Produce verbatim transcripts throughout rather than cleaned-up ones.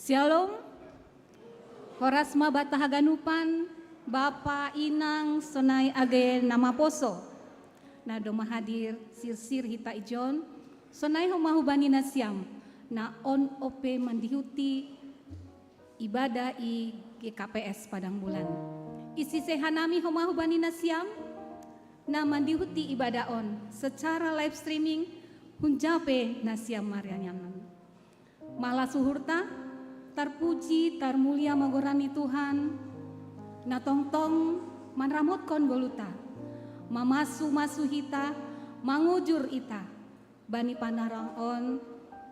Shalom. Horas ma banta haganupan, bapa, inang, sonai age na maposo. Na domma hadir sirsir hita ijon, sonai homa hubani nasiam na on ope mandihuti ibadah i G K P S Padang Bulan. Isise hanami homa hubani nasiam na mandihuti ibadah on secara live streaming, hunjape nasiam marianyaman. Malas uhurta, tarpuji, tarmulia ma goran ni Tuhan, na tongtong manramotkon goluhta, mamasu-masu hita, mangujur ita, bani panorang on,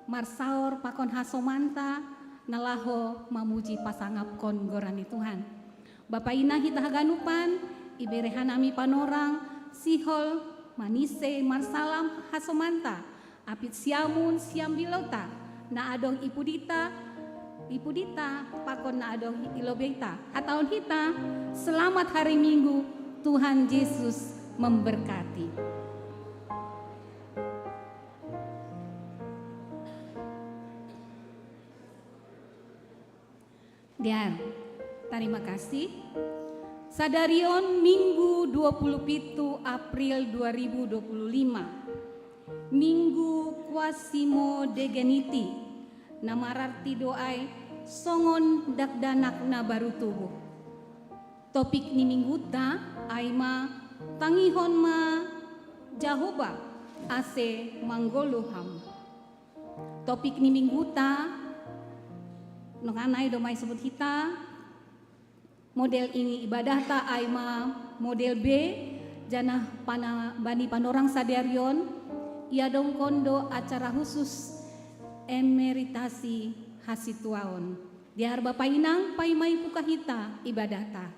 marsaor pakon hasomanta, na laho mamuji pasangapkon goran ni Tuhan. Bapa inang hita haganupan, ibere hanami panorang, sihol, manise, marsalam, hasomanta, apit siamun, siambilouta, na adong i pudita, i pudita, pakon na adong i lobeita. Hatahon hita, selamat hari Minggu, Tuhan Yesus memberkati. Dear, tarima kasih. Sadarion Minggu dua puluh pitu April dua ribu dua puluh lima. Minggu Quasimodogeniti, na mararti do ai songon dakdanak na baru tubuh. Topik ni mingguta ai ma tangihon ma Jahowa ase manggoluh ham. Topik ni mingguta, nongan ai do ma isebut hita, model ni ibadahta ai ma model B, janah pana, bani panorang sadarion, iadongkon do acara khusus emeritasi hasituaon. Dear bapa inang, paima ibuka hita ibadahta.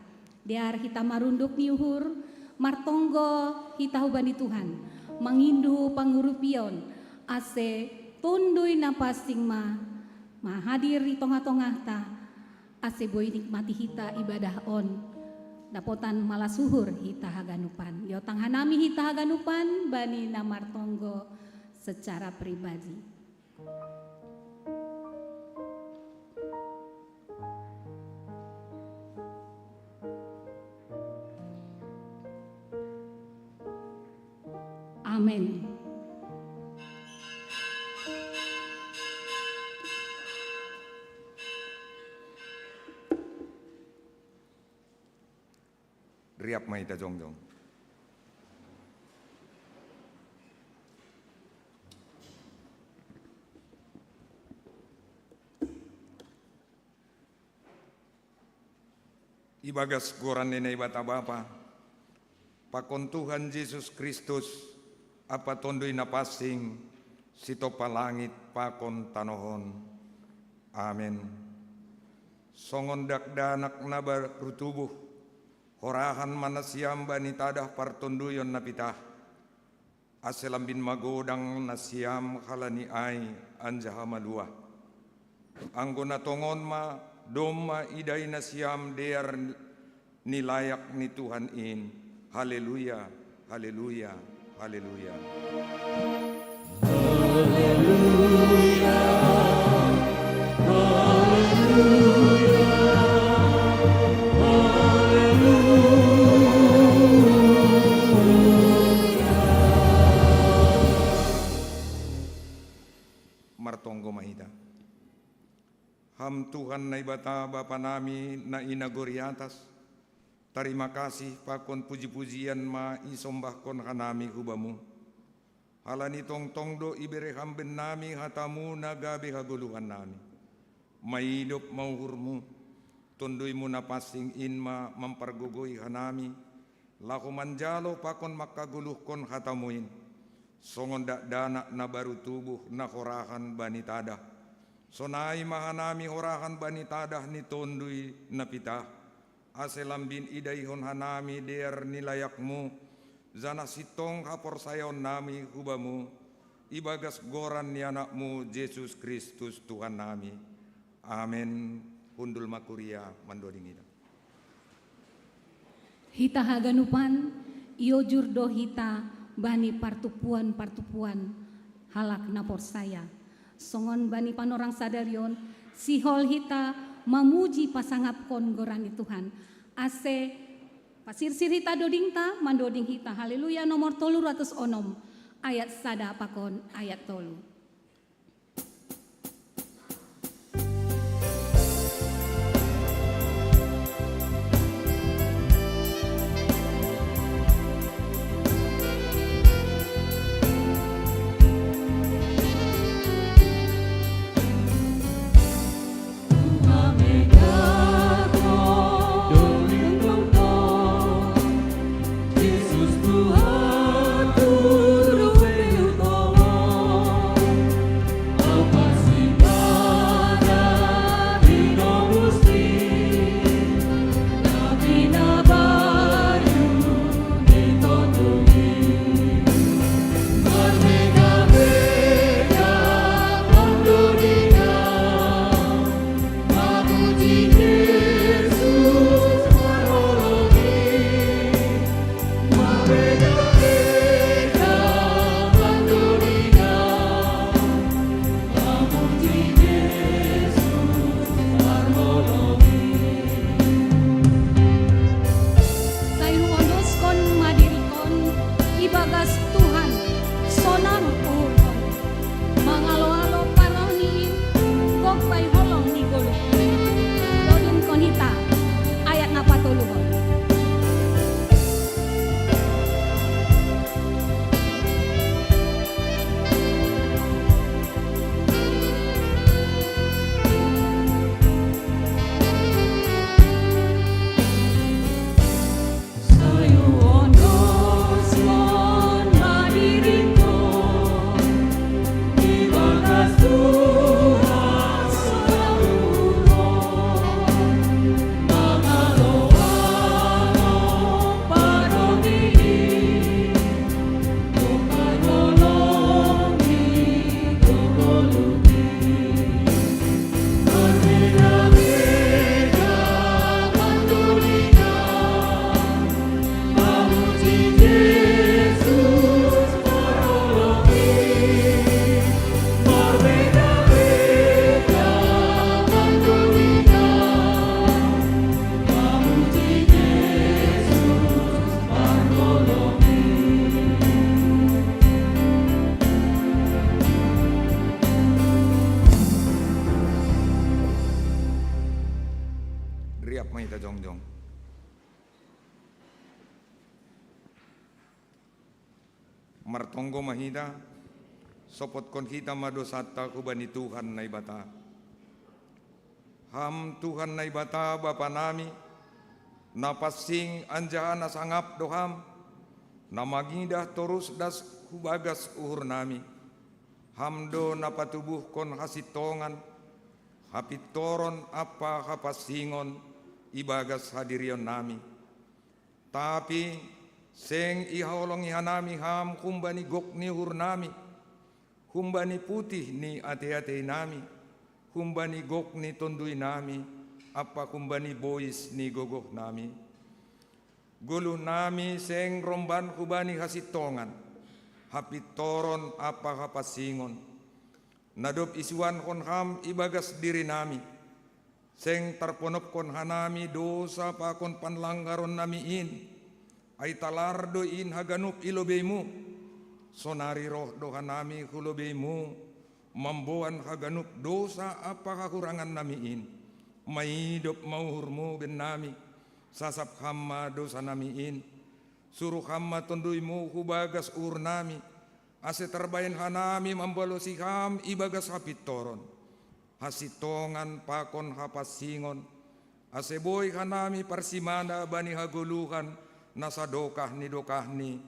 Dear hita marunduk ni uhur, martonggo hita hubani Tuhan, mangindu pangurupion, ase Tonduy Napansing ma, ma hadir di tongah-tongahta, ase boi nikmati hita ibadah on, dapotan malas uhur hita haganupan. Iotang hanami hita haganupan, bani na martonggo secara pribadi. Amen. Riap ma hita jongjong. Ibagas goran ni Naibata Bapa, pakon Tuhan Jesus Kristus, ampa Tonduy Napansing, sitompa langit pakon tanoh on. Amen. Songon dakdanak na baru tubuh, horahan ma nasiam bani tadah partonduyon na pitah, ase lambin magodang nasiam halani ai anjaha maluah. Anggo na tongon ma, domma idai nasiam dear ni layak ni Tuhan in. Haleluya, haleluya, haleluya. Martonggo ma hita. Ham Tuhan Naibata Bapa nami na i nagori atas, tarima kasih pakon puji-pujian ma isombahkon hanami hu Bamu. Halani tongtong do ibere Ham bennami hataMu na gabe hagoluhan nami. Maidop ma uhurMu, Tonduymu Napansing in ma mampargogoi hanami, laho manjalo pakon manghagoluhkon hataMu in, songon dakdanak na baru tubuh na horahan bani tadah. Sonai ma hanami horahan bani tadah ni Tonduy na pitah, ase lambin idaihon hanami dear ni layakMu, janah sintong haporsayaonnami hu Bamu, ibagas goran ni AnakMu Jesus Kristus Tuhannami. Amen. Hundul ma kuria mandoding hita. Hita haganupan, iojur do hita bani partumpuan-partumpuan halak na porsaya. Songon bani panorang sadarion, Sihol hita mamuji pasangapkon goran ni Tuhan. Ase pasirsir hita dodingta, mandoding hita Haleluya nomor tolu ratus onom, ayat sada pakon ayat tolu. Sai huondoskon ma dirikon ibagas Tuhan, sonang uhurkon. Mangalo-alo paroh ni in, gok bai holong ni goluh. Dodingkon hita ayat na patoluhon. Riap ma hita jongjong. Martonggo ma hita, sopotkon hita ma dosanta hubani Tuhan Naibata. Ham Tuhan Naibata Bapa nami, na pansing anjaha na sangap do Ham, na mangidah torus das hubagas uhur nami. Ham do na patubuhkon hasintongan, hapintoron ampa hapansingon ibagas hadirion nami. Tapi seng ihaholongi hanami Ham humbani gok ni uhur nami, humbani putih ni ate-atei nami, humbani gok ni tondui nami, ampa humbani bois ni gogoh nami. Goluh nami seng romban hubani hasintongan, hapintoron ampa hapansingon, na dob isuankon Ham ibagas diri nami. Seng tarponopkon hanami dousa pakon panlanggaron nami in, ai talar do in haganup i lobei-Mu. Sonari roh do hanami hu lobei-Mu, mamboan haganup dousa ampa hahurangan nami in. Maidop ma uhur-Mu bennami, sasap Ham ma dousa nami in. Suruh Ham ma tondui-Mu hubagas uhur nami, ase tarbahen hanami mambalosi Ham ibagas hapintoron, hasintongan pakon hapansingon, ase boi hanami parsimada bani hagoluhan na sadokah ni dokahni,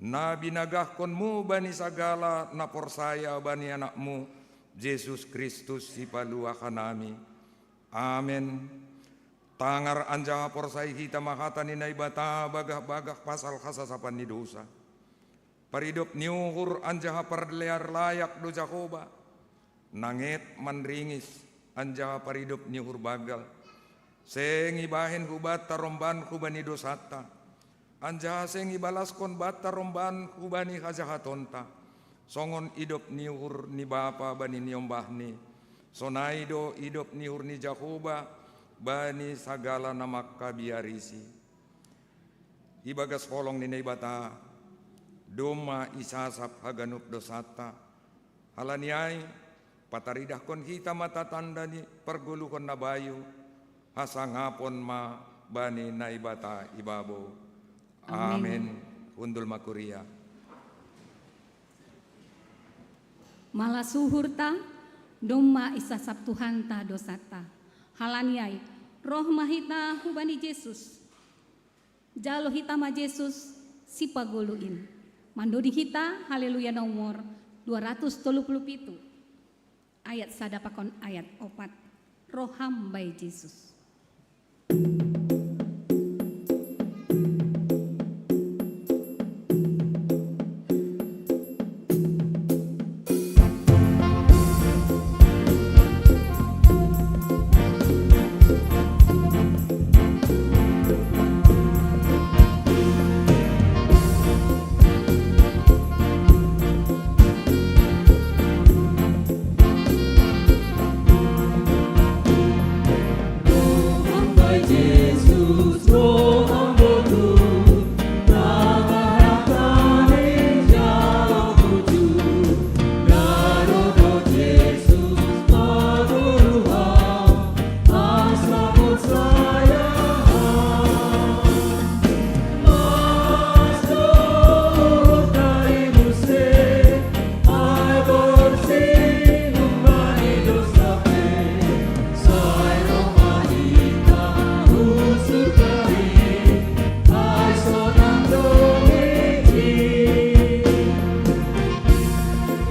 na binagahkon-Mu bani sagala na porsaya bani Anak-Mu, Jesus Kristus Sipaluah hanami. Amen. Tangar anjaha porsai hita ma hata ni Naibata bagah-bagah pasal hasasapan ni dousa. Paridop ni uhur anjaha pardear layak do Jahowa, nanget manringis anjaha paridop ni uhur banggal. Seng ibahen hubanta romban hubani dousanta, anjaha seng ibalaskon banta romban hubani hajahatonta, songon idop ni uhur ni bapa bani niombahni, Sonai do idop ni uhur ni Jahowa bani sagala na mangkabiarisi. Ibagas holong ni Naibata, domma isasap haganup dosanta. Halani ai, pataridahkon hita ma tatanda ni pargoluhon na bayu, hasangapon ma bani Naibata ibabou. Amen. Amen. Hundul ma kuria. Malas uhurta, domma isasap Tuhanta dosanta. Halani ai, roh ma hita hubani Jesus. Jalo hita ma Jesus, sipagoluin. Mandodi hita, Haleluya nomor dua ratus tolu puluh pitu. Ayat sada pakon ayat opat. Roham bai Jesus.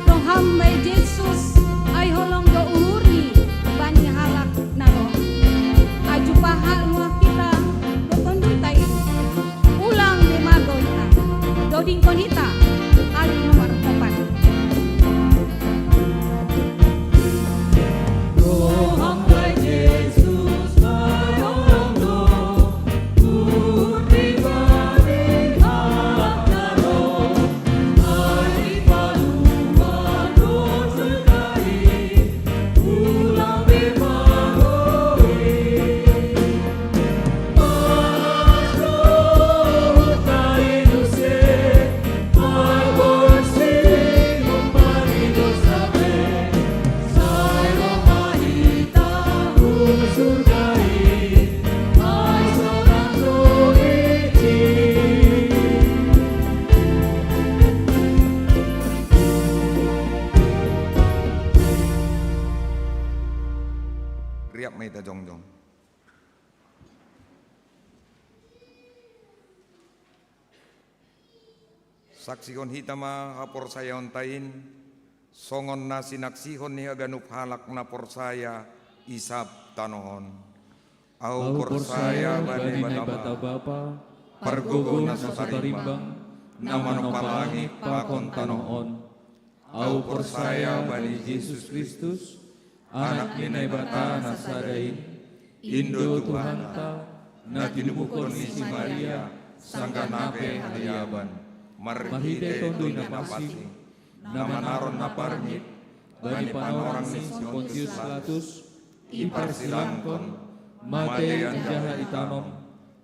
Roham bai Jesus, ai holong do uhurni bani halak na ro. Ai jumpah hal nuah hita do tondunta i. Ulang be magou hita, dodingkon hita, ayat nomor opat. Riap ma hita jongjong. Saksihon hita ma haporsayaonta in, songon na sinaksihon ni haganup halak na porsaya i sab tanoh on. Ahu porsaya bani Naibata Bapa, pargogo na so tarimbang, na manompa langit pakon tanoh on. Ahu porsaya bani Jesus Kristus, Anak ni Naibata na sada in, in do Tuhanta, na tinubuhon ni si Maria, sanggah na pe haliaban, marhite Tonduy Napansing, na manaron na parngit bani panorang ni si Pontius Pilatus, iparsilangkon, matei anjaha itanom,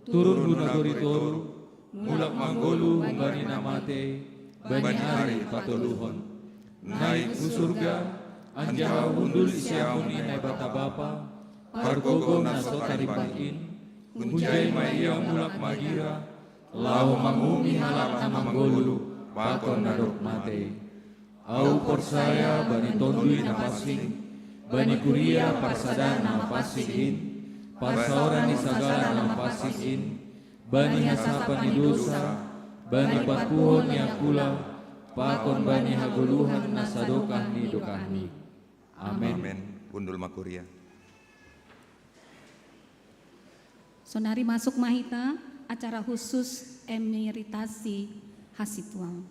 turun hu nagori toruh, mulak manggoluh humbani na matei, bani ari patoluhon. Naik hu surga, anjaha hundul i siamun ni Naibata Bapa, pargogo na so tarimbang in, hunjai ma ia mulak magira, laho manguhumi halak na manggoluh pakon na dob matei. Ahu porsaya bani Tonduy Napansing, bani kuria parsadaan na mapansing in, parsaoran ni sagala na mapansing in, bani hasahapan ni dosa, bani patuduhon ni angkula, pakon bani hagoluhan na sadokah ni dokahni. Amen. Amen. Hundul ma kuria. Sonari masuk ma hita acara khusus emeritasi hasituaon.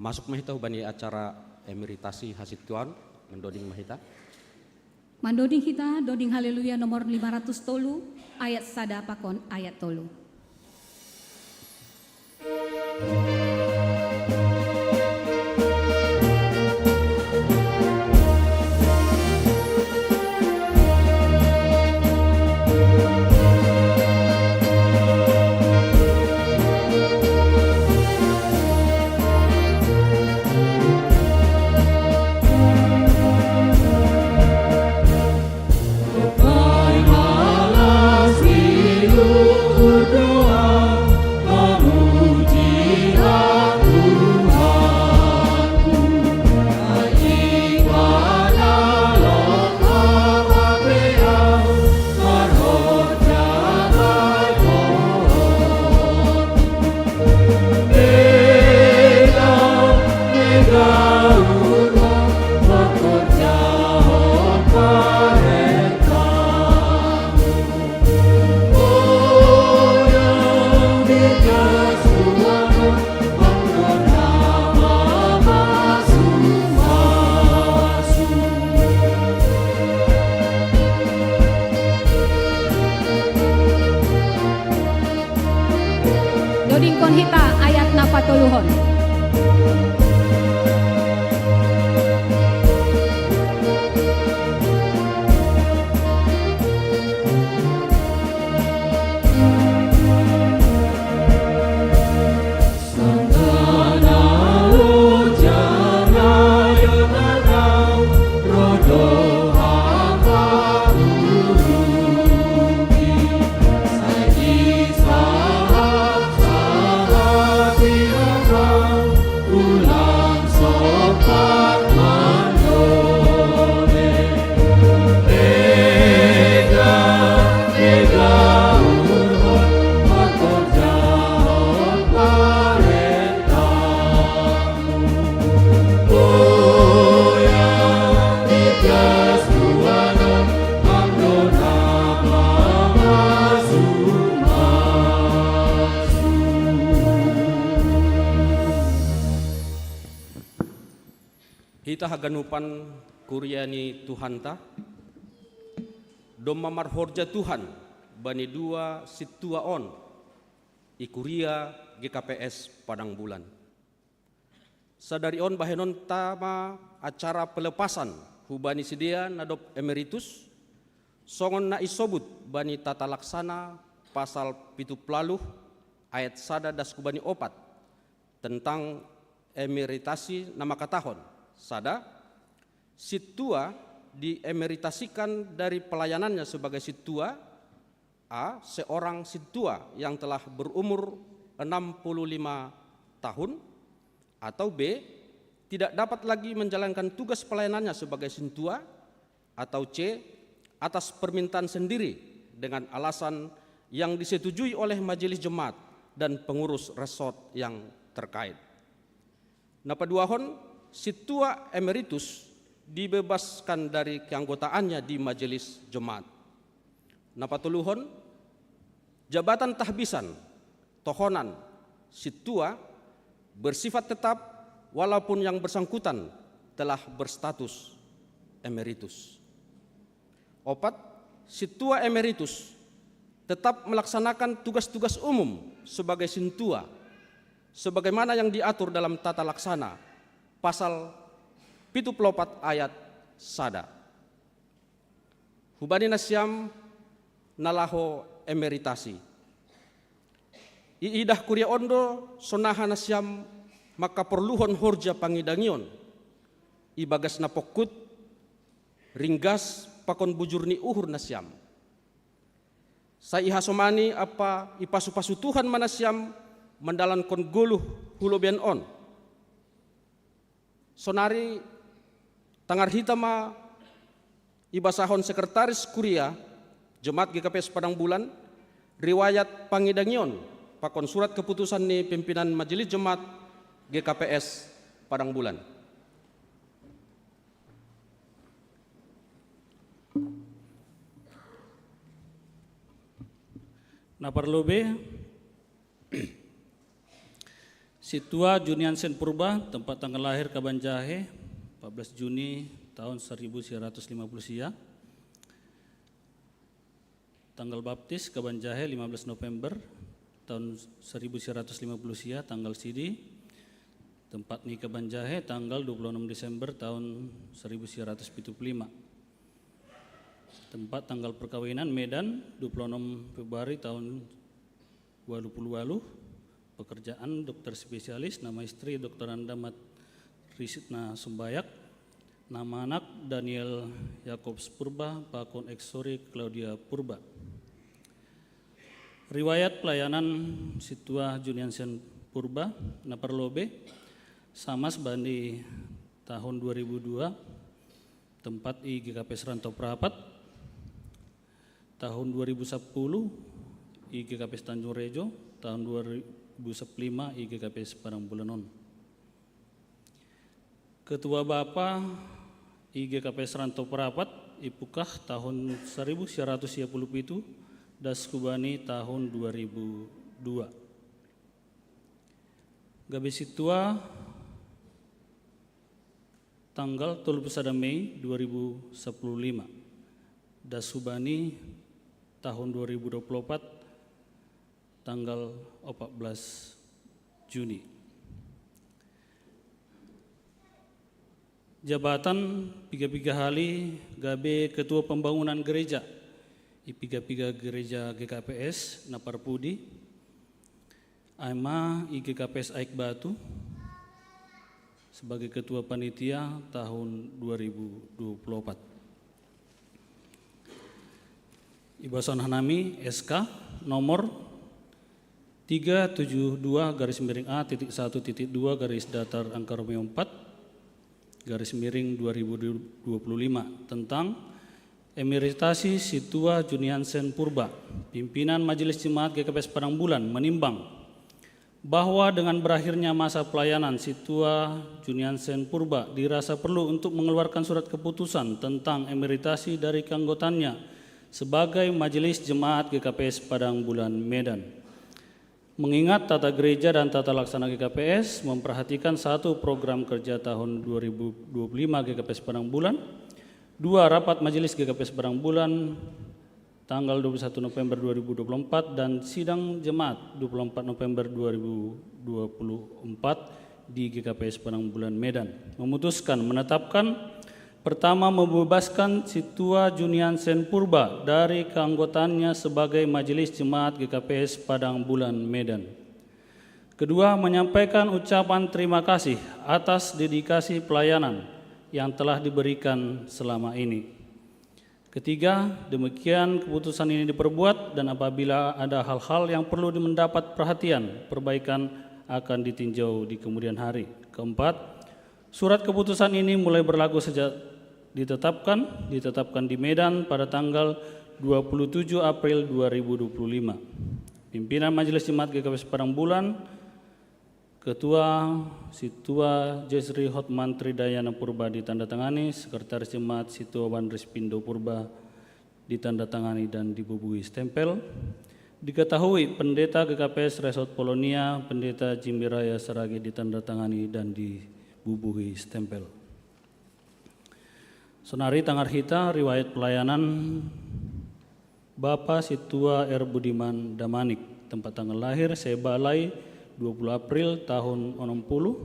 Masuk ma hita hubani acara emeritasi hasituaon, mandoding ma hita. Mandoding hita, doding Haleluya nomor lima ratus tolu, ayat sada pakon ayat tolu. Dodingkon hita ayat na patoluhon. Hita haganupan kuria ni Tuhanta, domma marhorja Tuhan bani dua sintua on i kuria G K P S Padang Bulan. Sadari on bahenonta ma acara pelepasan hubani sidea na dob emeritus, songon na isobut bani tata laksana pasal pitu puluh ayat sada das hubani opat tentang emeritasi na mangkatahon: sada, sintua diemeritasikan dari pelayanannya sebagai sintua, a, seorang sintua yang telah berumur enam puluh lima tahun, atau B, tidak dapat lagi menjalankan tugas pelayanannya sebagai sintua, atau C, atas permintaan sendiri dengan alasan yang disetujui oleh majelis jemaat dan pengurus resort yang terkait. Na paduahon, sintua emeritus dibebaskan dari keanggotaannya di majelis jemaat. Na patoluhon, jabatan tahbisan, tohonan, sintua bersifat tetap walaupun yang bersangkutan telah berstatus emeritus. Opat, sintua emeritus tetap melaksanakan tugas-tugas umum sebagai sintua, sebagaimana yang diatur dalam tata laksana pasal pitu puluh opat ayat sada. Hubani nasiam na laho emeritasi, iidah kuria on do sonaha nasiam mangkaporluhon horja pangidangion, ibagas na pongkut, ringgas pakon bujur ni uhur nasiam. Sai ihasomani ampa ipasu-pasu Tuhan ma nasiam mandalankon goluh hu lobeian on. Sonari tangar hita ma ibasahon sekretaris kuria Jemaat G K P S Padang Bulan riwayat pangidangion pakon surat keputusan ni pimpinan Majelis Jemaat G K P S Padang Bulan. Na parlobei, Sintua Juniansen Purba, tempat tanggal lahir Kabanjahe, empat belas Juni tahun seribu sembilan ratus lima puluh sia. Tanggal baptis Kabanjahe lima belas November tahun seribu sembilan ratus lima puluh sia, tanggal sidi. Tempat nikah Banjahe tanggal dua puluh enam Desember tahun seribu sembilan ratus tujuh puluh lima. Tempat tanggal perkawinan Medan, dua puluh enam Februari tahun dua puluh waluh. Pekerjaan dokter spesialis, nama istri dokter Andamat Risitna Sumbayak, nama anak Daniel Yakobs Purba, pakon eksori Claudia Purba. Riwayat pelayanan Situa Juniansen Purba, na parlobe, samas bani tahun dua ribu dua, tempat i G K P S Rantau Prapat, tahun dua ribu sepuluh i G K P S Tanjung Rejo, tahun dua ribu lima i G K P S Padang Bulanon. Ketua Bapa i G K P S Rantau Prapat, ipukah tahun seribu sembilan ratus tujuh puluh tujuh, das kubani tahun dua ribu dua. Gabe Situa tanggal dua puluh satu Mei dua ribu sepuluh lima. Das kubani tahun dua ribu dua puluh empat, tanggal empat belas Juni. Jabatan piga-piga hali gabe ketua pembangunan gereja i piga-piga gereja G K P S na parpudi, ai ma i G K P S Aik Batu sebagai ketua panitia tahun dua ribu dua puluh empat. Ibasan hanami S K nomor tiga tujuh dua garis miring A titik satu titik dua garis datar angka Romeo empat garis miring dua ribu dua puluh lima tentang emeritasi Situa Juniansen Purba. Pimpinan Majelis Jemaat G K P S Padang Bulan menimbang bahwa dengan berakhirnya masa pelayanan Situa Juniansen Purba dirasa perlu untuk mengeluarkan surat keputusan tentang emeritasi dari keanggotaannya sebagai Majelis Jemaat G K P S Padang Bulan Medan. Mengingat tata gereja dan tata laksana G K P S memperhatikan satu program kerja tahun dua ribu dua puluh lima G K P S Padang Bulan, dua rapat majelis G K P S Padang Bulan tanggal dua puluh satu November dua ribu dua puluh empat dan sidang jemaat dua puluh empat November dua ribu dua puluh empat di G K P S Padang Bulan Medan. Memutuskan menetapkan, pertama, membebaskan Situa Juniansen Purba dari keanggotaannya sebagai Majelis Jemaat G K P S Padang Bulan Medan. Kedua, menyampaikan ucapan terima kasih atas dedikasi pelayanan yang telah diberikan selama ini. Ketiga, demikian keputusan ini diperbuat dan apabila ada hal-hal yang perlu mendapat perhatian, perbaikan akan ditinjau di kemudian hari. Keempat, surat keputusan ini mulai berlaku sejak ditetapkan, ditetapkan di Medan pada tanggal dua puluh tujuh April dua ribu dua puluh lima. Pimpinan Majelis Jemaat G K P S Padang Bulan, Ketua Situa Jesri Hotman Tridayana Purba ditandatangani, Sekretaris Jemaat Situa Banris Pindo Purba ditandatangani dan dibubuhi stempel. Diketahui Pendeta G K P S Resort Polonia, Pendeta Jimbiraya Saragi ditandatangani dan dibubuhi stempel. Sonari tangar hita riwayat pelayanan Bapa Situa R Budiman Damanik, tempat tanggal lahir Sebalai dua puluh April tahun enam puluh,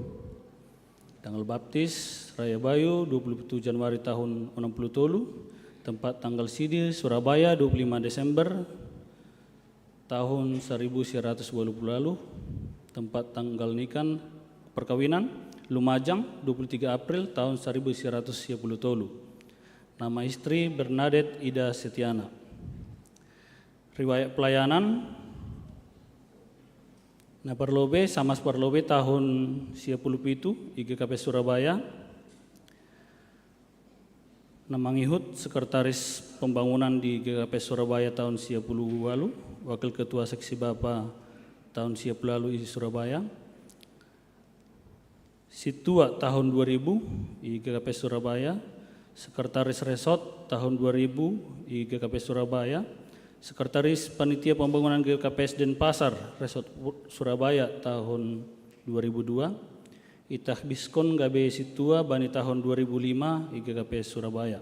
tanggal baptis Raya Bayu dua puluh tujuh Januari tahun enam puluh tolu, tempat tanggal sidi Surabaya dua puluh lima Desember tahun seribu sembilan ratus dua puluh lalu, tempat tanggal nikan perkawinan Lumajang dua puluh tiga April tahun seribu sembilan ratus dua puluh tolu. Nama istri Bernadette Ida Setiana. Riwayat pelayanan na parlobe, samas parlobe tahun sia puluh pitu i G K P Surabaya, na mangihut sekretaris pembangunan di G K P Surabaya tahun sia puluh waluh, wakil ketua seksi Bapa tahun sia puluh waluh i Surabaya, Situa tahun dua ribu i G K P Surabaya, sekretaris resort tahun dua ribu i G K P Surabaya, sekretaris panitia pembangunan G K P Denpasar Resort Surabaya tahun dua ribu dua, itah biskon gabe Situa bani tahun dua ribu lima i G K P Surabaya.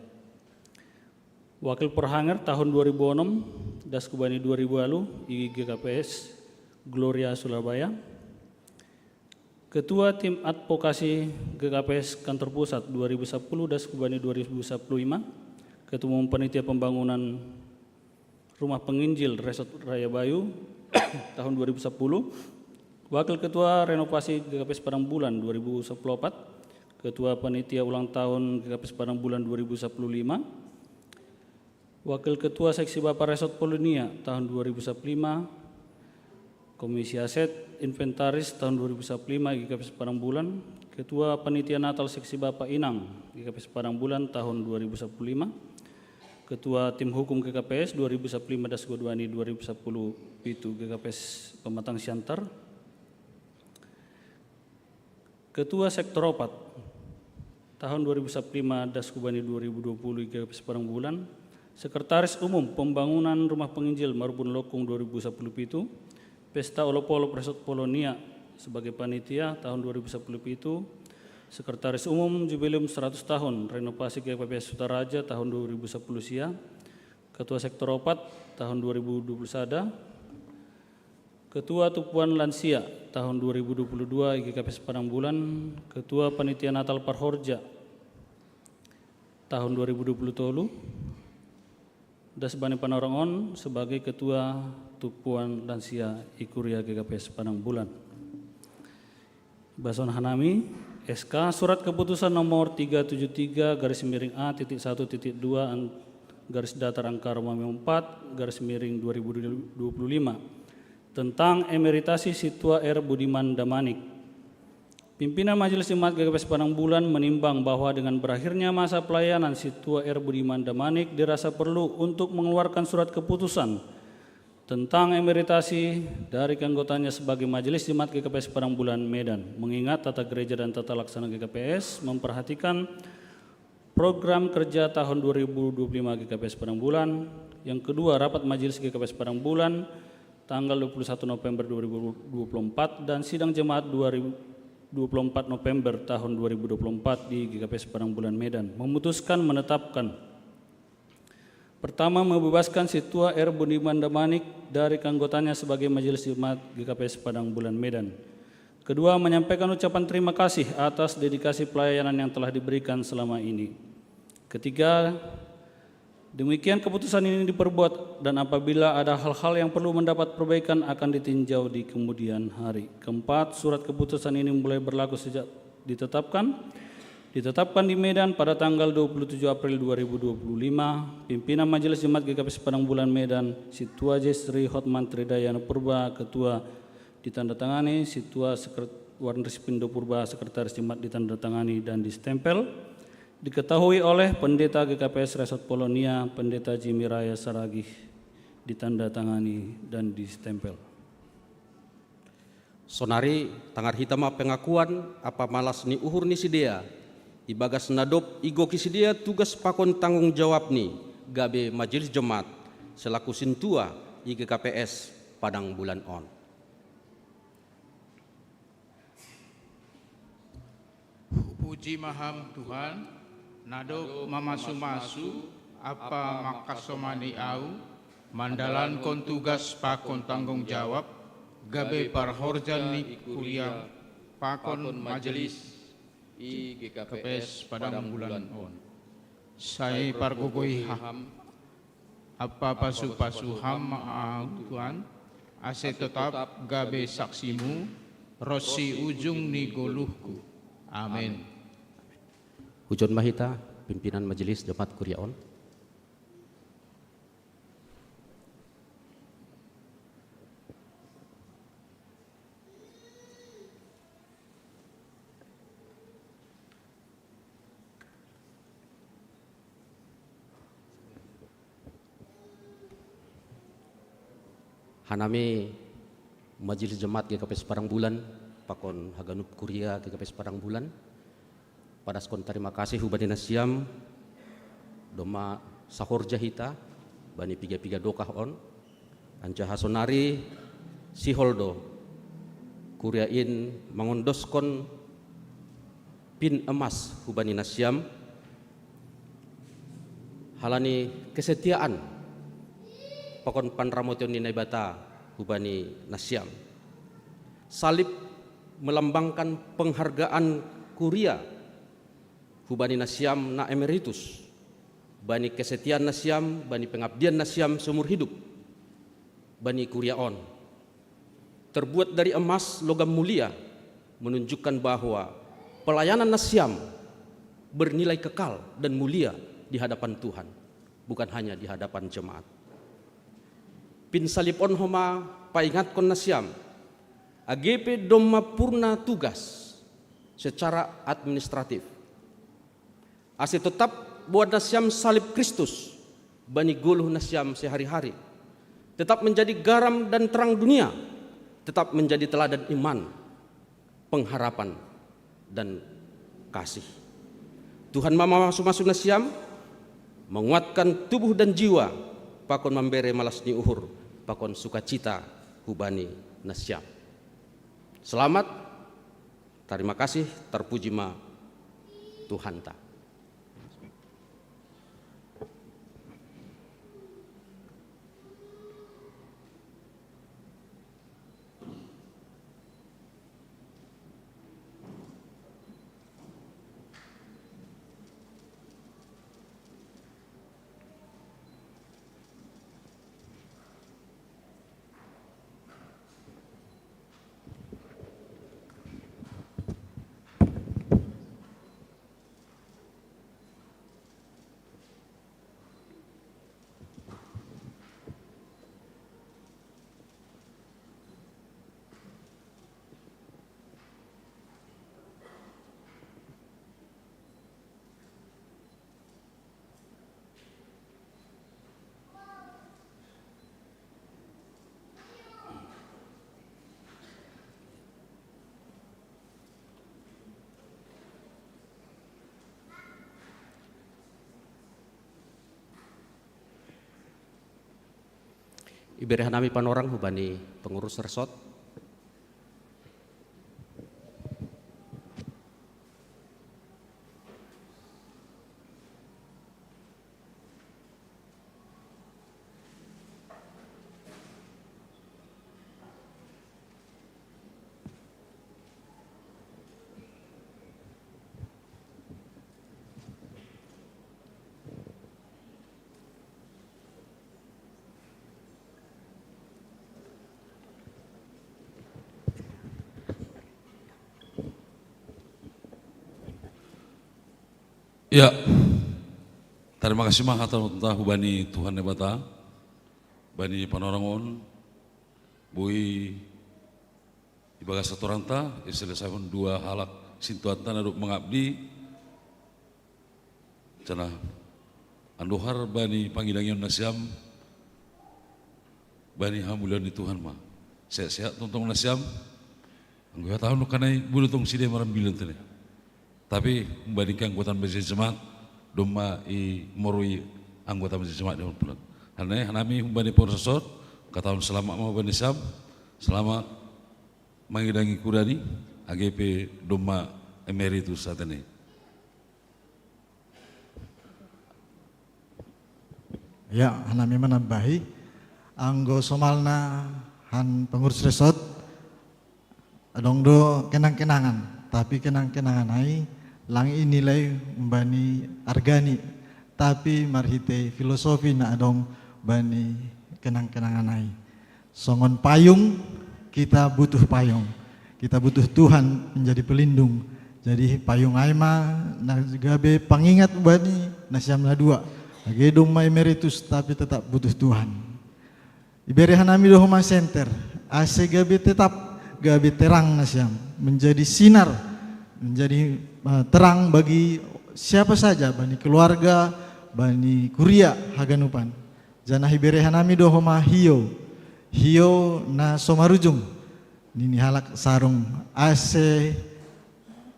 Wakil Perhanger tahun dua ribu enam, das kubani dua ribu alu, I G K P S Gloria Surabaya. Ketua Tim Advokasi G K P S Kantor Pusat dua ribu sepuluh, das kubani dua ribu sepuluh lima. Ketua Umum Panitia Pembangunan Rumah Penginjil Resort Raya Bayu tahun dua ribu sepuluh. Wakil Ketua Renovasi G K P S Padang Bulan dua ribu sepuluh empat. Ketua Panitia Ulang Tahun G K P S Padang Bulan dua ribu sepuluh lima. Wakil Ketua Seksi Bapak Resort Polonia tahun dua ribu sepuluh lima. Komisi Aset Inventaris tahun dua ribu sepuluh lima, G K P S Padang Bulan. Ketua Panitia Natal Seksi Bapak Inang, G K P S Padang Bulan tahun dua ribu sepuluh lima. Ketua Tim Hukum G K P S dua ribu sepuluh lima, das kubani dua ribu sepuluh pitu, G K P S Pematang Siantar. Ketua Sektor Opat tahun dua ribu sepuluh lima, das kubani dua ribu dua puluh, G K P S Padang Bulan. Sekretaris Umum Pembangunan Rumah Penginjil Marbun Lokung dua ribu sepuluh pitu. Pesta Olopolop Resort Polonia sebagai panitia tahun dua ribu sepuluh pitu. Sekretaris Umum Jubileum seratus tahun Renovasi G K P S Sutaraja tahun dua ribu sepuluh sia. Ketua Sektor Opat tahun dua ribu dua puluh sada. Ketua Tupuan Lansia tahun dua ribu dua puluh dua, I G K P S Padang Bulan. Ketua Panitia Natal Parhorja tahun dua ribu dua puluh tolu, das kubani panorang on sebagai Ketua Tupuan Lansia I Kuria G K P S Padang Bulan. Bason hanami, S K surat keputusan nomor tiga tujuh tiga garis miring A titik satu titik dua an-, garis datar angka Romawi empat garis miring dua ribu dua puluh lima tentang emeritasi Situa R Budiman Damanik. Pimpinan Majelis Jemaat G K P S Padang Bulan menimbang bahwa dengan berakhirnya masa pelayanan Situa R Budiman Damanik dirasa perlu untuk mengeluarkan surat keputusan tentang emeritasi dari keanggotaannya sebagai Majelis Jemaat G K P S Padang Bulan Medan, mengingat tata gereja dan tata laksana G K P S memperhatikan program kerja tahun dua ribu dua puluh lima G K P S Padang Bulan. Yang kedua, rapat Majelis G K P S Padang Bulan tanggal dua puluh satu November dua ribu dua puluh empat dan sidang jemaat dua ribu dua puluh empat November tahun dua ribu dua puluh empat di G K P S Padang Bulan Medan memutuskan menetapkan: Pertama, membebaskan Situa R Budiman Damanik dari keanggotaannya sebagai Majelis Jemaat G K P S Padang Bulan Medan. Kedua, menyampaikan ucapan terima kasih atas dedikasi pelayanan yang telah diberikan selama ini. Ketiga, demikian keputusan ini diperbuat, dan apabila ada hal-hal yang perlu mendapat perbaikan akan ditinjau di kemudian hari. Keempat, surat keputusan ini mulai berlaku sejak ditetapkan ditetapkan di Medan pada tanggal dua puluh tujuh April dua ribu dua puluh lima. Pimpinan Majelis Jemaat G K P S Padang Bulan Medan, Situa J Sri Hotman Tridayana Purba, Ketua, ditandatangani, Situa Sekret-, Warnris Pindo Purba, Sekretaris Jemaat, ditandatangani dan distempel. Diketahui oleh Pendeta G K P S Resort Polonia, Pendeta Jimmy Raya Saragih, ditandatangani dan distempel. Sonari, tangar hita ma pengakuan ampa malas ni uhur ni sidea, ibagas na dob igoki sidea tugas pakon tanggung jawabni gabe Majelis Jemaat selaku sintua i G K P S Padang Bulan on. Hupuji ma Ham Tuhan, na dob mamasu-masu ampa mangkasomani ahu, mandalankon tugas pakon tanggung jawab, gabe parhorja ni kuria pakon majelis i G K P S Padang Bulan on. Sai pargogoi Ham ampa pasu-pasu Ham ma ahu Tuhan, ase totap gabe saksimu ronsi ujung ni goluhku. Amen. Hujon ma hita, pimpinan majelis jemaat kuria on. Hanami Majelis Jemaat G K P S Padang Bulan, pakon haganup kuria G K P S Padang Bulan, padaskon tarima kasih hubani nasiam, domma sahorja hita bani piga-piga dokah on, anjaha sonari sihol do kuria in mangondoskon pin emas hubani nasiam, Halani kesetiaan pakon panramotion ni Naibata hubani nasiam. Salib melambangkan penghargaan kuria hubani nasiam na emeritus, bani kesetiaan nasiam, bani pengabdian nasiam seumur hidup bani kuria on. Terbuat dari emas logam mulia, menunjukkan bahwa pelayanan nasiam bernilai kekal dan mulia di hadapan Tuhan, bukan hanya di hadapan jemaat. Pinsalib on homa paingatkon nasiam, age pe domma purna tugas secara administratif. Ase tetap boan nasiam salib Kristus bani goluh nasiam sehari-hari. Tetap menjadi garam dan terang dunia. Tetap menjadi teladan iman, pengharapan, dan kasih. Tuhan ma mamasu-masu nasiam, menguatkan tubuh dan jiwa, pakon mambere malas ni uhur, pakon sukacita hubani nasiam. Selamat, terima kasih, terpuji ma Tuhanta. Ibere hanami panorang hubani pengurus resort. Ya, terima kasih ma hata hubani Tuhan Naibata, bani panorang on, boi ibagas aturanta, iselesaion dua halak sintuanta na dob mangabdi, janah andohar bani pangidangion nasiam, bani hamuliaon ni Tuhan ma. Sehat-sehat tongtong nasiam, anggo ihatahon do kanai boi do tong sidea marambilan tene. Tapi humbani keanggotaan majelis jemaat, domma imorui anggota majelis jemaat di Pulan. Hanai hanami humbani pengurus resort, hatahon selamat ma bani siam, selamat mangidangi kuria ni, age pe domma emeritus saat ini. Ya, hanami manambahi, anggo somalna han pengurus resort, adong do kenang-kenangan, tapi kenang-kenangan ai lang inilai umbani argani, tapi marhitei filosofi na adong bani kenang-kenangan ai. Songon payung, kita butuh payung. Kita butuh Tuhan menjadi pelindung. Jadi payung ai ma na gabe pangingat bani nasiam na dua. Age domma emeritus tapi tetap butuh Tuhan. Ibere hanami do homa senter, ase gabe tetap, gabe terang nasiam, menjadi sinar, menjadi eh, terang bagi siapa saja, bani keluarga, bani kuria haganupan. Janah ibere hanami do homa hiou, hiou na so marujung, nini halak sarung, ase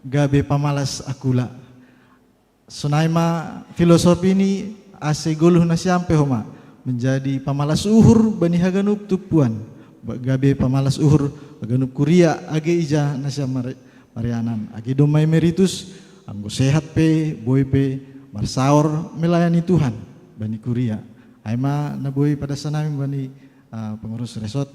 gabe pamalas akula. Sonai ma filosofi ni ase goluh nasiam pe homa menjadi pamalas uhur bani haganup tumpuan, gabe pamalas uhur haganup kuria age ija nasiam mari-, marianan, age domma emeritus, anggo sehat pe, boi pe, marsaor melayani Tuhan. bani kuria. Ai ma na boi padasan nami bani, ah, pengurus resort.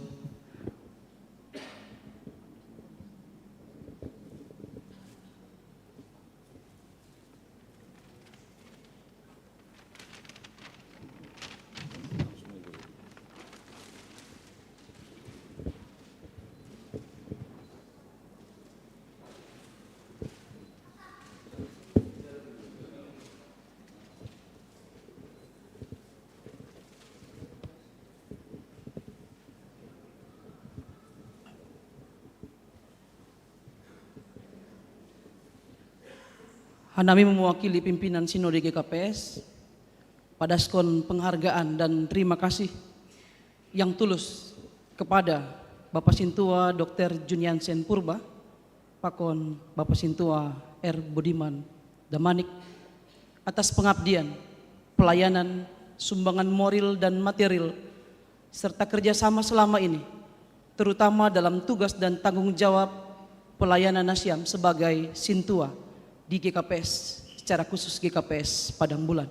Hanami mewakili pimpinan Sinode G K P S, padaskon penghargaan dan terima kasih yang tulus kepada Bapak Sintua Doktor Juniansen Purba, pakon Bapak Sintua R Budiman Damanik, atas pengabdian, pelayanan, sumbangan moral dan material, serta kerjasama selama ini, terutama dalam tugas dan tanggung jawab pelayanan Nasiam sebagai Sintua di G K P S, secara khusus G K P S Padang Bulan.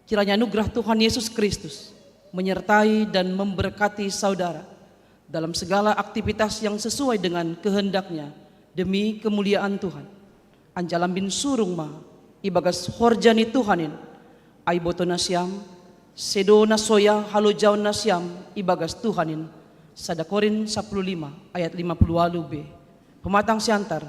Kiranya anugerah Tuhan Yesus Kristus menyertai dan memberkati saudara dalam segala aktivitas yang sesuai dengan kehendaknya demi kemuliaan Tuhan. Anjalam bin surung ma ibagas horja ni Tuhanin, ai boto nasiam, sedo na soya halojaon nasiam ibagas Tuhanin, sada Korin sapuluh lima ayat lima puluh walu B. Pematang Siantar,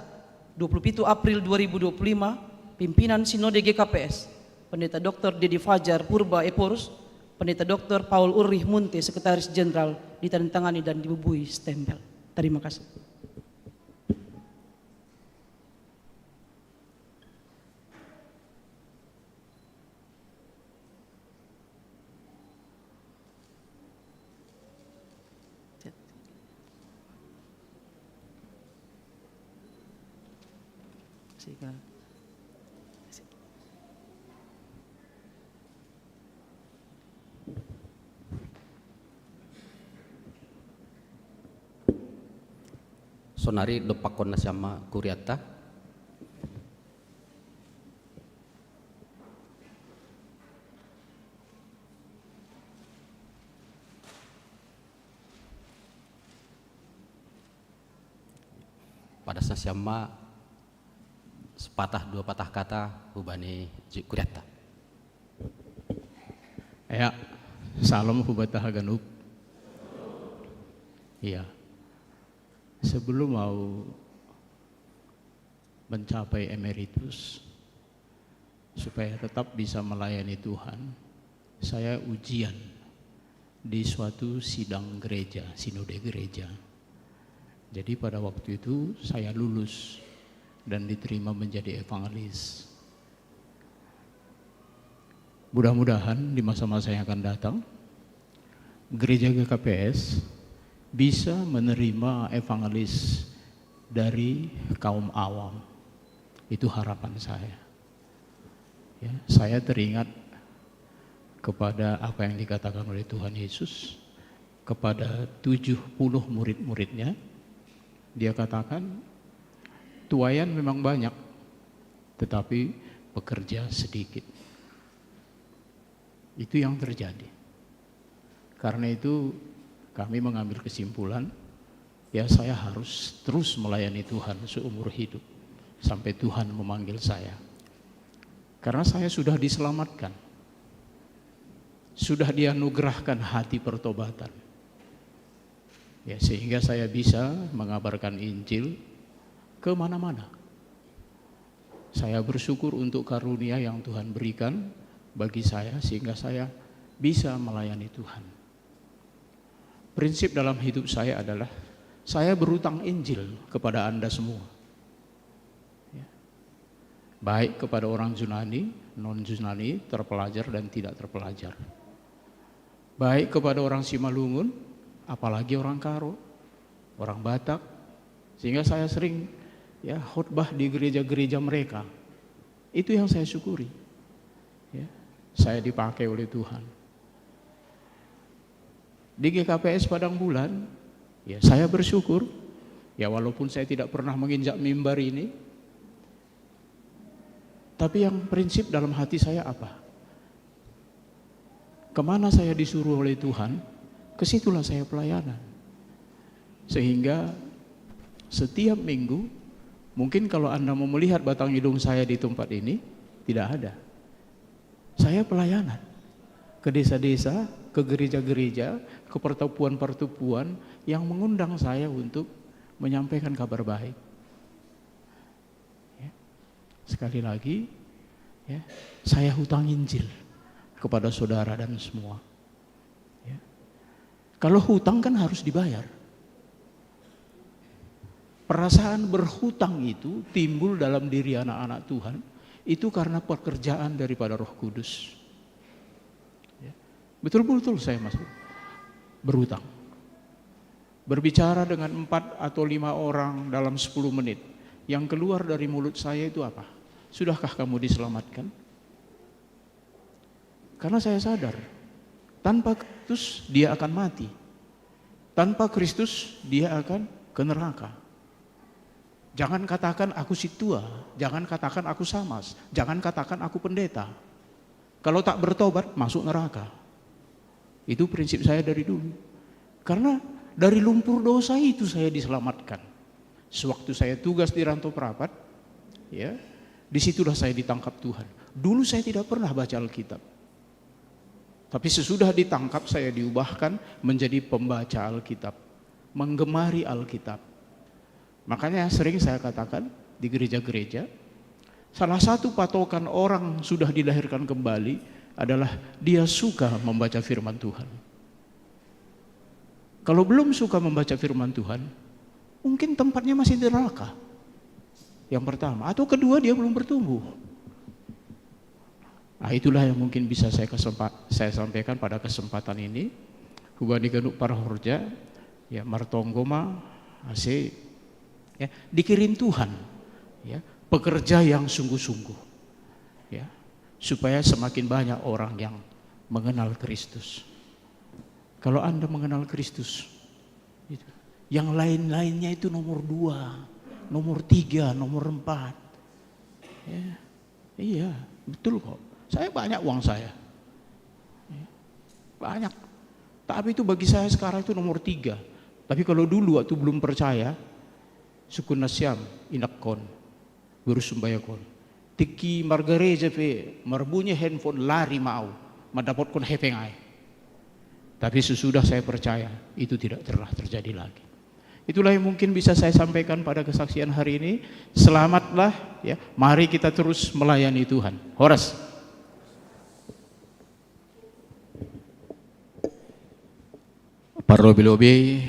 dua puluh pitu April dua ribu dua puluh lima, pimpinan Sinode G K P S, Pendeta Doktor Dedi Fajar Purba Ephorus, Pendeta Doktor Paul Ulrich Munte, Sekretaris Jenderal, ditandatangani dan dibubui stempel. Terima kasih. Sonari do pakon nasiam ma kuriatta. Padas nasiam ma sepatah dua patah kata hubani ji-, kuriatta. Ya, salam hubata haganup. Iya. Sebelum mau mencapai emeritus, supaya tetap bisa melayani Tuhan, saya ujian di suatu sidang gereja, sinode gereja. Jadi pada waktu itu saya lulus dan diterima menjadi evangelis. Mudah-mudahan di masa-masa yang akan datang, gereja G K P S bisa menerima evangelis dari kaum awam. Itu harapan saya. Ya, saya teringat kepada apa yang dikatakan oleh Tuhan Yesus kepada tujuh puluh murid-muridnya. Dia katakan, "Tuayan memang banyak, tetapi pekerja sedikit." Itu yang terjadi. Karena itu, kami mengambil kesimpulan, ya, saya harus terus melayani Tuhan seumur hidup sampai Tuhan memanggil saya. Karena saya sudah diselamatkan, sudah dianugerahkan hati pertobatan. Ya, sehingga saya bisa mengabarkan Injil ke mana-mana. Saya bersyukur untuk karunia yang Tuhan berikan bagi saya, sehingga saya bisa melayani Tuhan. Prinsip dalam hidup saya adalah saya berutang Injil kepada Anda semua. Ya. Baik kepada orang Yunani, non-Yunani, terpelajar dan tidak terpelajar. Baik kepada orang Simalungun, apalagi orang Karo, orang Batak. Sehingga saya sering, ya, khotbah di gereja-gereja mereka. Itu yang saya syukuri. Ya, saya dipakai oleh Tuhan. Di G K P S Padang Bulan, ya, saya bersyukur. Ya, walaupun saya tidak pernah menginjak mimbar ini, tapi yang prinsip dalam hati saya apa? Kemana saya disuruh oleh Tuhan, ke situlah saya pelayanan. Sehingga setiap minggu, mungkin kalau Anda mau melihat batang hidung saya di tempat ini, tidak ada. Saya pelayanan ke desa-desa, ke gereja-gereja, ke pertubuhan-pertubuhan yang mengundang saya untuk menyampaikan kabar baik. Ya. Sekali lagi, ya, saya hutang Injil kepada saudara dan semua. Ya. Kalau hutang kan harus dibayar. Perasaan berhutang itu timbul dalam diri anak-anak Tuhan, itu karena pekerjaan daripada Roh Kudus. Ya. Betul-betul saya masuk berhutang. Berbicara dengan empat atau lima orang dalam sepuluh menit, yang keluar dari mulut saya itu apa? "Sudahkah kamu diselamatkan?" Karena saya sadar, tanpa Kristus dia akan mati. Tanpa Kristus dia akan ke neraka. Jangan katakan aku si tua, jangan katakan aku samas, jangan katakan aku pendeta. Kalau tak bertobat, masuk neraka. Itu prinsip saya dari dulu. Karena dari lumpur dosa itu saya diselamatkan. Sewaktu saya tugas di Rantau Perapat, ya, disitulah saya ditangkap Tuhan. Dulu saya tidak pernah baca Alkitab. Tapi sesudah ditangkap, saya diubahkan menjadi pembaca Alkitab, menggemari Alkitab. Makanya sering saya katakan di gereja-gereja, salah satu patokan orang sudah dilahirkan kembali adalah dia suka membaca firman Tuhan. Kalau belum suka membaca firman Tuhan, mungkin tempatnya masih di neraka. Yang pertama, atau kedua, dia belum bertumbuh. Nah, itulah yang mungkin bisa saya kesempa-, saya sampaikan pada kesempatan ini. Hubani ganuk para horja, ya, martonggo ma ase, ya, dikirim Tuhan, ya, pekerja yang sungguh-sungguh, ya, supaya semakin banyak orang yang mengenal Kristus. Kalau Anda mengenal Kristus, gitu, yang lain-lainnya itu nomor dua, nomor tiga, nomor empat. Ya, iya, betul kok. Saya banyak uang saya. Ya, banyak. Tapi itu bagi saya sekarang itu nomor tiga. Tapi kalau dulu waktu belum percaya, sukun nasiam, inakon, guru sumbayakon. Tiki margareja pe marbunyi handphone lari mau, mendapatkan hepeng ai. Tapi sesudah saya percaya, itu tidak pernah terjadi lagi. Itulah yang mungkin bisa saya sampaikan pada kesaksian hari ini. Selamatlah, ya. Mari kita terus melayani Tuhan. Horas. Parlobi-lobi,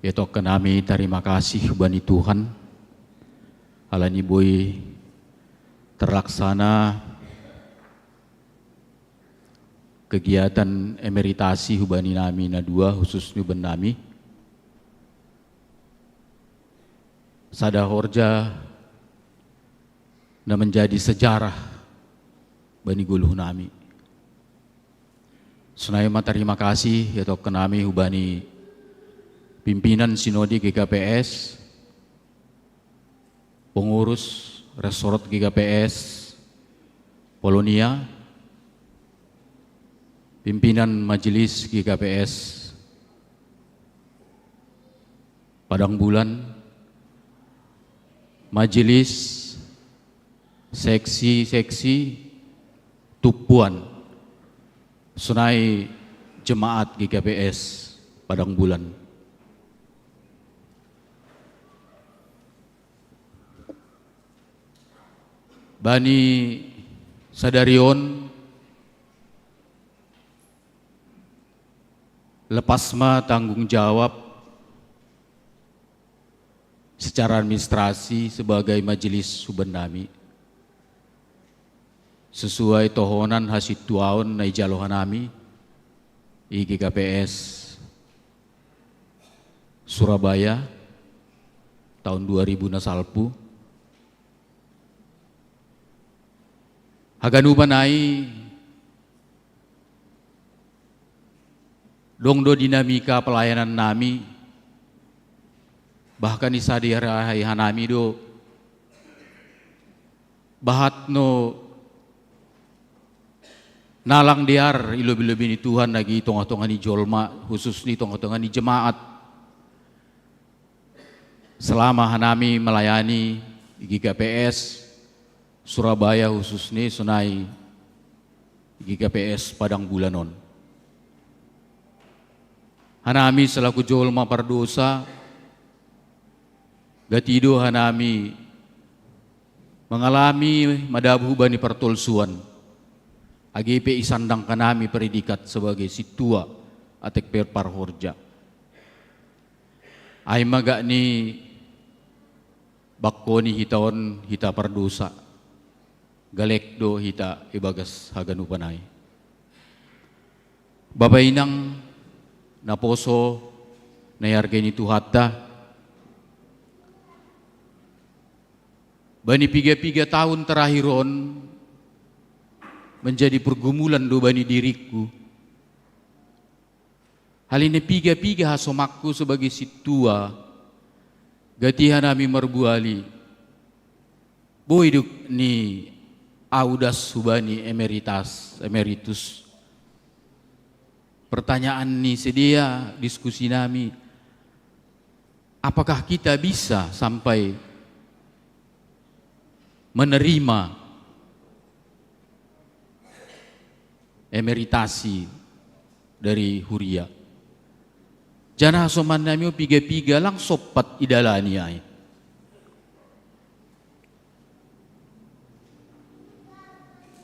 ya, toke nami tarima kasih bani Tuhan. Alani boi terlaksana kegiatan emeritasi hubani nami na dua, khusus ni hubani nami. Sada horja na menjadi sejarah bani goluh nami. Sonai ma tarima kasih ya toke nami hubani pimpinan Sinodi G K P S, pengurus Resort G K P S Polonia, pimpinan Majelis G K P S Padang Bulan, Majelis, seksi-seksi, tupuan, sonai jemaat G K P S Padang Bulan. Bani sadari on, lepas ma tanggung jawab secara administrasi sebagai majelis hubani nami. Sesuai tohonan hasintuaon na ijalo hanami i G K P S Surabaya tahun dua ribu na salpu. Haganupan ai dong do dinamika pelayanan nami, bahkan i sada i ari hanami do bahat no Nalang dear i lobi-lobi ni Tuhan agi i tonga-tonga ni jolma, khusus ni tonga-tonga ni jemaat. Selama hanami melayani i G K P S Surabaya, khusus ni sonai i G K P S Padang Bulan on, hanami selaku jolma pardosa, gati do hanami mangalami madabu bani partolsuan, agi pe isandang hanami predikat sebagai sintua atik pe parhorja. Ai ma gak ni bangko ni hita on, hita pardosa, galek do hita ibagas haganupan ai. Bapa inang naposo na ihargai ni Tuhanta, bani piga-piga tahun terakhir on menjadi pergumulan do bani diriku. Hali ni piga-piga hasomakku sebagai sintua, gati hanami marbuali. Boi do ni au das hubani emeritas, emeritus. Pertanyaan ni sidea, diskusi nami, apakah kita bisa sampai menerima emeritasi dari huria? Janah hasoman nami on piga-piga lang sompat idalani ai.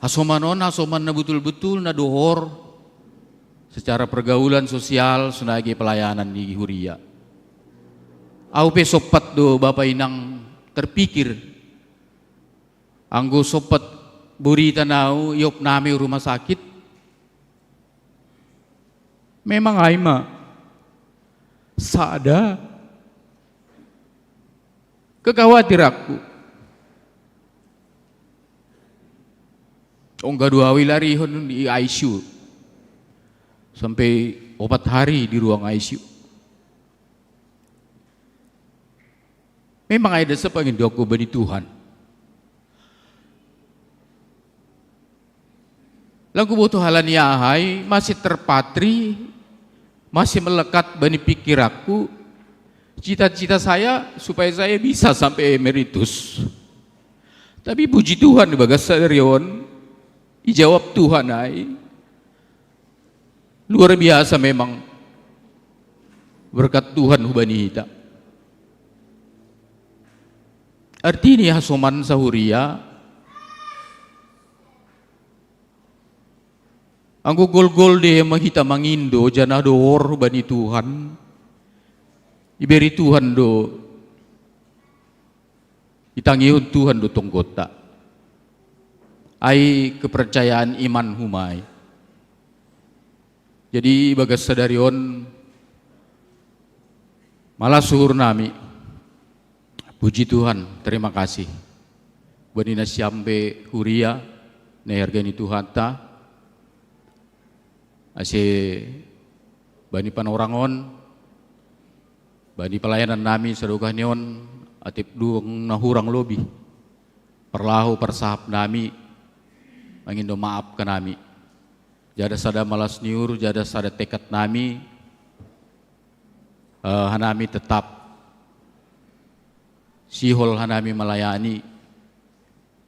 Hasoman on hasoman na betul-betul na dohor secara pergaulan sosial, sonai agi pelayanan di huria. Au pe sompat do bapa inang terpikir, anggo sompat boritan au iop nami rumah sakit, memang ai ma sada kekawatiranku. Ongga do au ilarihon di I C U sampai opat hari di ruang I C U. Memang ai das pangindoku bani Tuhan. Lagu boto halani ahai masih terpatri, masih melekat bani pikiranku. Cita-cita saya supaya saya bisa sampai emeritus. Tapi puji Tuhan, di bagas sadari on ijawab Tuhan ai. Luar biasa memang berkat Tuhan hubani hita. Arti ni hasoman sahuria, anggo golgol dehe ma hita mangindo janah dohor bani Tuhan, iberi Tuhan do, itangihon Tuhan do tonggonta. Ai kepercayaan iman humai. Jadi bagas sadari on malas uhur nami. Puji Tuhan, terima kasih. Bani nasiam pe huria na ihargai ni Tuhanta, ase bani panorang on, bani pelayanan nami sadokah ni on, atip dung na hurang lobi parlaho parsahap nami, mangindo maaf hanami. Jada sada malas ni uhur, jada sada tekad nami, eh, hanami tetap sihol hanami melayani,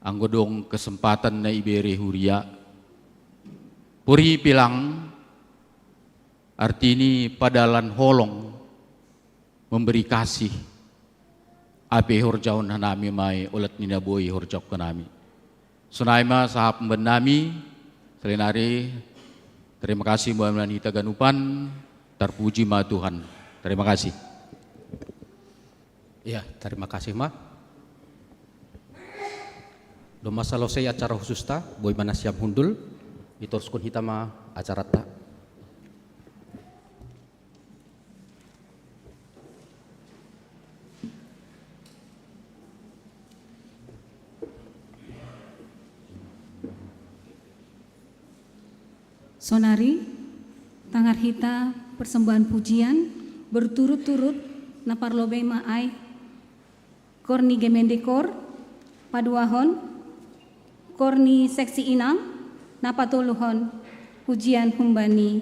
anggo dong kesempatan na ibere huria. Puri pilang arti ni padalan holong, memberi kasih. Ai pe horjahon hanami ma i olat ni na boi horjahon hanami. Sonai ma sahap bennami, salinari, terima kasih buat hita ganupan, terpuji ma Tuhan. Terima kasih. Ya, terima kasih ma. Domma salosei acara khususta, boi ma nasiam hundul, itoruskon hita ma acaranta. Sonari, tangar hita persembahan pujian berturut-turut na parlobei ma ai, kor ni Gemende Kor, paduahon, kor ni seksi inang, na patoluhon, Pujian humbani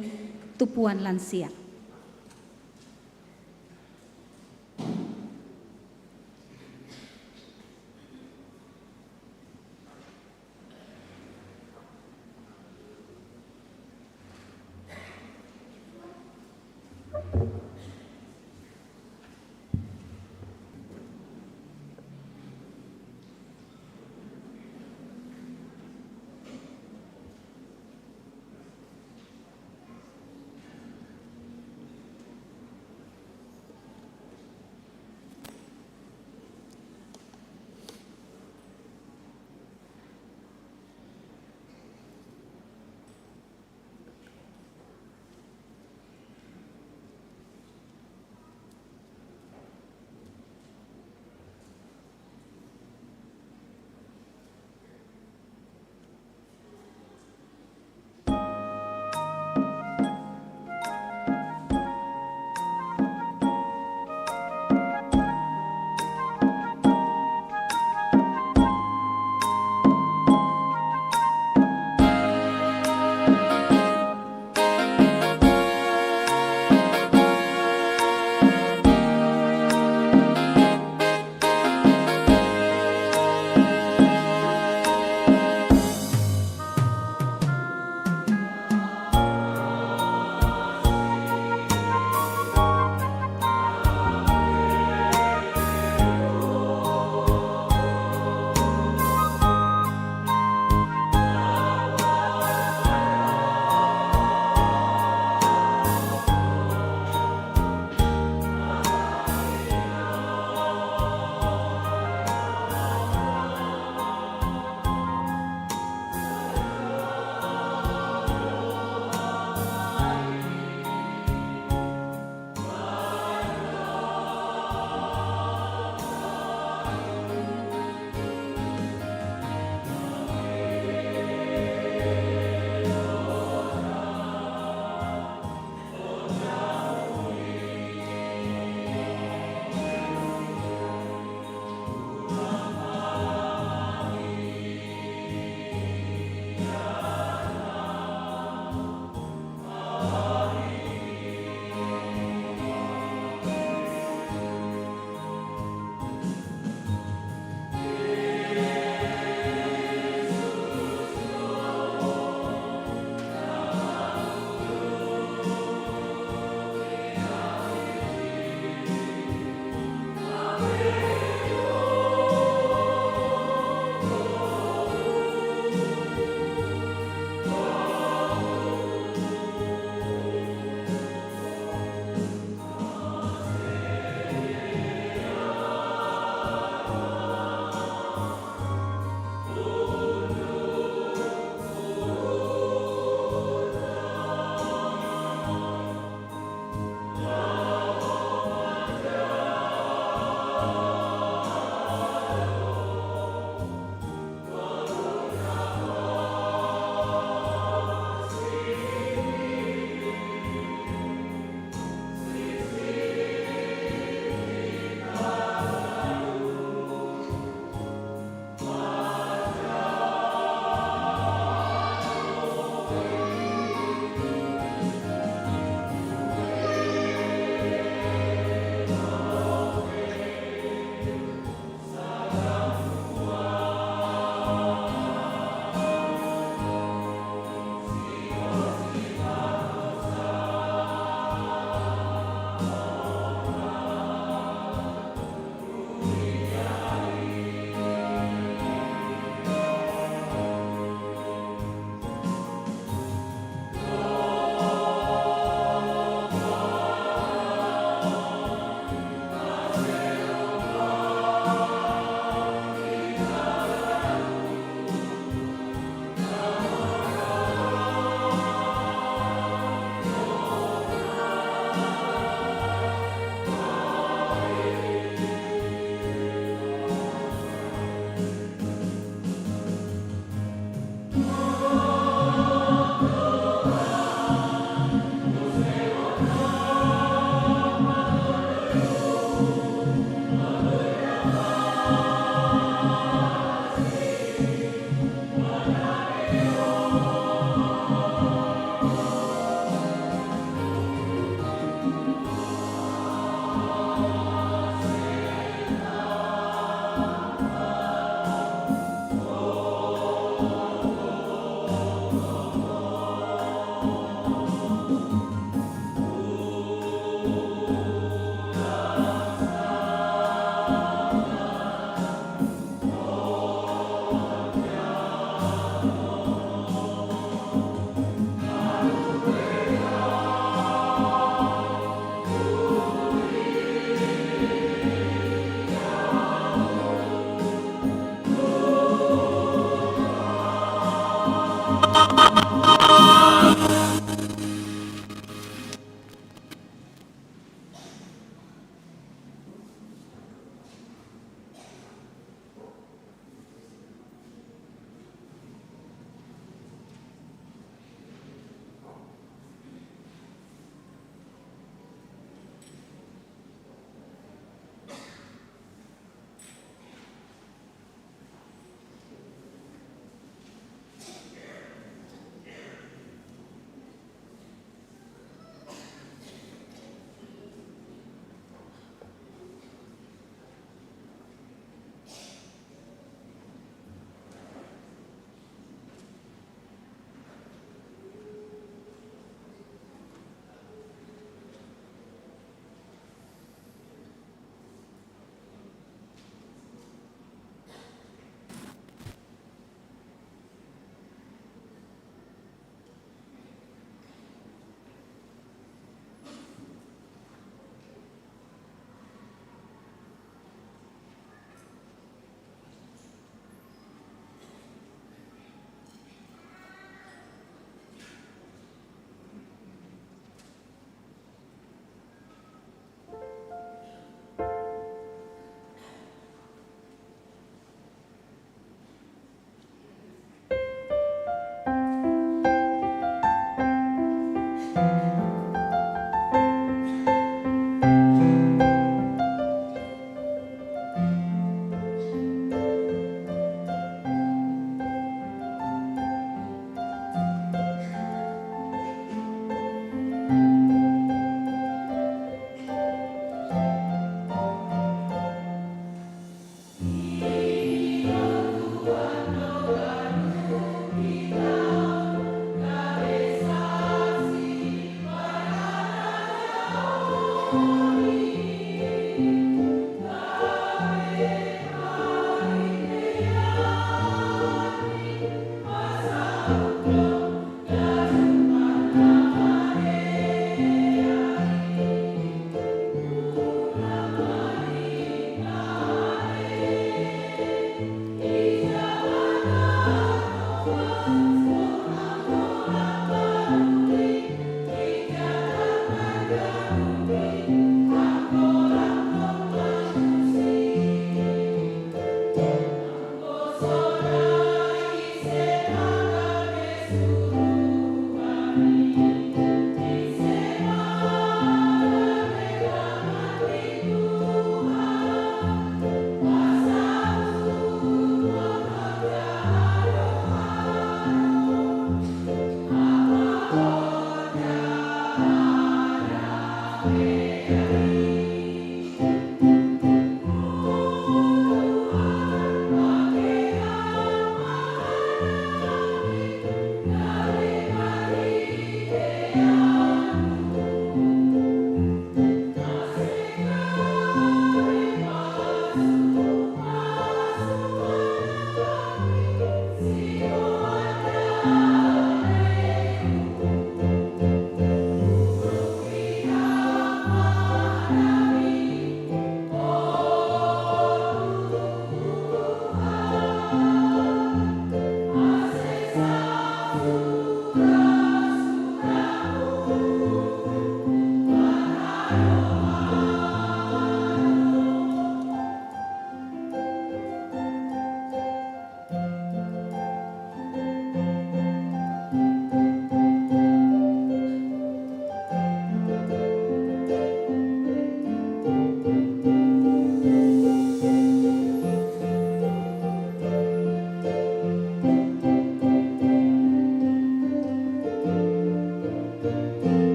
tupuan lansia.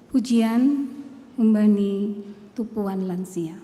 Pujian umbani tupuan lansia.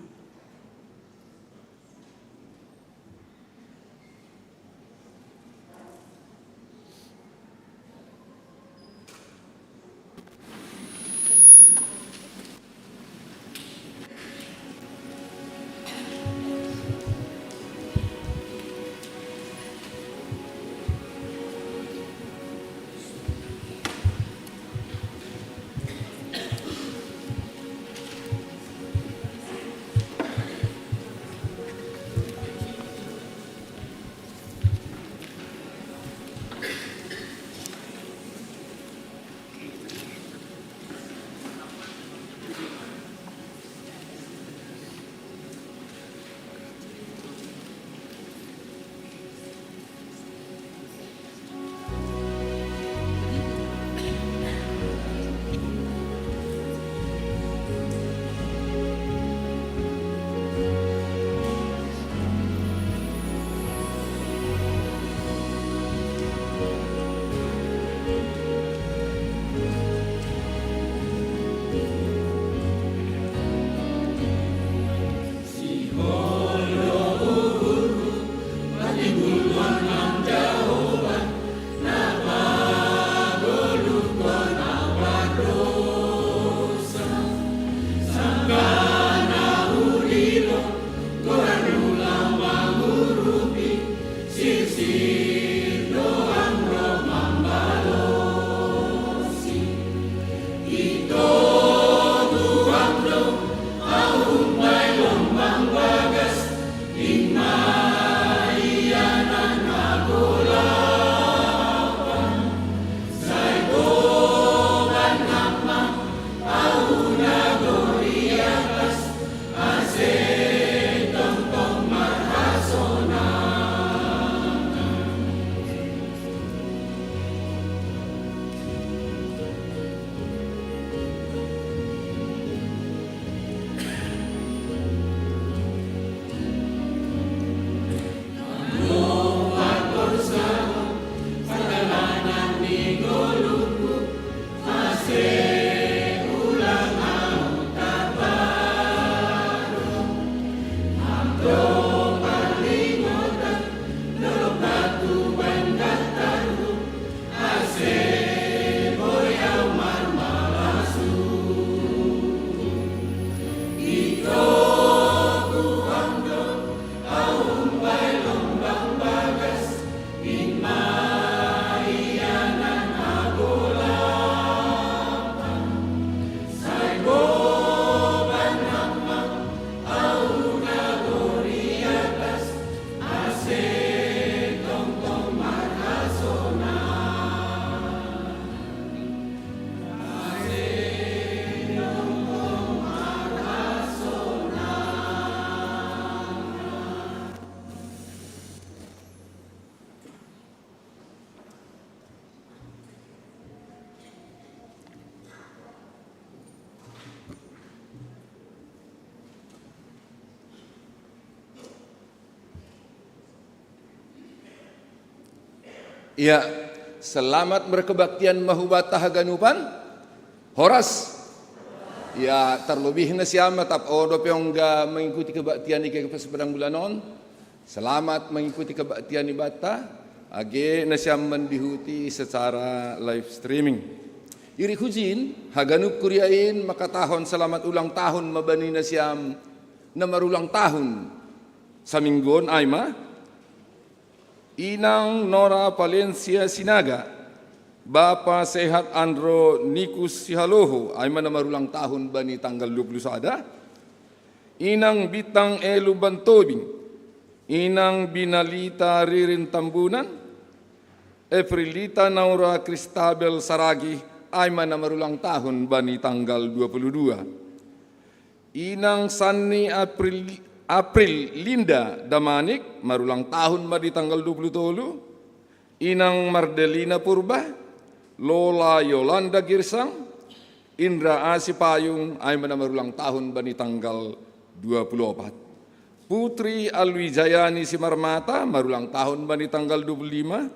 Iya, selamat berkebaktian mahu bata haganupan. Horas. Iya, terlebih nasiam ma taap o dope ongga mengikuti kebaktian i ke pas padang bulan on. Selamat mengikuti kebaktian i banta, age nasiam mandihuti secara live streaming. Iri hujin, haganup kuria in makatahon selamat ulang tahun ma bani nasiam na marulang tahun saminggu on, ai ma Inang Nora Valencia Sinaga, Bapa Sehat Andro Nikus Sihaloho, ai ma na marulang tahun bani tanggal dua puluh sada, Inang Bintang Elu Bantobing, Inang Binalita Ririn Tambunan, Efrilita Naura Kristabel Saragi, ai ma na marulang tahun bani tanggal dua puluh dua. Inang Sanni April, April Linda Damanik, marulang tahun ma di tanggal dua puluh tolu. Inang Mardelina Purba, Lola Yolanda Girsang, Indra Asi Payung, ai ma na marulang tahun bani tanggal dua puluh opat. Putri Alwi Jayani Simarmata, marulang tahun bani tanggal dua puluh lima.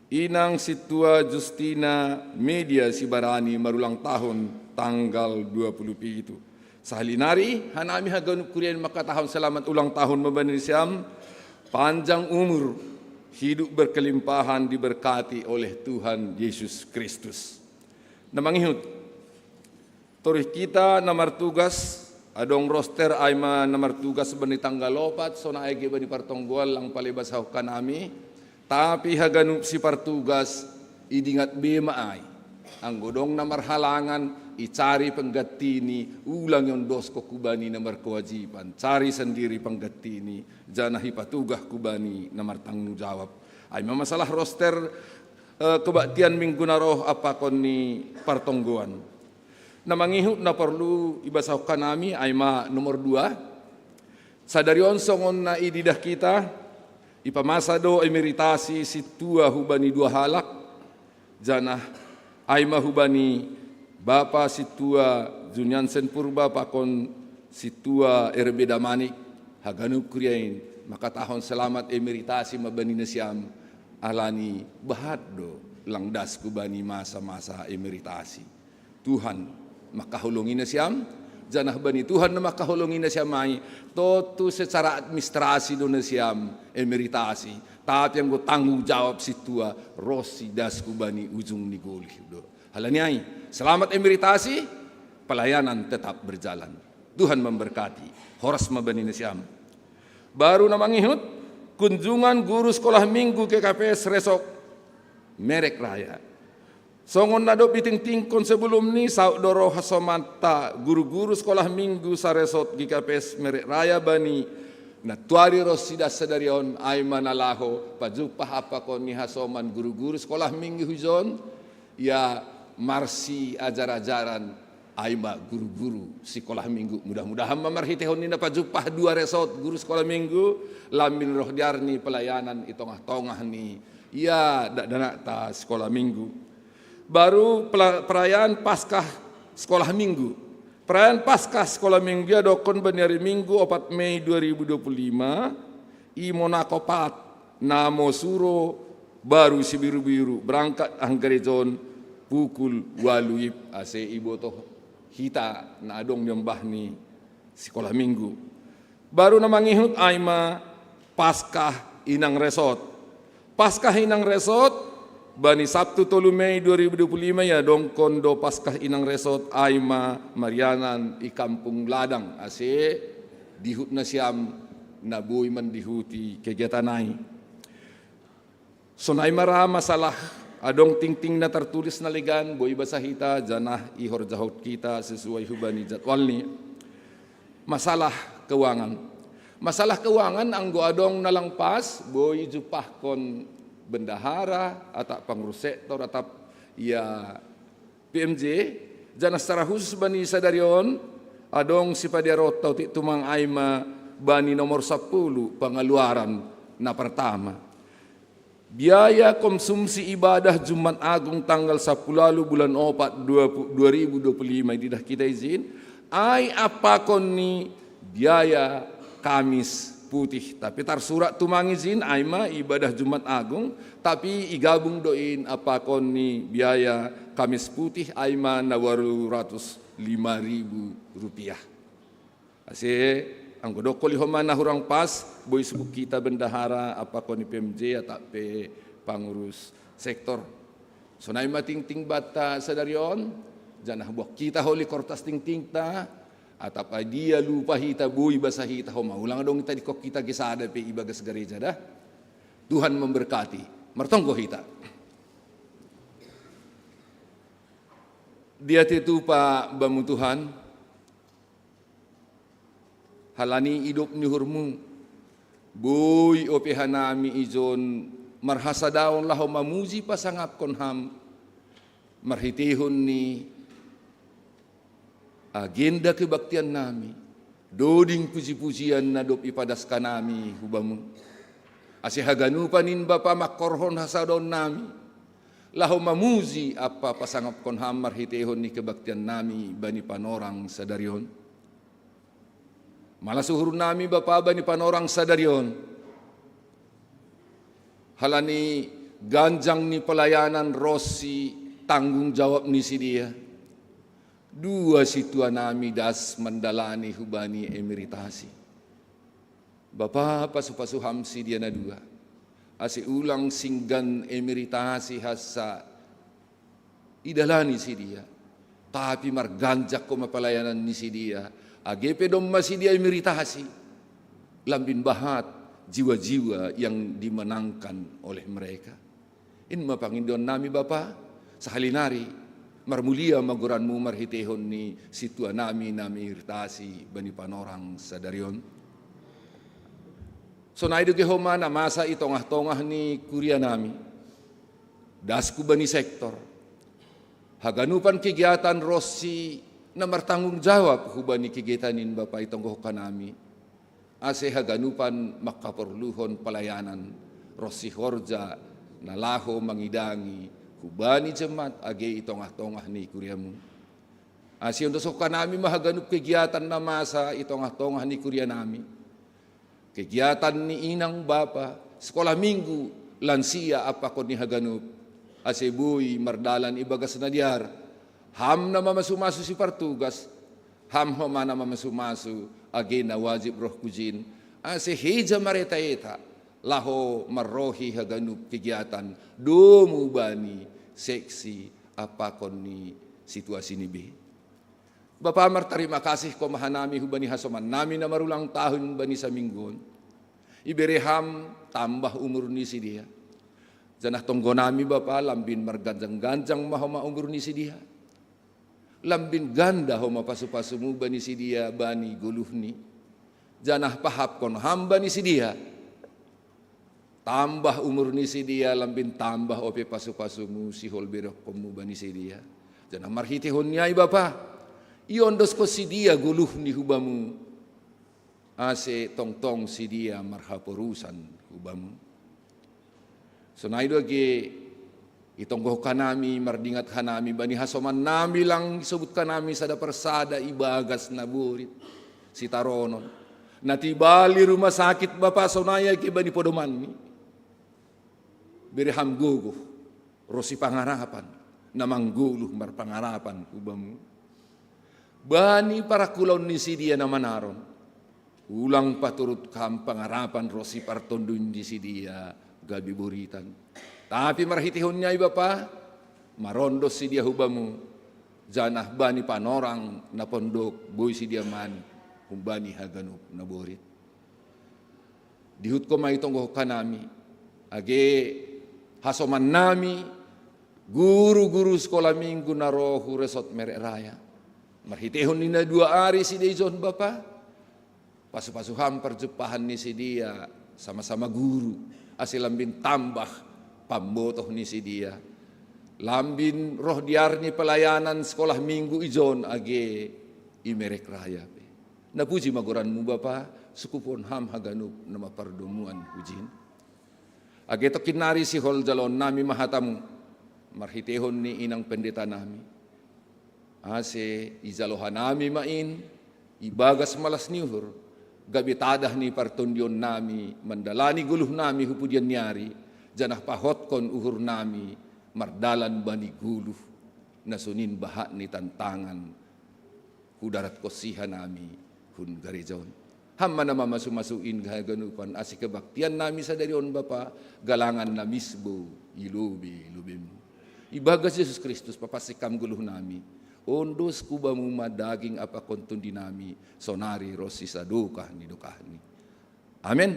Inang Situa Justina Media Sibarani, marulang tahun tanggal dua puluh pitu. Sahali nari, hanami haganup kuriain makatahon selamat ulang tahun ma bani nasiam, panjang umur, hidup berkelimpahan diberkati oleh Tuhan Yesus Kristus. Na mangihut, torih hita na martugas, adong roster ai ma na martugas bani tanggal opat, sonai age bani partonggoan lang pala ibasahon hanami, tapi haganup sipartugas, idingat be ma ai. Anggo adong na marhalangan, icari penggantina, ulang iondoskon hubani na markewajiban, cari sandiri penggantina, janah ipatugah hubani na martanggung jawab. Ai ma masalah roster, eh, kebaktian minggu na roh ampakon ni partonggoan. Na mangihut na porlu ibasahon hanami ai ma nomor dua. Sadari on songon na ididah hita, ipamasa do emeritasi sintua hubani dua halak, janah ai ma hubani Bapa Sintua Juniansen Purba pakon Sintua R B Damanik, haganup kuriain makatahon selamat emeritasi ma bani nasiam, alani bahat do lang das hubani masa-masa emeritasi. Tuhan mangkaholongi nasiam, janah bani Tuhan na mangkaholongi nasiam ai, tontu secara administrasi do nasiam emeritasi, tapi anggo tanggung jawab sintua ronsi das hubani ujung ni golih do. Halani ai, selamat emeritasi, pelayanan tetap berjalan. Tuhan memberkati, horas ma bani nasiam. Baru na mangihut, kunjungan guru sekolah minggu G K P S Resort Merek Raya. Songon na dob itingtingkon sebelum ni, saut do roh hasomanta guru-guru sekolah minggu saresort G K P S Merek Raya bani na tuari ronsi das sadari on, ai ma na laho pajumpah ampakon ni hasoman guru-guru sekolah minggu hijon, ia marsiajar-ajaran, ai ma guru-guru sekolah minggu. Mudah-mudahan ma marhiteihon ni na pajumpah dua resort guru sekolah minggu, lambin roh di ari ni pelayanan i tongah-tongah ni ia dakdanakta sekolah minggu. Baru pela-, perayaan Paskah sekolah minggu. Perayaan Paskah sekolah minggu ia dokkon bani ari Minggu opat Mei dua ribu dua puluh lima, i Monaco pat, na mosuro baru sibiru-biru, berangkat anggarejon pukul ualu ib, ase iboto hita na adong niombah ni sekolah minggu. Baru na mangihut ai ma Paskah inang resort. Paskah inang resort, bani Sabtu tolu Mei dua ribu dua puluh lima ia dokkon do Paskah inang resort ai ma marianan i Kampung Ladang, ase dihut nasiam na boi mandihuti kegiatan ai. Sonai ma ra masalah adong tingting na tartulis na legan, boi ibasa hita, janah ihorjahon hita sesuai hubani jadwalni. Masalah keuangan. Masalah keuangan anggo adong na lang pas, boi ijumpahkon bendahara, atap pangurus sektor, atap ia P M J, janah secara khusus bani sadari on, adong sipadiaronta otik tumang ai ma bani nomor sampulu, pengeluaran na pertama. Biaya konsumsi ibadah Jumat Agung tanggal sampulu ualu bulan opat dua pu-, dua ribu dua puluh lima ididah hita i jin, ai ampakon ni biaya Kamis Putih. Tapi tarsurat tumang i jin, ai ma ibadah Jumat Agung, tapi igabung do in ampakon ni biaya Kamis Putih, ai ma na ualu ratus lima ribu rupiah. Ase, anggo dokkon lihoma na hurang pas, boi subuk hita bendahara, ampakon ni P M J, atap pe pangurus sektor. Sonai ma tingting banta sadari on, janah buat hita holi kortas tingtingta, atap ai dia lupa hita, boi basa hita homa, ulang adong tadingkon hita gesada pe ibagas gareja da. Tuhan memberkati, martonggo hita. Dia tetupa bamu Tuhan, halani idop ni uhurmu, boi ope hanami ijon marhasadaon laho mamuji pasangapkon ham, marhiteihon ni agenda kebaktian nami, doding puji-pujian na dob ipadas hanami hubamu. Ase haganupan in Bapa mangkorhon hasadaon nami, laho mamuji ampa pasangapkon ham marhiteihon ni kebaktian nami bani panorang sadari on. Malas uhur nami Bapa bani panorang sadari on, halani ganjang ni pelayanan ronsi tanggung jawab ni sidea. Dua situa nami das mandalani hubani emeritasi. Bapa, pasu-pasu ham sidia na dua, ase ulang singgan emeritasi hassa idalani sidia, tapi marganjak homa palayanan ni sidia, age pe domma sidia emeritasi, lambin bahat jiwa-jiwa yang dimenangkan oleh mereka. In ma pangindoan nami Bapa, sahali nari, marmulia ma goranmu marhitehon ni situa nami na meritasi bani panorang sadari on. Sonai do ge homa na masa i tongah-tongah ni kuria nami, dasku bani sektor, haganupan kegiatan ronsi na martanggung jawab hubani kegiatan in Bapa i tonggohon hanami, ase haganupan mangkaporluhon palayanan ronsi horja na laho mangidangi hubani jemmat age i tongah-tongah ni kuriamu. Ase ondoskon hanami ma haganup kegiatan na masa i tongah-tongah ni kuria nami, kegiatan ni inang bapa, sekolah minggu, lansia ampakon ni haganup, ase boi mardalan ibagas na dear. Ham na mamasu-masu sipartugas, ham homa na mamasu-masu age na wajib roh hujin, ase heja mareta-eta laho marrohi haganup kegiatan domu bani seksi ampakon ni situasi ni be. Bapa, martarima kasih homa hanami hubani hasoman nami na marulang tahun bani saminggu on. Ibere ham tambah umur ni sidia. Janah tonggo nami Bapa, lambin marganjang-ganjang ma homa umur ni sidia. Lambin ganda homa pasu-pasumu bani sidia bani goluhni. Janah pahapkon ham bani sidia. Tambah umur ni sidia, lambin tambah ope pasu-pasumu sihol berekonmu bani sidia. Janah marhitehon ni ai Bapa, iondoskon sidia goluhni hubamu, ase tongtong sidia marhaporusan hubamu. Sonai do age itonggohon hanami, mardingat hanami bani hasoman nami lang isobut hanami sada parsada ibagas na borit sitaronon. Na tibal i rumah sakit Bapa, sonai age bani podomanni. Bere ham gogoh ronsi pangarapan, na manggoluh marpangarapan hubamu. Bani parangkulaon ni sidia na manaron, ulang paturut ham pangarapan ronsi partonduyon ni sidia gabe boritan. Tapi marhitehon ni ai Bapa, marondos sidia hubamu, janah bani panorang na pondok boi sidia manu humbani haganup na borit. Dihutkon ma itonggohon hanami, age hasoman nami, guru-guru sekolah minggu na ro hu Resort Merek Raya. Marhitehon ni na dua ari sidia ijon Bapa, pasu-pasu ham parjumpahan ni sidia sama-sama guru, ase lambin tambah pambotoh ni sidia. Lambin roh dear ni palayanan sekolah minggu ijon age i Merek Raya pe. Na puji ma goranmu Bapa, sungkuphon ham haganup na mapardomuan hujin. Age tongkin nari sihol jaloon nami ma hatamu, marhitehon ni inang pendeta nami. Ase ijalo hanami ma in, ibagas malas ni uhur, gabe tadah ni partonduyon nami mandalani goluh nami hu pudian ni ari, janah pahotkon uhur nami mardalan bani goluh, na sonin bahat ni tantangan hudaratkon sihanami hun gareja on. Ham ma na mamasu-masu in haganupan ase kebaktian nami sadari on Bapa, galangan na misbou i lobe-lobemu. Ibagas Jesus Kristus papansing ham goluh nami, ondos hubamu ma daging ampakon tondi nami, sonari ronsi sadokah ni dokahni. Amen.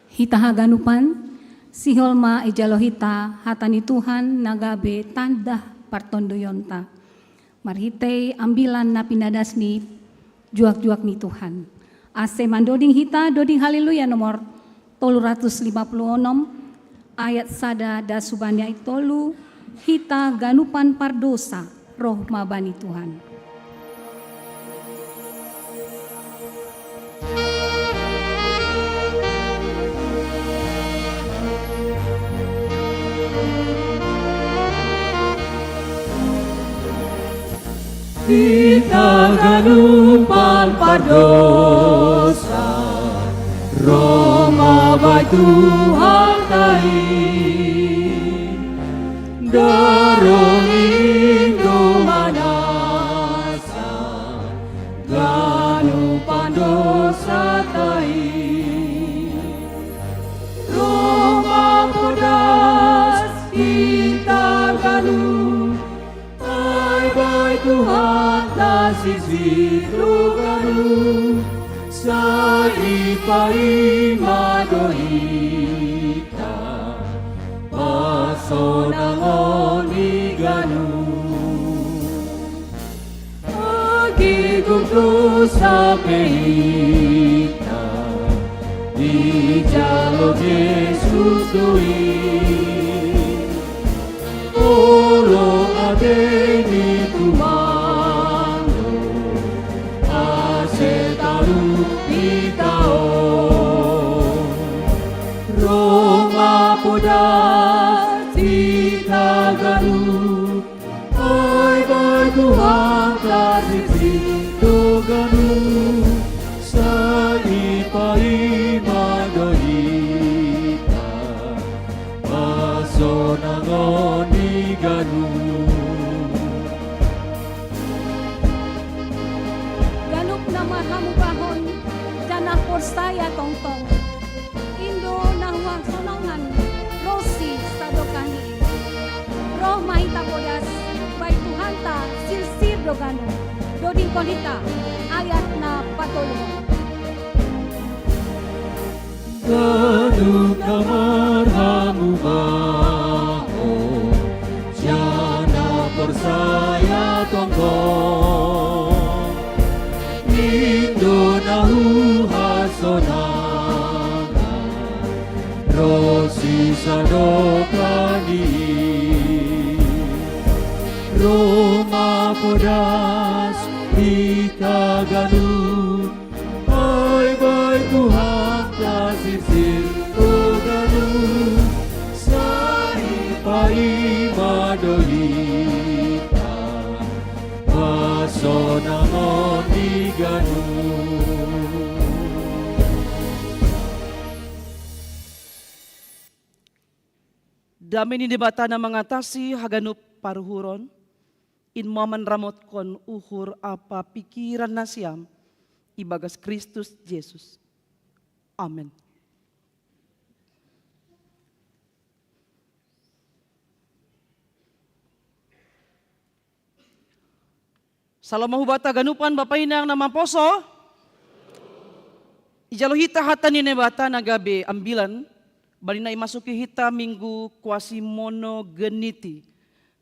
Hita haganupan, sihol ma ijalo hita hata ni Tuhan na gabe tanda partonduyonta, marhitei ambilan na pinadas ni juak-juak ni Tuhan. Ase mandoding hita doding Haleluya nomor tolu ratus lima puluh onom, ayat sada das hubani ayat tolu, hita ganupan pardosa roh ma bani Tuhan. Hita ganupan pardosa, roh ma bai Tuhanta i. Daroh Ima do hita pasonangon i ganup. Agi gugos hape hita ijalo Jesus do i. Olo age ni tumanglo ase talu hita on. Roma podas hita ganup. Ai bai Tuhan kasih si do ganup. Sai paima do hita pasonangon i ganup. Ganup na marhamubahon, janah porsaya tongtong. Indo na huhasonangan ronsi sadokah ni i. Roh ma hita podas, bai Tuhanta sirsir do ganup. Dodingkon hita ayat na patoluhon. Ganup na marhamubahon, janah porsaya tongtong. Indo na huhasonangan ronsi sadokah ni i. Roma podas hita ganup. Ai bai Tuhan kasih si do ganup. Sai paima do hita pasonangon i ganup. Dame ni Debata na mangatasi haganup paruhuron, in ma manramotkon uhur ampa pingkiran nasiam ibagas Kristus Jesus. Amen. Salam ma hubanta haganupan, Bapa Inang na maposo. Ijalo hita hata ni Naibata na gabe ambilan bani na imasuki hita Minggu Quasimodogeniti,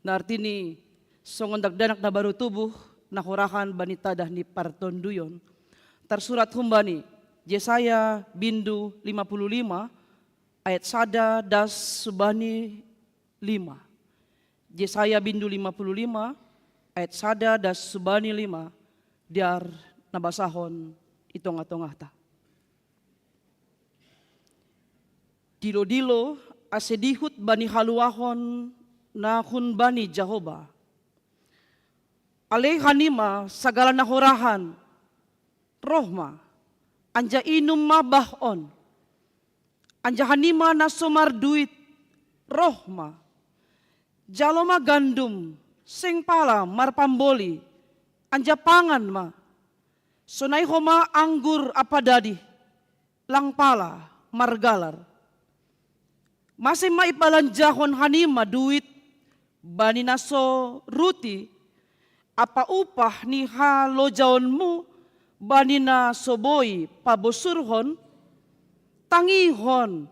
na artini songon dakdanak na baru tubuh na hurang bani tadah ni partonduyon. Tarsurat humbani Jesaya bindu lima puluh lima, ayat sada das subani lima. Jesaya bindu lima puluh lima, ayat sada das subani lima, dear na basahon i tongah-tongahta. Dilo-dilo ase dihut bani haluahon na humbani Jahowa. Ale hanima sagala na horahan, roh ma, anjaha inum ma bah on. Anjaha hanima na so marduit, roh ma. Jalo ma gandum, seng pala marpamboli, anjaha pangan ma. Sonai homa anggur ampa dadi, lang pala margalar. Mase ma ipalanjahon hanima duit bani na so ruti, ampa upah ni halojaonmu bani na so boi pabosurhon? Tangihon,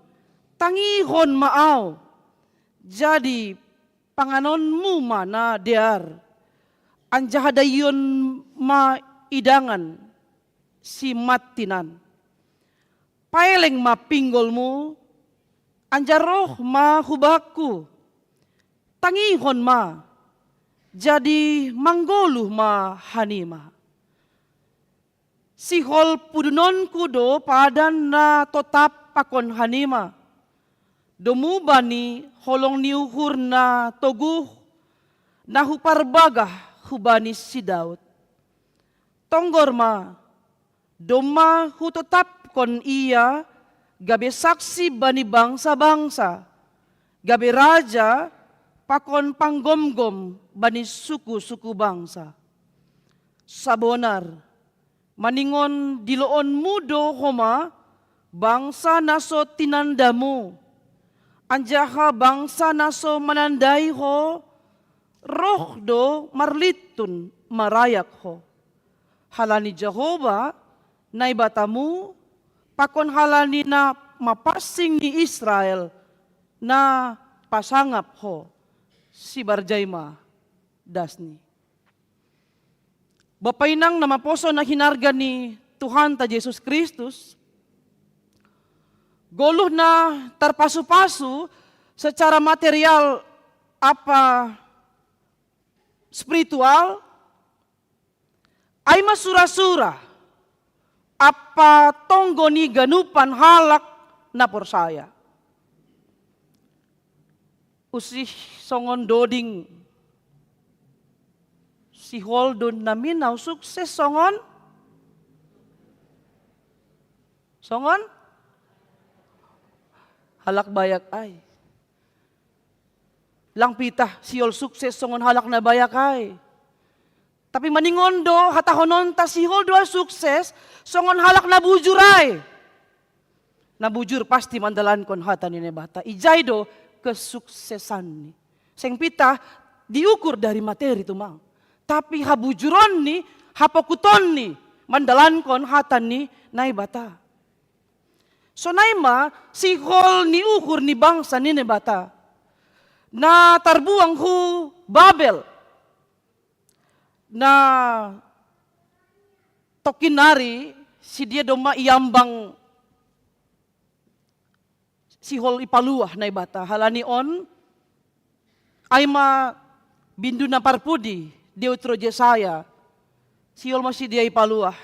tangihon ma ahu, jadi panganonmu ma na dear, anjaha daihon ma idangan si mantinan. Paeleng ma pinggolmu, anjaha roh ma hubakku. Tangihon ma, jadi manggoluh ma hanima. Sihol pudunonku do padan na totap pakon hanima, domu bani holong ni uhur na toguh, na huparbagah hubani si Daud. Tonggor ma, domma hutotapkon ia gabe saksi bani bangsa-bangsa, gabe raja pakon panggomgom bani suku-suku bangsa. Sabonar, maningon diloonmu do homa bangsa na so tinandamu, anjaha bangsa na so manandai ho, roh do marlintun marayak ho. Halani Jahowa, Naibatamu, Pakon halani na mapasing ni Israel na pasangap ho si barjaima dasni. Bapa inang na maposo na hinarga ni Tuhanta Jesus Kristus, goluh na tarpasu-pasu secara material apa spiritual, ai ma sura-sura apa tonggo ni ganupan halak na porsaya. Usih songon doding siholdon namin na sukses songon, songon halak bayak ai. Lang pitah sihol sukses songon halak na bayak ai. Tapi maningon do hatahononta, sihol do ai sukses songon halak na bujur ai. Na bujur pasti mandalankon hata ni Naibata. Ijai do kesuksesanni. Seng pitah diukur dari materi tumang, tapi habujuronni, hapokutonni mandalankon hata ni Naibata. Sonai ma sihol ni ukur ni bangsa ni Naibata na tarbuang hu Babel. Na tongkin nari sidea domma iambang sihol ipaluah Naibata. Halani on, ai ma bindu na parpudi, Deutro Jesaya, sihol ma sidea ipaluah.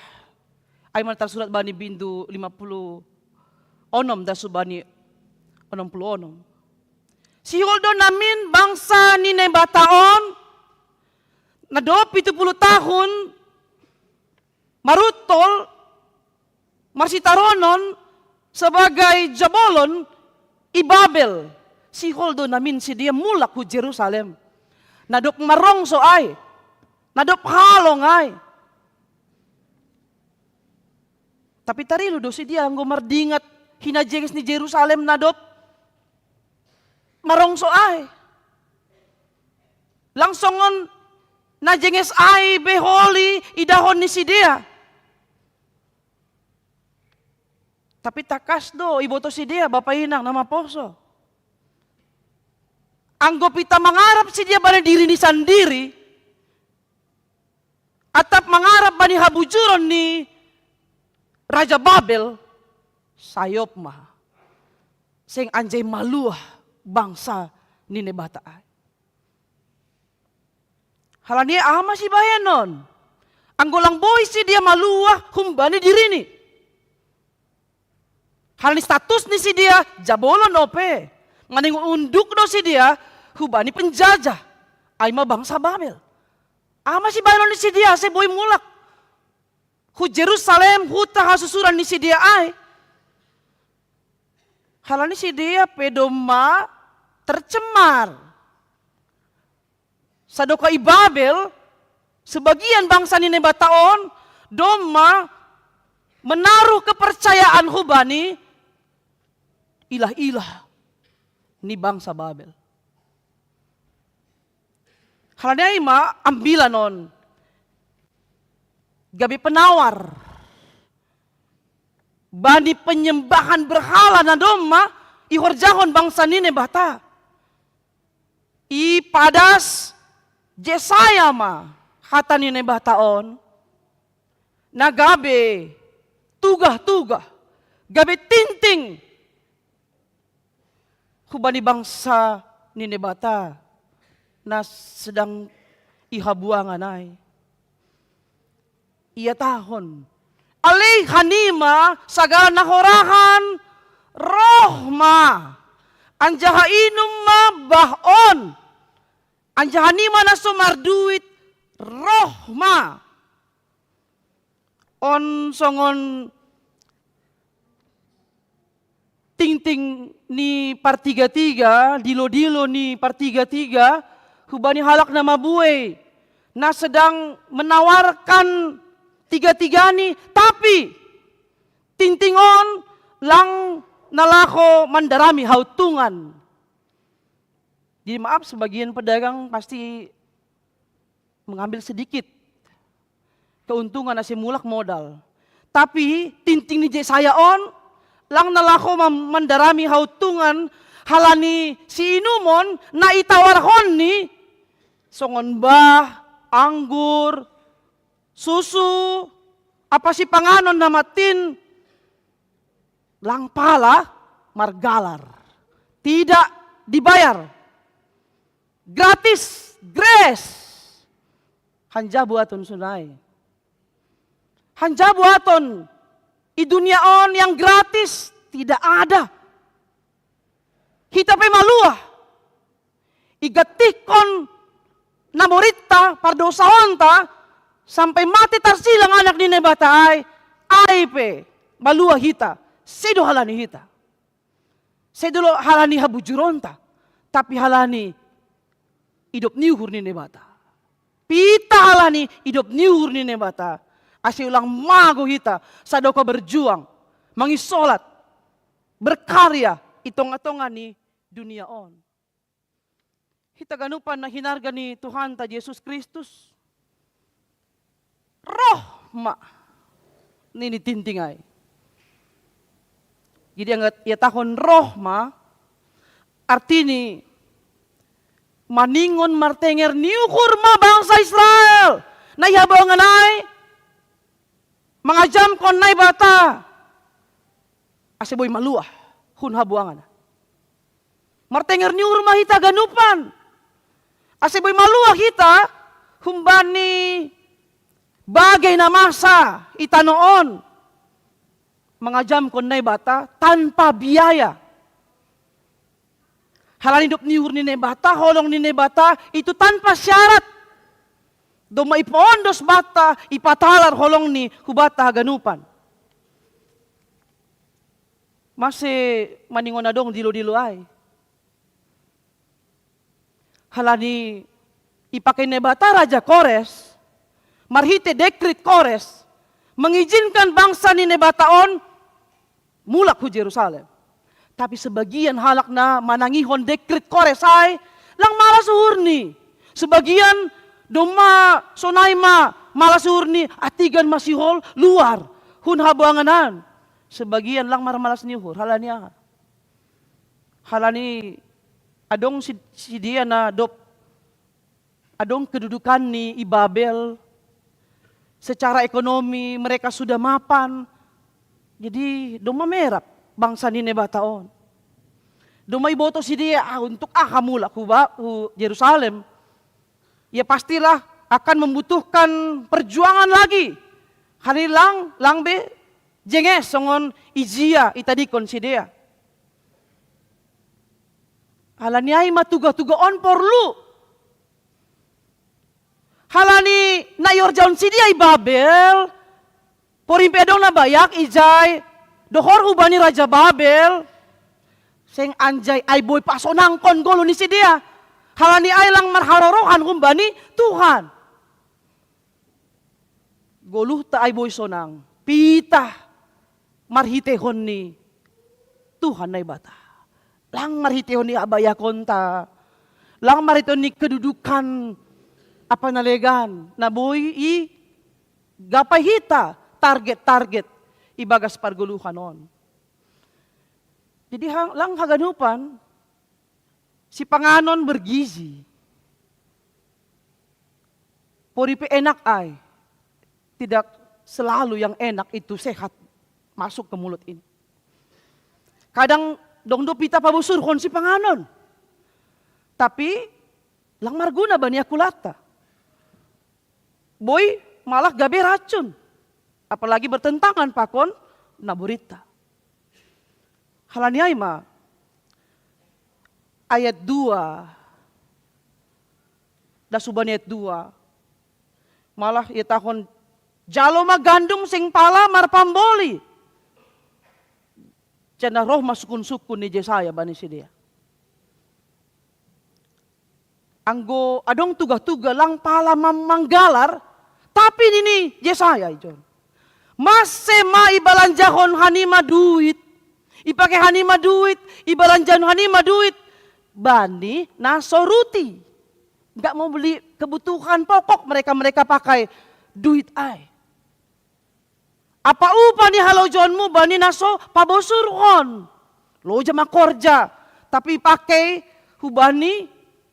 Ai ma tarsurat bani bindu lima puluh onom das hu bani onom puluh onom. Sihol do namin bangsa ni Naibata on, na dob pitu puluh tahun maruntol marsitaronon sebagai jabolon i Babel. Sihol do namin sidea mulak hu Jerusalem. Na dob marongso ai, na dob halong ai. Tapi tarilu do sidea anggo mardingat hinajenges ni Jerusalem na dob marongso ai. Lang songon na jenges ai be holi idahon ni sidea. Tapi takas do iboto sidea, bapa inang na maposo. Anggo pita mangarap sidea bani dirini sandiri, atap mangarap bani habujuron ni Raja Babel, sayop ma. Seng anjai maluah bangsa ni Naibata ai. Halani aha ma sibahenon? Anggo lang boi sidea maluah humbani dirini. Halani status ni sidea jabolon ope. Maningon unduk do sidea hubani penjajah, ai ma bangsa Babel. Aha ma sibahenon ni sidea ase boi mulak hu Jerusalem, huta hasusuran ni sidea ai? Halani sidea pe domma tercemar. Sadokah i Babel, sebagian bangsa ni Naibata on domma menaruh kepercayaan hubani ilah-ilah ni bangsa Babel. Halani ai ma ambilan on gabe penawar bani penyembahan berhala na domma ihorjahon bangsa ni Naibata. Ipadas Jesaya ma hata ni Naibata on, na gabe tugah-tugah, gabe tingting hubani bangsa ni Naibata na sedang ihabuangan ai. Ihatahon, ale hanima sagala na horahan, roh ma, anjaha inum ma bah on, anjaha hanima na so marduit, roh ma. On songon tingting ni partiga-tiga, dilo-dilo ni partiga-tiga, hubani halak na mabuei, na sedang menawarkan tiga-tigani, tapi tingting on lang na laho mandarami hauntungan. Jadi maaf, sebagian pedagang pasti mengambil sedikit keuntungan ase mulak modal. Tapi tingting ni Jesaya on Lang na laho mandarami hautungan halani siinumon na itawarhon ni, songon bah, anggur, susu, apa sipanganon na matin, lang pala margalar. Tidak dibayar. Gratis, grace. Hanjabu aton sonai. Hanjabu aton, i dunia on yang gratis tidak ada. Hita pe maluah. Igatihon na moritta, pardosaonta, sampai mate tarsilang anak ni Naibata ai, ai pe maluah hita, sedo halani hita. Sedo halani habujuronta, tapi halani idop ni uhur ni Naibata. Pita halani idop ni uhur ni Naibata. Ase ulang mago hita, sadokah berjuang, mangisolat, berkarya i tonga-tonga ni dunia on. Hita ganupan na hinarga ni Tuhanta Jesus Kristus, roh ma nini tinting ai. Jadi anggo ihatahon roh ma, artini maningon martenger ni uhur ma bangsa Israel na i habuangan ai, mangajamkon Naibata, ase boi maluah hun habuangan. Martenger ni uhur ma hita ganupan, ase boi maluah hita humbani bagei na masa i tano on, mangajamkon Naibata tanpa biaya. Halani idop ni uhur ni Naibata, holong ni Naibata itu tanpa syarat. Domma ipaondos banta, ipatalar holongni hubanta haganupan. Mase maningon adong dilo-dilo ai. Halani ipake Naibata Raja Kores, marhite dekrit Kores, mengizinkan bangsa ni Naibata on mulak hu Jerusalem. Tapi sebagian halak na manangihon dekrit Kores ai, lang malas uhurni. Sebagian domma sonai ma malas uhurni, atigan ma sihol luar hun habuangan an. Sebagian lang marmalas ni uhur, halani aha? Halani adong si, sidea na dob adong kedudukanni i Babel, secara ekonomi mereka sudah mapan. Jadi domma merap bangsa ni Naibata on. Domma iboto sidea, ah, untuk aha mulak hu, hu Jerusalem? Ya pastilah akan membutuhkan perjuangan lagi. Halani lang, lang be jenges songon ijia itadingkon sidea. Halani ai ma tuga-tuga on porlu. Halani na iorjahon sidea i Babel, porimpe adong na bayak ijai, dohor hubani raja Babel, seng anjai ai boi pasonangkon goluh ni sidea. Halani ai lang marharorohan humbani Tuhan. Goluhta ai boi sonang, pitah marhiteihon ni Tuhan Naibata. Lang marhiteihon ni abayakonta, lang marhiteihon ni kedudukan apa na legan, na boi i gapai hita target-target ibagas pargoluhan on. Jadi lang haganupan, sipanganon bergizi. Porimpe enak ai. Tidak selalu yang enak itu sehat masuk ke mulut ini. Kadang dong do hita pabosurhon sipanganon. Tapi lang marguna bani akulatta. Boi malah gabe racun. Apalagi bertentangan pakon na boritta. Halani ai ma ayat dua, das hubani ayat dua. Malah ihatahon, jalo ma gandum seng pala marpamboli. Janah roh ma sungkun-sungkun ni Jesaya bani sidea. Anggo adong tuga-tuga lang pala manggalar, tapi nini Jesaya ijon, mase ma ibalanjahon hanima duit, ipake hanima duit, ibalanjahon hanima duit bani na so ruti. Nggak mau beli kebutuhan pokok mereka, mereka pakai duit ai. Apa upa ni halojonmu bani na so pabosurhon? Loja ma korja, tapi pakei hubani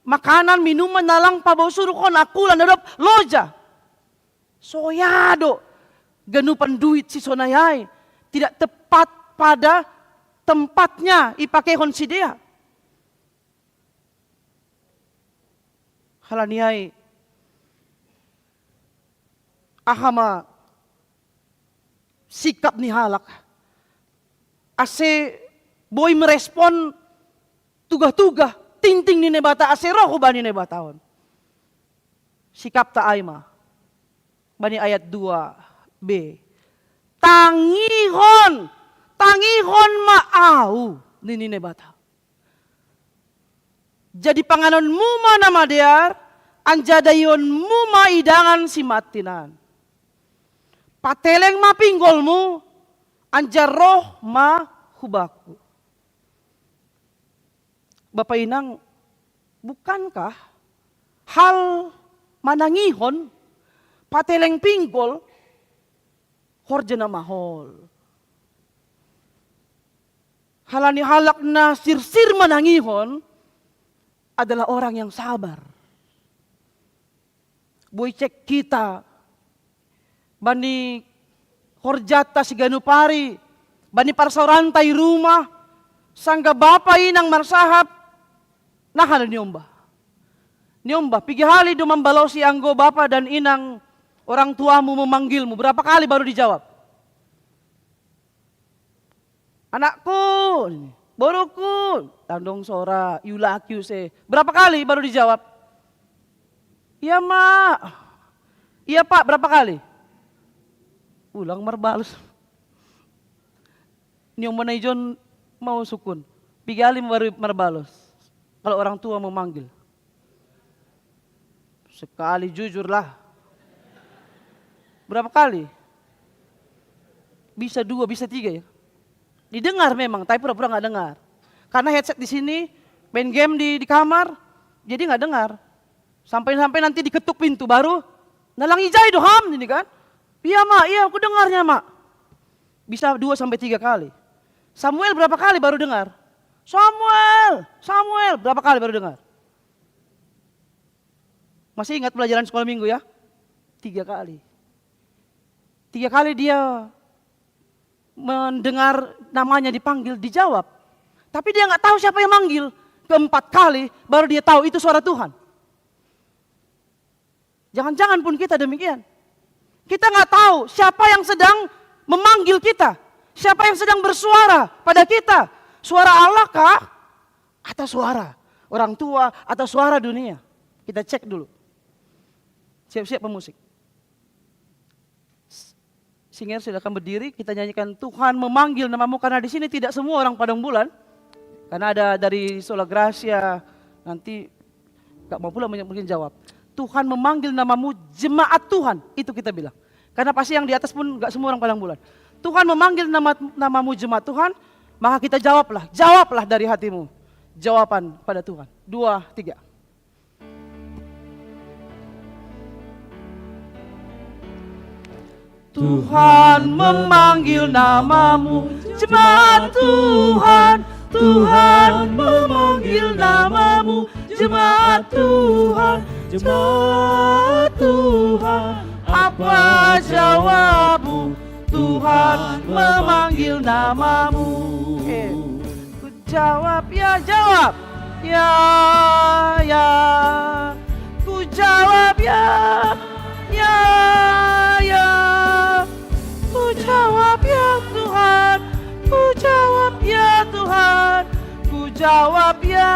makanan minuman na lang pabosurhon, akulan, na dob loja. Soya do ganupan duit si sonai ai tidak tepat pada tempatnya ipakeihon sidea. Halani ai, aha ma sikap ni halak ase boi merespon tugah-tugah tingting ni Naibata ase roh hubani Naibata on? Sikapta ai ma bani ayat dua b. Tangihon, tangihon ma au, nini Naibata. Jadi panganonmu ma na madear, anjaha daionmu ma idangan si mate an. Pateleng ma pinggolmu, anjaha roh ma hubakku. Bapa inang, bukankah hal manangihon, pateleng pinggol, horja na mahol? Halani halak na sirsir manangihon adalah orang yang sabar. Boi cek kita bani horjata siganup ari, bani parsaoranta i rumah, sanggah bapa inang marsahap, naha do niomba. Niomba, piga hali do mambalosi anggo bapa dan inang, orang tuamu memanggilmu, berapa kali baru dijawab? Anakku, boruku, tandong sora, iulaki use. Berapa kali baru dijawab? Iya, Mak. Iya, Pak, berapa kali? Ulang marbalos. Niomba na ijon mau sukun. Piga hali baru marbalos. Kalau orang tua memanggil. Sekali, jujurlah. Berapa kali? Bisa dua, bisa tiga ya. Didengar memang, tapi pura-pura nggak dengar. Karena headset di sini, main game di, di kamar, jadi nggak dengar. Sampai-sampai nanti diketuk pintu baru, na lang ijai do ham ini kan. Iya, Mak, iya, aku dengarnya, Mak. Bisa dua sampai tiga kali. Samuel berapa kali baru dengar? Samuel, Samuel, berapa kali baru dengar? Masih ingat pelajaran sekolah minggu ya? Tiga kali. Tiga kali dia mendengar namanya dipanggil, dijawab. Tapi dia nggak tahu siapa yang manggil. Keempat kali baru dia tahu itu suara Tuhan. Jangan-jangan pun kita demikian. Kita nggak tahu siapa yang sedang memanggil kita, siapa yang sedang bersuara pada kita. Suara Allah kah? Atau suara orang tua, atau suara dunia? Kita cek dulu. Siap-siap pemusik. Singer, silakan berdiri, kita nyanyikan Tuhan Memanggil Namamu, karena di sini tidak semua orang Padang Bulan. Karena ada dari Sola Gracia, nanti nggak mau pula mungkin jawab. Tuhan memanggil namamu, jemaat Tuhan, itu kita bilang. Karena pasti yang di atas pun nggak semua orang Padang Bulan. Tuhan memanggil nama, namamu, jemaat Tuhan, maka kita jawablah, jawablah dari hatimu. Jawaban pada Tuhan. Dua, tiga. Tuhan memanggil namamu, jemaat Tuhan. Tuhan memanggil namamu, jemaat Tuhan. Jemaat Tuhan, apa jawabmu? Tuhan memanggil namamu. Eh, ku jawab, ya jawab. Ya, ya. Ku jawab, ya. Ya, ya. Ku jawab, ya Tuhan. Ku jawab, ya Tuhan. Ku jawab, ya.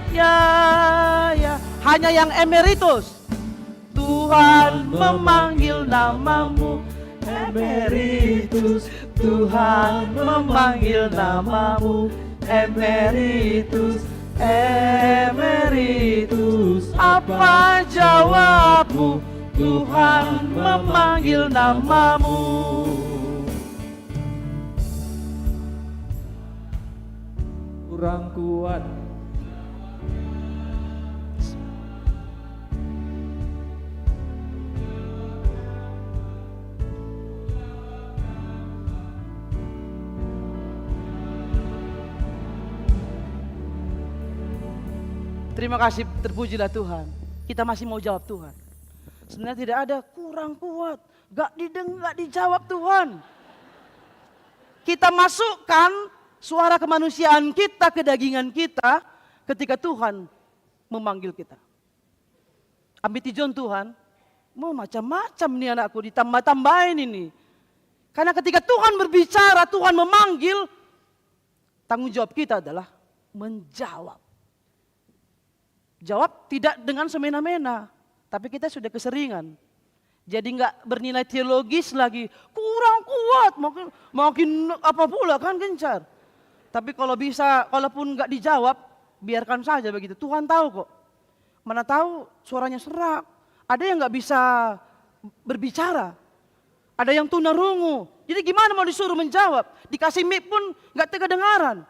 Ya, ya. Hanya yang emeritus. Tuhan memanggil namamu, emeritus. Tuhan memanggil namamu, emeritus. Emeritus, apa jawabmu? Tuhan memanggil namamu. Kurang kuat. Terima kasih, terpujilah Tuhan. Kita masih mau jawab Tuhan. Sebenarnya tidak ada kurang kuat, gak didengar, gak dijawab Tuhan. Kita masukkan suara kemanusiaan kita, kedagingan kita, ketika Tuhan memanggil kita. Ambil tijon Tuhan, mau macam-macam nih anakku, ditambah-tambahin ini. Karena ketika Tuhan berbicara, Tuhan memanggil, tanggung jawab kita adalah menjawab. Jawab tidak dengan semena-mena, tapi kita sudah keseringan. Jadi nggak bernilai teologis lagi, kurang kuat, makin, makin apa pula kan gencar. Tapi kalau bisa, kalaupun nggak dijawab, biarkan saja begitu. Tuhan tahu kok. Mana tahu suaranya serak, ada yang nggak bisa berbicara, ada yang tunarungu. Jadi gimana mau disuruh menjawab? Dikasih mic pun nggak kedengaran.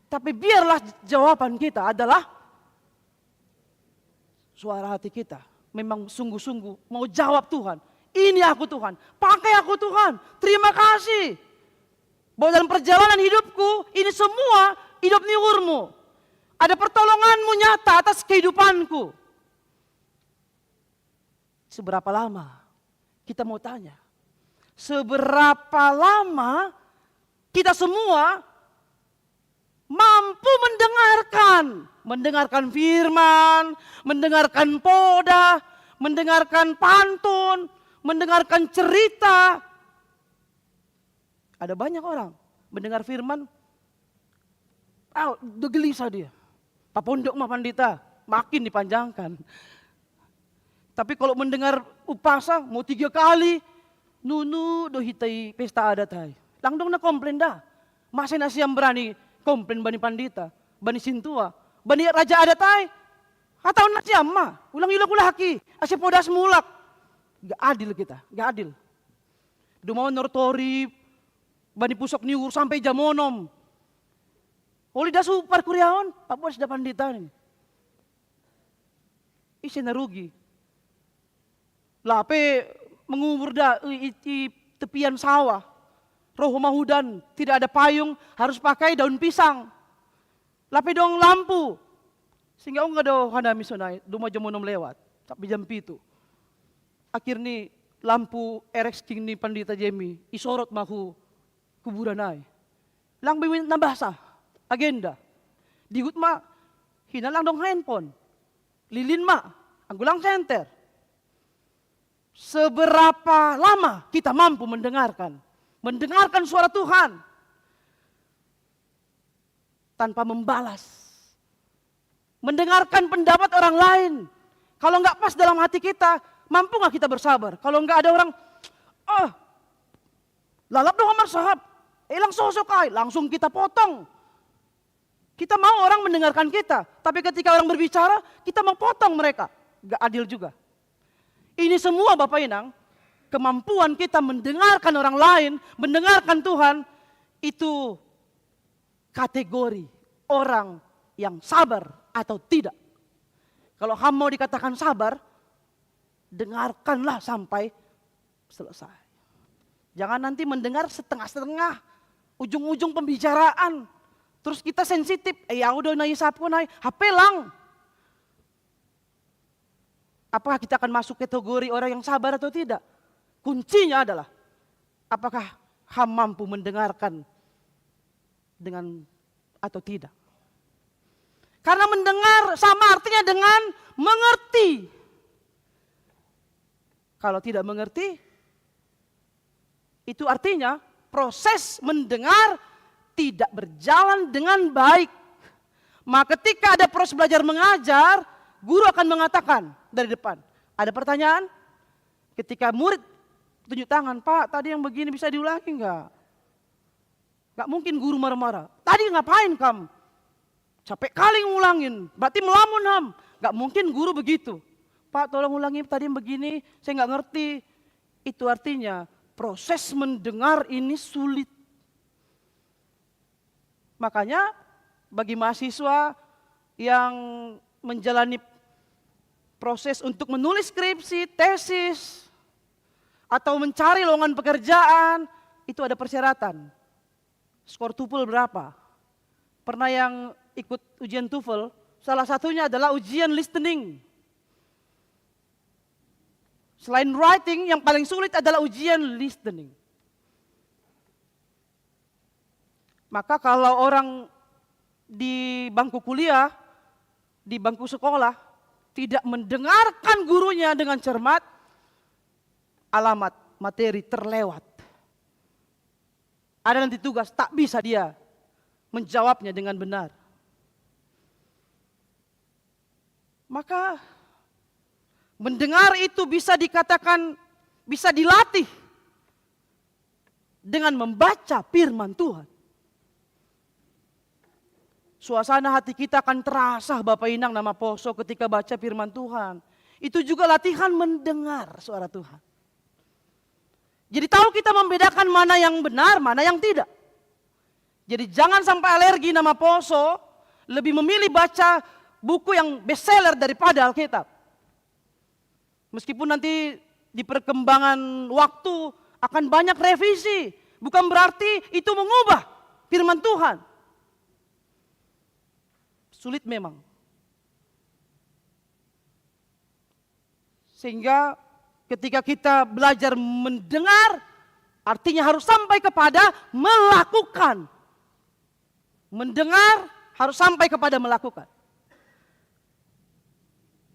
Tapi biarlah jawaban kita adalah suara hati kita. Memang sungguh-sungguh mau jawab Tuhan. Ini aku Tuhan, pakai aku Tuhan, terima kasih. Bahwa dalam perjalanan hidupku, ini semua hidup liurmu. Ada pertolonganmu nyata atas kehidupanku. Seberapa lama? Kita mau tanya. Seberapa lama kita semua mampu mendengarkan, mendengarkan firman, mendengarkan poda, mendengarkan pantun, mendengarkan cerita. Ada banyak orang mendengar firman, ah, udah gelisah dia. Pak Pondok mah pandita, makin dipanjangkan. Tapi kalau mendengar upasa, mau tiga kali, nunu do hitai pesta adat hai. Langdong na komplain dah. Masa nasi yang berani komplain bani pandita, bani sintua, bani raja adat hai. Atau nasi amma, ulang yula kulaki, ase podas mulak. Gak adil kita, gak adil. Dumawan nortori, bani pusok niur sampai jam onom. Oli dasu parkuriaon, Pak Bos da pandita ni. Ise na rugi. Lape mengubur da i, i, i tepian sawah. Roh mahudan, tidak ada payung, harus pakai daun pisang. Lape dong lampu. Sehingga ong do hana misonai, duma jam onom lewat, sampai jam pitu. Akhirnya lampu erex king ni pandita jemi, isorot mahu kuburan ai. Lang biwin nambah sah, agenda. Digut ma, hina lang dong handphone. Lilin ma, anggulang center. Seberapa lama kita mampu mendengarkan, mendengarkan suara Tuhan tanpa membalas, mendengarkan pendapat orang lain. Kalau nggak pas dalam hati kita, mampu nggak kita bersabar? Kalau nggak ada orang, oh, lalap dong amar sahab, hilang sosok ai, langsung kita potong. Kita mau orang mendengarkan kita, tapi ketika orang berbicara, kita mau potong mereka. Gak adil juga. Ini semua Bapak Inang, kemampuan kita mendengarkan orang lain, mendengarkan Tuhan, itu kategori orang yang sabar atau tidak. Kalau ham mau dikatakan sabar, dengarkanlah sampai selesai. Jangan nanti mendengar setengah-setengah, ujung-ujung pembicaraan. Terus kita sensitif, eh ya udah nai sapu nai, hape lang. Apakah kita akan masuk kategori orang yang sabar atau tidak? Kuncinya adalah apakah ham mampu mendengarkan dengan atau tidak. Karena mendengar sama artinya dengan mengerti. Kalau tidak mengerti, itu artinya proses mendengar tidak berjalan dengan baik. Maka ketika ada proses belajar mengajar, guru akan mengatakan dari depan, ada pertanyaan? Ketika murid tunjuk tangan, "Pak, tadi yang begini bisa diulangi nggak?" Nggak mungkin guru marah-marah. "Tadi ngapain kamu? Capek kali ngulangin, berarti melamun ham." Nggak mungkin guru begitu. "Pak, tolong ulangi tadi yang begini, saya nggak ngerti." Itu artinya proses mendengar ini sulit. Makanya bagi mahasiswa yang menjalani proses untuk menulis skripsi, tesis, atau mencari lowongan pekerjaan, itu ada persyaratan. Skor TOEFL berapa? Pernah yang ikut ujian TOEFL, Salah satunya adalah ujian listening. Selain writing, yang paling sulit adalah ujian listening. Maka kalau orang di bangku kuliah, di bangku sekolah, tidak mendengarkan gurunya dengan cermat, alamat, materi terlewat. Ada nanti tugas, tak bisa dia menjawabnya dengan benar. Maka mendengar itu bisa dikatakan, bisa dilatih dengan membaca firman Tuhan. Suasana hati kita akan terasa, Bapak Inang, nama poso, ketika baca firman Tuhan. Itu juga latihan mendengar suara Tuhan. Jadi tahu kita membedakan mana yang benar, mana yang tidak. Jadi jangan sampai alergi nama poso, lebih memilih baca buku yang bestseller daripada Alkitab. Meskipun nanti di perkembangan waktu akan banyak revisi, bukan berarti itu mengubah firman Tuhan. Sulit memang. Sehingga ketika kita belajar mendengar, artinya harus sampai kepada melakukan. Mendengar harus sampai kepada melakukan.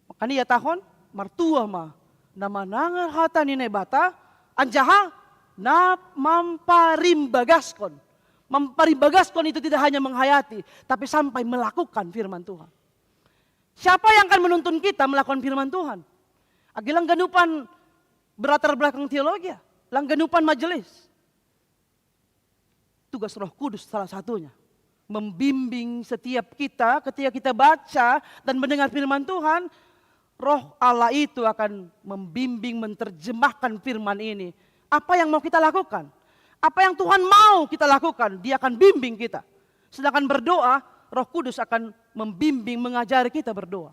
Makanya ya tahun, martua mah, nama nangar hata ni Naibata, anjaha na mamparimbagaskon. Mamparimbagaskon itu tidak hanya menghayati, tapi sampai melakukan firman Tuhan. Siapa yang akan menuntun kita melakukan firman Tuhan? Agi langganupan berlatar belakang teologi, langganupan majelis. Tugas Roh Kudus salah satunya. Membimbing setiap kita ketika kita baca dan mendengar firman Tuhan, Roh Allah itu akan membimbing, menerjemahkan firman ini. Apa yang mau kita lakukan? Apa yang Tuhan mau kita lakukan, Dia akan bimbing kita. Sedangkan berdoa, Roh Kudus akan membimbing, mengajari kita berdoa.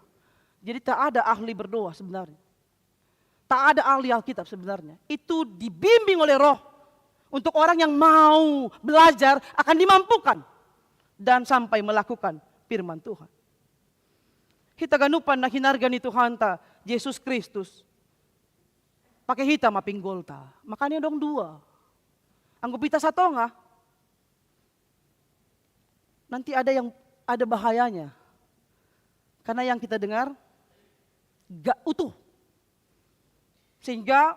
Jadi tak ada ahli berdoa sebenarnya. Tak ada ahli Alkitab sebenarnya. Itu dibimbing oleh Roh. Untuk orang yang mau belajar akan dimampukan dan sampai melakukan firman Tuhan. Hita ganupan na hinarga ni Tuhanta, Yesus Kristus. Pakai hita mapinggolta. Makanya dong dua. Anggo pita satonga, nanti ada yang ada bahayanya. Karena yang kita dengar gak utuh. Sehingga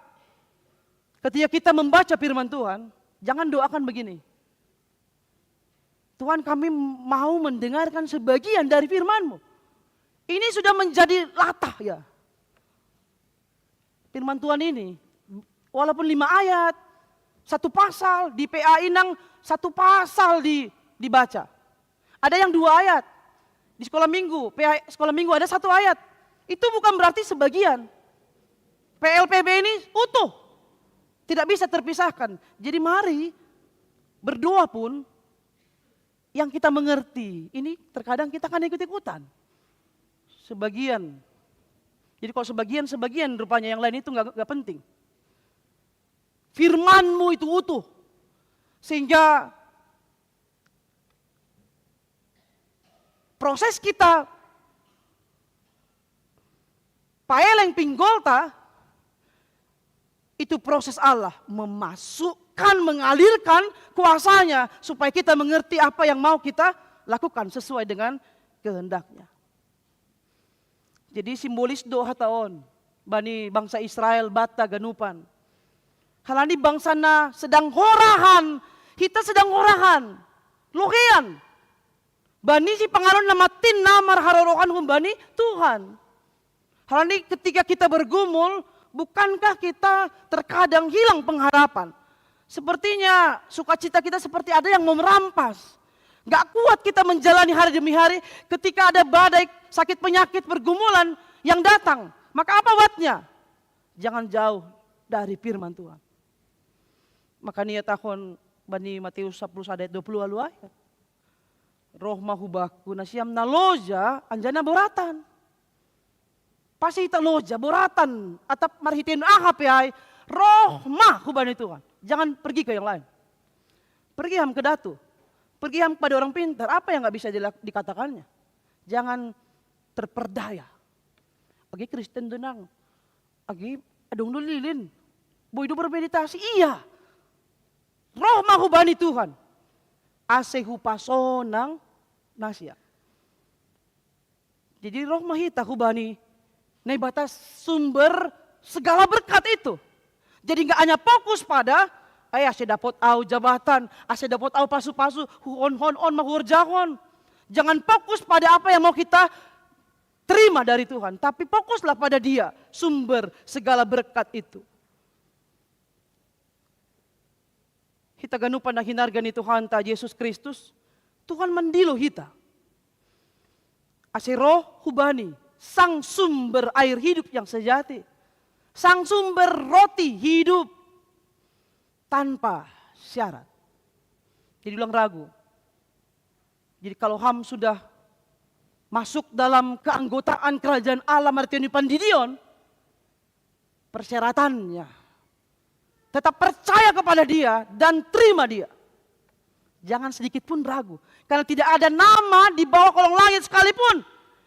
ketika kita membaca firman Tuhan, jangan doakan begini. Tuhan, kami mau mendengarkan sebagian dari firman-Mu. Ini sudah menjadi latah ya. Firman Tuhan ini, walaupun lima ayat, satu pasal, di P A Inang satu pasal di, dibaca. Ada yang dua ayat. Di sekolah minggu, P A sekolah minggu ada satu ayat. Itu bukan berarti sebagian. P L P B ini utuh. Tidak bisa terpisahkan. Jadi mari berdoa pun yang kita mengerti. Ini terkadang kita kan ikut-ikutan. Sebagian. Jadi kalau sebagian-sebagian rupanya yang lain itu nggak nggak penting. Firman-Mu itu utuh. Sehingga proses kita paeleng pinggolta itu proses Allah memasukkan, mengalirkan kuasa-Nya supaya kita mengerti apa yang mau kita lakukan sesuai dengan kehendak-Nya. Jadi simbolis do hata on bani bangsa Israel bata ganupan. Halani bangsana sedang horahan, hita sedang horahan, lohean. Bani si pangalon na matin na marharorohan humbani Tuhan. Halani ketika kita bergumul, bukankah kita terkadang hilang pengharapan? Sepertinya sukacita kita seperti ada yang mau merampas. Gak kuat kita menjalani hari demi hari ketika ada badai, sakit penyakit, pergumulan yang datang. Maka apa obatnya? Jangan jauh dari firman Tuhan. Makanya tahun bani Matius sapuluh sada ayat dua puluh alu ayat. Roh ma hubaku na siam na loja anjana boratan. Pasti hita loja, boratan, atap marhitei aha pe ai, roh ma hubani Tuhan. Jangan pergi ke yang lain. Pergi ham ke datu. Pergi ham kepada orang pintar. Apa yang nggak bisa dila- dikatakannya? Jangan terperdaya. Agi Kristen denang, agi adong do lilin, boi do bermeditasi, iya. Roh ma hubani Tuhan, ase hupasonang na sia. Jadi roh ma hita hubani Naibata sumber segala berkat itu. Jadi nggak hanya fokus pada, eh, ase dapot au jabatan, ase dapot au pasu-pasu, huon-hon on ma huorjahon. Jangan fokus pada apa yang mau kita terima dari Tuhan, tapi fokuslah pada Dia, sumber segala berkat itu. Hita ganupan na hinarga ni Tuhanta Jesus Kristus, Tuhan mandilo hita. Ase roh hubani sang sumber air hidup yang sejati, sang sumber roti hidup tanpa syarat. Jadi ulang ragu. Jadi kalau ham sudah masuk dalam keanggotaan kerajaan Allah, martini pandidion, persyaratannya, tetap percaya kepada Dia dan terima Dia. Jangan sedikit pun ragu, karena tidak ada nama di bawah kolong langit sekalipun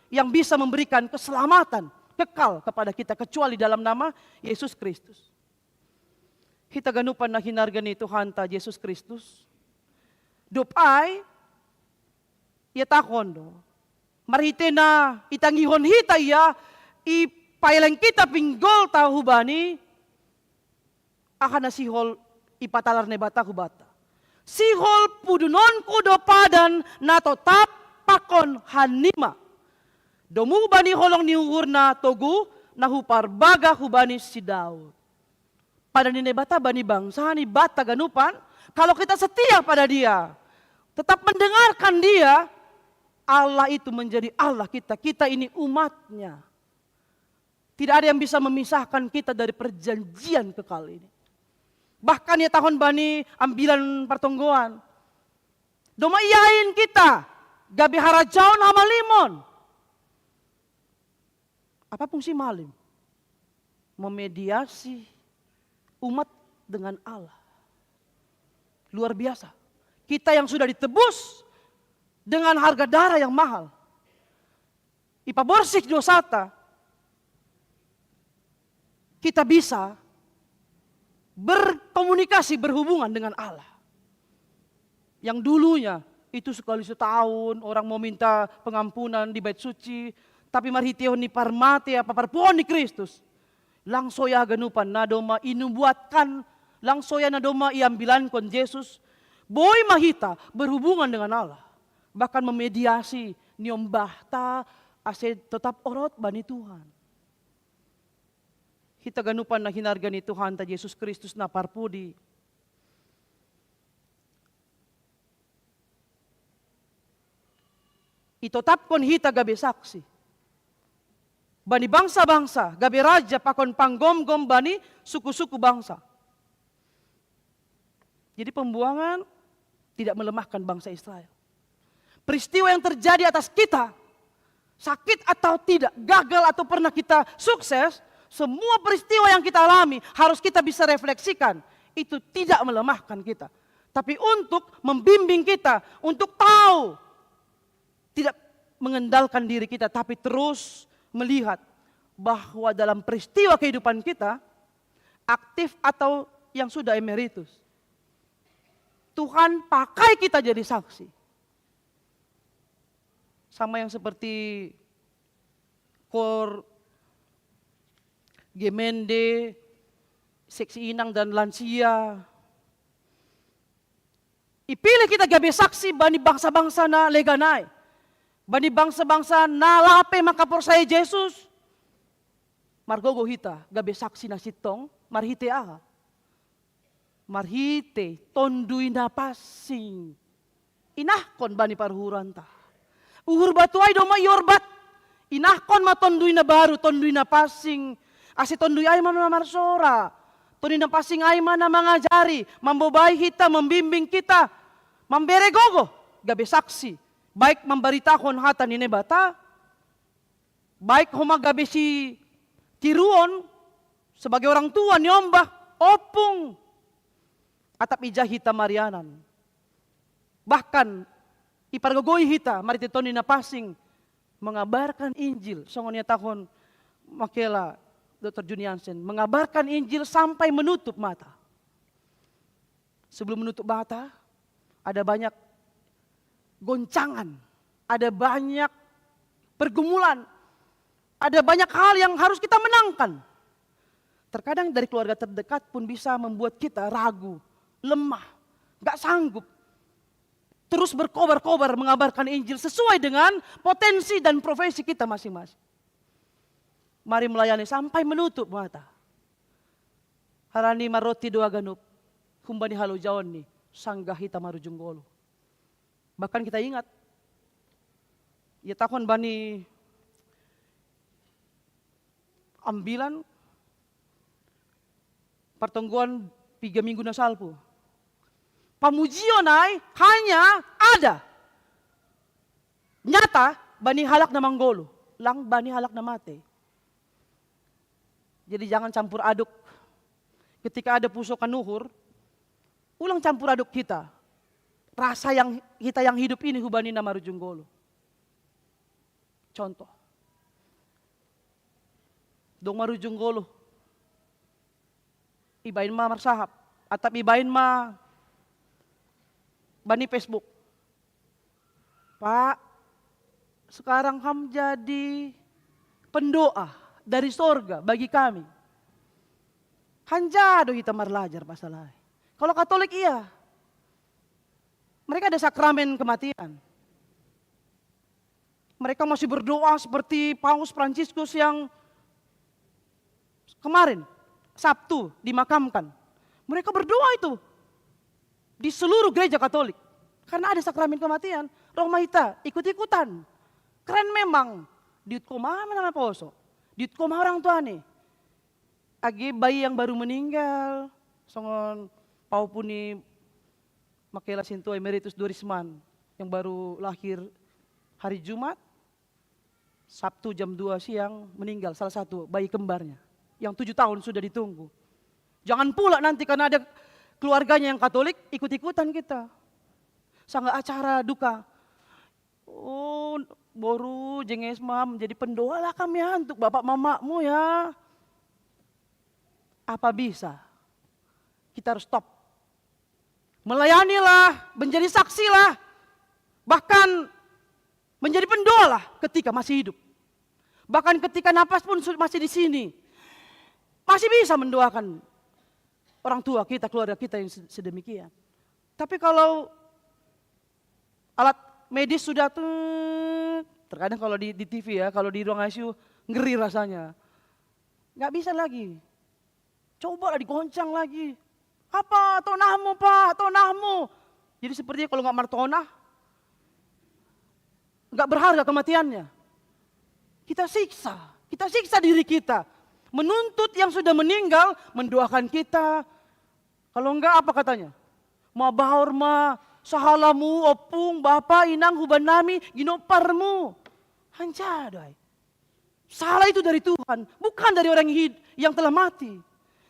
yang bisa memberikan keselamatan kekal kepada kita kecuali dalam nama Yesus Kristus. Hita ganupan na hinarga ni Tuhanta Jesus Kristus. Dob ai, ia tahon do. Marhite na itangihon hita ia, ipaeleng hita pinggolta hubani, aha na sihol ipatalar Naibata hubata. Sihol pudunonku do padan na totap pakon hanima. Domu bani holong ni uhurna togu na huparbaga hubani si Daud. Pada ni Naibata bani bangsa ni bata ganupan, kalau kita setia pada Dia, tetap mendengarkan Dia, Allah itu menjadi Allah kita, kita ini umatnya. Tidak ada yang bisa memisahkan kita dari perjanjian kekal ini. Bahkan ia tahon bani ambilan partonggoan, doma iain kita gabe harajaon hamalimon. Apa fungsi malim? Memediasi umat dengan Allah. Luar biasa. Kita yang sudah ditebus dengan harga darah yang mahal, ipaborsih dosata, kita bisa berkomunikasi, berhubungan dengan Allah. Yang dulunya itu sekali setahun orang mau minta pengampunan di bait suci, tapi marhitehon ni parmate apa parpuhoon ni Kristus, langsung ia ganupan na doma inubuatkan, langsung ia na doma iambilankon Jesus, boi ma hita berhubungan dengan Allah, bahkan memediasi niombahta ase totap orot bani Tuhan. Hita ganupan na hinarga ni Tuhanta Jesus Kristus na parpudi, itotapkon hita gabe saksi bani bangsa-bangsa, gabe raja pakon panggomgom bani suku-suku bangsa. Jadi pembuangan tidak melemahkan bangsa Israel. Peristiwa yang terjadi atas kita, sakit atau tidak, gagal atau pernah kita sukses, semua peristiwa yang kita alami harus kita bisa refleksikan. Itu tidak melemahkan kita, tapi untuk membimbing kita untuk tahu, tidak mengendalkan diri kita, tapi terus melihat bahwa dalam peristiwa kehidupan kita, aktif atau yang sudah emeritus, Tuhan pakai kita jadi saksi. Sama yang seperti kor Gemende, seksi inang dan lansia. Ipilih kita gabe saksi bani bangsa-bangsa na legan ai, bani bangsa-bangsa na lape mangkaporsayai Jesus. Margogo hita gabe saksi na sintong marhite aha? Marhite Tonduy Napansing inahkon bani parhuranta. Uhur batu ai doma iorbat, inahkon ma Tonduy na baru, Tonduy Napansing. Ase Tonduy ai ma na marsora, Tonduy Napansing ai ma na mangajari, mambobai hita, mambimbing hita, mambere gogo gabe saksi, baik mambaritahon hata ni Naibata, baik homa gabe sitiruon sebagai orang tua, niombah, ompung, atap ija hita marianan. Bahkan ipargogoi hita marhite Tonduy Napansing Mengabarkan Injil, songon ia tahun Makela, Doktor Juniansen, mengabarkan Injil sampai menutup mata. Sebelum menutup mata, ada banyak goncangan, ada banyak pergumulan, ada banyak hal yang harus kita menangkan. Terkadang dari keluarga terdekat pun bisa membuat kita ragu, lemah, gak sanggup terus berkobar-kobar mengabarkan Injil sesuai dengan potensi dan profesi kita masing-masing. Mari melayani sampai menutup mata. Harani maroti doa ganup, humbani halojaon ni sanggah hita marujung goluh. Bahkan kita ingat, ia tahun bani ambilan pertonggoan piga minggu na salpu. Pamujion ai hanya ada nyata bani halak na manggoluh, lang bani halak na mate. Jadi jangan campur aduk. Ketika ada puso kanuhur, ulang campur aduk kita. Rasa yang kita yang hidup ini hubani na marujung goluh. Contoh. Dong marujung goluh. Ibaen ma marsahap. Atap ibaen ma bani Facebook. Pak, sekarang ham jadi pendoa dari sorga bagi kami. Hanjado kita marlajar pasal ai. Kalau Katolik iya. Mereka ada sakramen kematian. Mereka masih berdoa seperti Paus Fransiskus yang kemarin, Sabtu, dimakamkan. Mereka berdoa itu di seluruh gereja Katolik. Karena ada sakramen kematian. Roh Maita ikut-ikutan. Keren memang. Diutkom ama na poso. Diutkom orang tua nih. Age bayi yang baru meninggal. Songon pau puni Makela Sintua Emeritus Dorisman yang baru lahir hari Jumat, Sabtu jam dua siang meninggal salah satu bayi kembarnya yang tujuh tahun sudah ditunggu. Jangan pula nanti karena ada keluarganya yang Katolik ikut-ikutan kita. Sangat acara duka. Oh, boru jenges mam, jadi pendoalah kami ya untuk bapak mamamu ya. Apa bisa? Kita harus stop. Melayanilah, menjadi saksilah, bahkan menjadi pendoalah ketika masih hidup. Bahkan ketika napas pun su- masih di sini, masih bisa mendoakan orang tua kita, keluarga kita yang se- sedemikian. Tapi kalau alat medis sudah tuh, terkadang kalau di, di T V ya, kalau di ruang I C U ngeri rasanya. Nggak bisa lagi. Coba lah digoncang lagi. Apa tonahmu, Pak? Tonahmu. Jadi sepertinya kalau nggak martonah, nggak berharga kematiannya. Kita siksa, kita siksa diri kita. Menuntut yang sudah meninggal mendoakan kita. Kalau enggak apa katanya? Mabaor ma sahalamu, ompung, bapa, inang, huban nami, ginoparmu. Hanjado ai. Salah itu dari Tuhan, bukan dari orang hid- yang telah mati.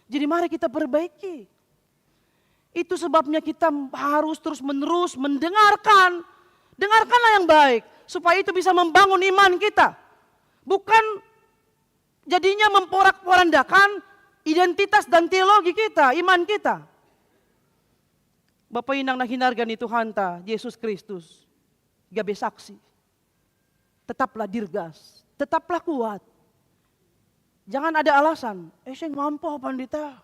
Jadi mari kita perbaiki. Itu sebabnya kita harus terus-menerus mendengarkan. Dengarkanlah yang baik, supaya itu bisa membangun iman kita. Bukan jadinya memporak-porandakan identitas dan teologi kita, iman kita. Bapa inang na hinarga ni Tuhanta, Yesus Kristus, gabe saksi. Tetaplah dirgas, tetaplah kuat. Jangan ada alasan, eh seng mampu pandita.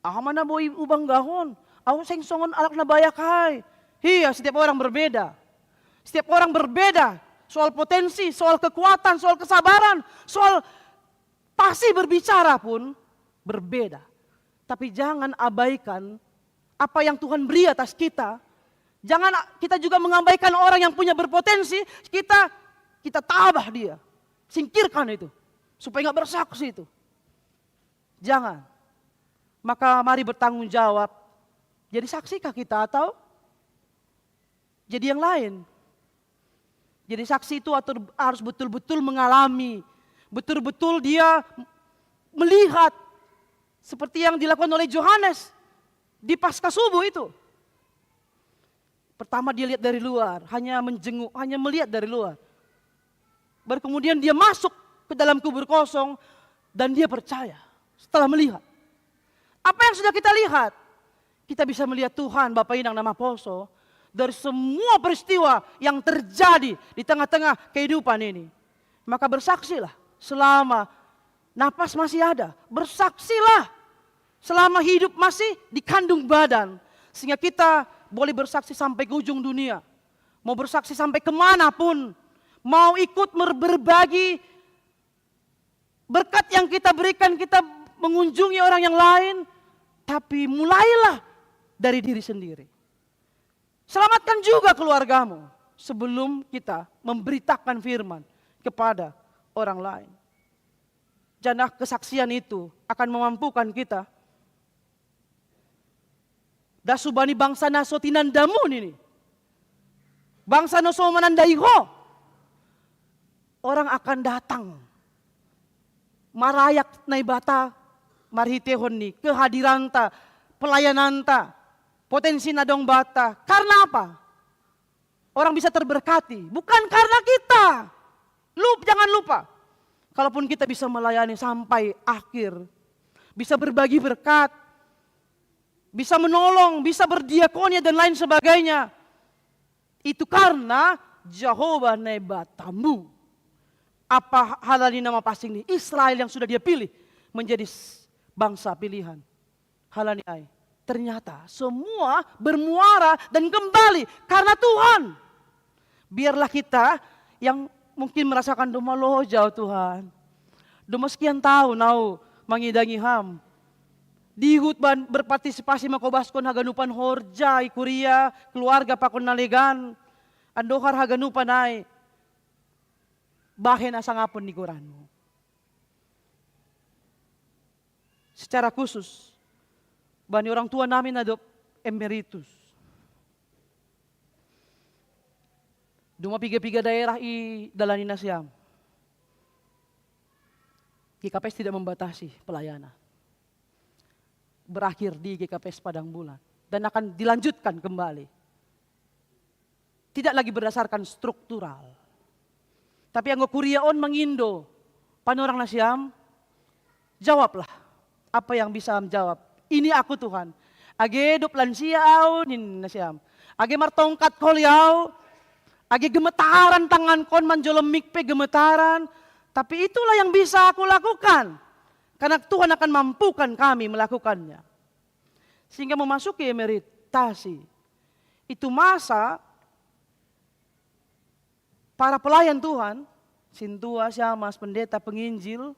Aha mana boi ubanggahon, au seng songon anak na bayak hai. Iya, setiap orang berbeda. Setiap orang berbeda soal potensi, soal kekuatan, soal kesabaran, soal pasti berbicara pun berbeda. Tapi jangan abaikan apa yang Tuhan beri atas kita. Jangan kita juga mengabaikan orang yang punya berpotensi, kita kita tabah dia. Singkirkan itu. Supaya nggak bersaksi itu. Jangan. Maka mari bertanggung jawab. Jadi saksikah kita atau jadi yang lain? Jadi saksi itu atur- harus betul-betul mengalami, betul-betul dia melihat seperti yang dilakukan oleh Yohanes di Pasca subuh itu. Pertama dia lihat dari luar, hanya menjenguk, hanya melihat dari luar. Baru kemudian dia masuk ke dalam kubur kosong dan dia percaya setelah melihat. Apa yang sudah kita lihat? Kita bisa melihat Tuhan, Bapa Inang Namaposo, dari semua peristiwa yang terjadi di tengah-tengah kehidupan ini. Maka bersaksilah selama napas masih ada. Bersaksilah selama hidup masih dikandung badan. Sehingga kita boleh bersaksi sampai ke ujung dunia. Mau bersaksi sampai kemana pun. Mau ikut mer- berbagi berkat yang kita berikan, kita mengunjungi orang yang lain. Tapi mulailah dari diri sendiri. Selamatkan juga keluargamu sebelum kita memberitakan firman kepada orang lain. Janah kesaksian itu akan memampukan kita. Dasu bani bangsa na so tinandamu nini. Bangsa na so manandai ho. Orang akan datang. Marayak Naibata marhitehon ni kehadiranta, pelayananta, potensi na dong bata. Karena apa? Orang bisa terberkati. Bukan karena kita. Lup, jangan lupa. Kalaupun kita bisa melayani sampai akhir, bisa berbagi berkat, bisa menolong, bisa berdiakonia dan lain sebagainya, itu karena Jehovah Naibatamu. Apa halani nama pasing ni Israel yang sudah dia pilih menjadi s- bangsa pilihan. Halani ai. Ternyata semua bermuara dan kembali karena Tuhan. Biarlah kita yang mungkin merasakan doma loja au Tuhan. Doma sekian tahun au mangidangi ham. Dihut ban berpartisipasi mangkobaskon haganupan horja i kuria, keluarga pakon na legan. Andohar haganupan ai. Bahen asa ngapon ni goranmu. Secara khusus, bani orang tua nami na dob emeritus. Doma piga-piga daerah i dalani nasiam. G K P S tidak membatasi pelayanan. Berakhir di G K P S Padang Bulan. Dan akan dilanjutkan kembali. Tidak lagi berdasarkan struktural. Tapi anggo kuria on mangindo panorang nasiam, jawablah apa yang bisa am jawab. Ini aku Tuhan. Age dob lansia au nini nasiam. Age martongkat koli au. Age gemetaran tangankon manjolom mik pe gemetaran. Tapi itulah yang bisa aku lakukan. Karena Tuhan akan mampukan kami melakukannya. Sehingga memasuki emeritasi. Itu masa para pelayan Tuhan, sintua, syamas, pendeta, penginjil,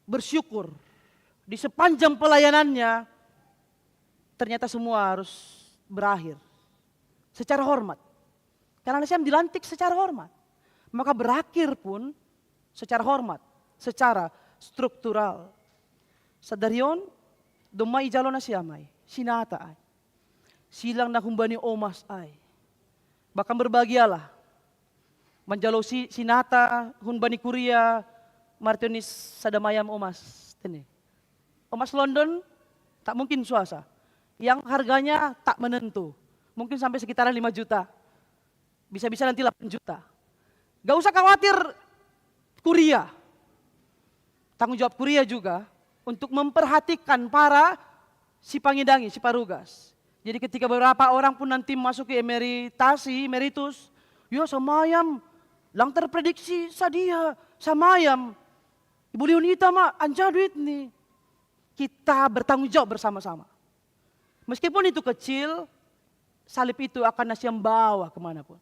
bersyukur di sepanjang pelayanannya ternyata semua harus berakhir secara hormat. Karena nasiam dilantik secara hormat. Maka berakhir pun secara hormat, secara struktural. Sadari on, doma ijalo nasiam ai, sinata ai. Silang na humbani omas ai. Bahkan berbahagialah. Manjalo si, sinata humbani kuria martionis sada mayam omas tene. Omas London tak mungkin swasta. Yang harganya tak menentu. Mungkin sampai sekitaran lima juta. Bisa-bisa nanti delapan juta. Gak usah khawatir kuria. Tanggung jawab kuria juga untuk memperhatikan para si pangidangi, si parugas. Jadi ketika beberapa orang pun nanti masuk ke emeritasi, emeritus, yo samayam, lang terprediksi sadia, samayam. Ibu Leonita ma, anja duit ni. Kita bertanggung jawab bersama-sama. Meskipun itu kecil, salib itu akan nasiam bawa kemanapun.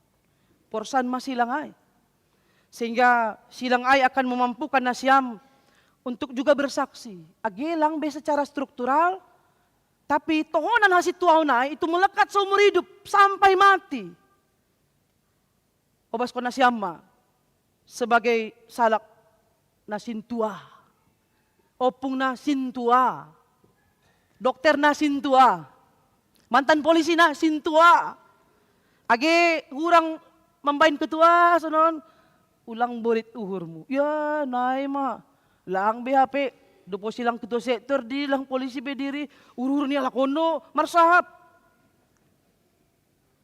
Porsan ma silang ai. Sehingga silang ai akan memampukan nasiam untuk juga bersaksi. Age lang be secara struktural, tapi tohonan hasintuaon ai itu melekat seumur hidup sampai mati. Obaskon nasiam ma sebagai salak na sintua, ompung na sintua, dokter na sintua, mantan polisi na sintua. Age hurang mambahen ketua sonon, ulang borit uhurmu. Ya, nai ma. Lang be hape, dopo silang ketua sektor diri, lang polisi be diri, uhur-uhur ni halak on do marsahap.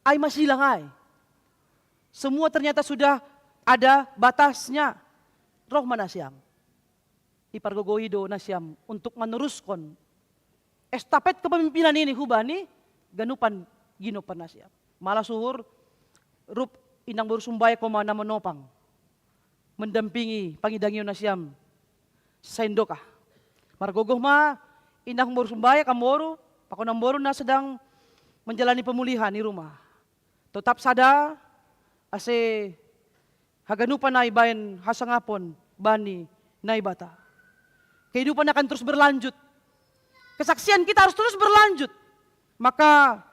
Ai ma silang ai. Semua ternyata sudah ada batasnya. Roh ma nasiam. Ipargogoi do nasiam untuk meneruskan estafet kepemimpinan ini hubani ganupan ginopan nasiam. Malah suhur rup inang boru Sumbae koma na menopang, mendampingi pangidangion nasiam saindokah. Margogoh ma inang boru Sumbae, kam boru, pakon namboru na sedang menjalani pemulihan di rumah. Totap sada, ase haganupan na ibaen hasangapon bani Naibata. Kehidupan akan terus berlanjut. Kesaksian kita harus terus berlanjut. Maka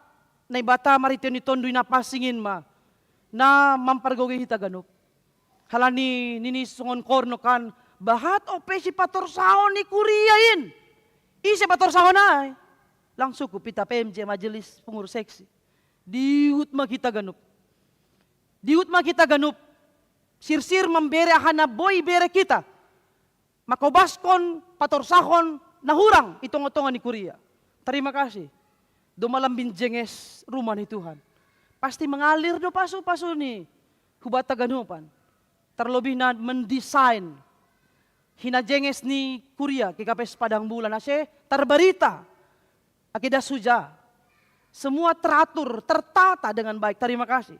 Naibata marhite ni Tonduy Napansing in ma na mampargogoi hita ganup. Halani nini songon korno kan, bahat ope sipatorsahon ni kuria in. Ise patorsahon ai? Langsung ku pita P M J, majelis pengurus seksi. Dihut ma hita ganup. Dihut ma hita ganup. Sirsir mambere aha na boi bere hita. Mangkobaskon, patorsahon na hurang i tonga-tonga ni kuria. Terima kasih. Domma lambin jenges rumah ni Tuhan. Pasti mengalir do pasu-pasu ni hubata ganupan. Terlebih na mendesain hinajenges ni kuria G K P S Padang Bulan ase terberita. Ake das huja. Semua teratur, tertata dengan baik. Terima kasih.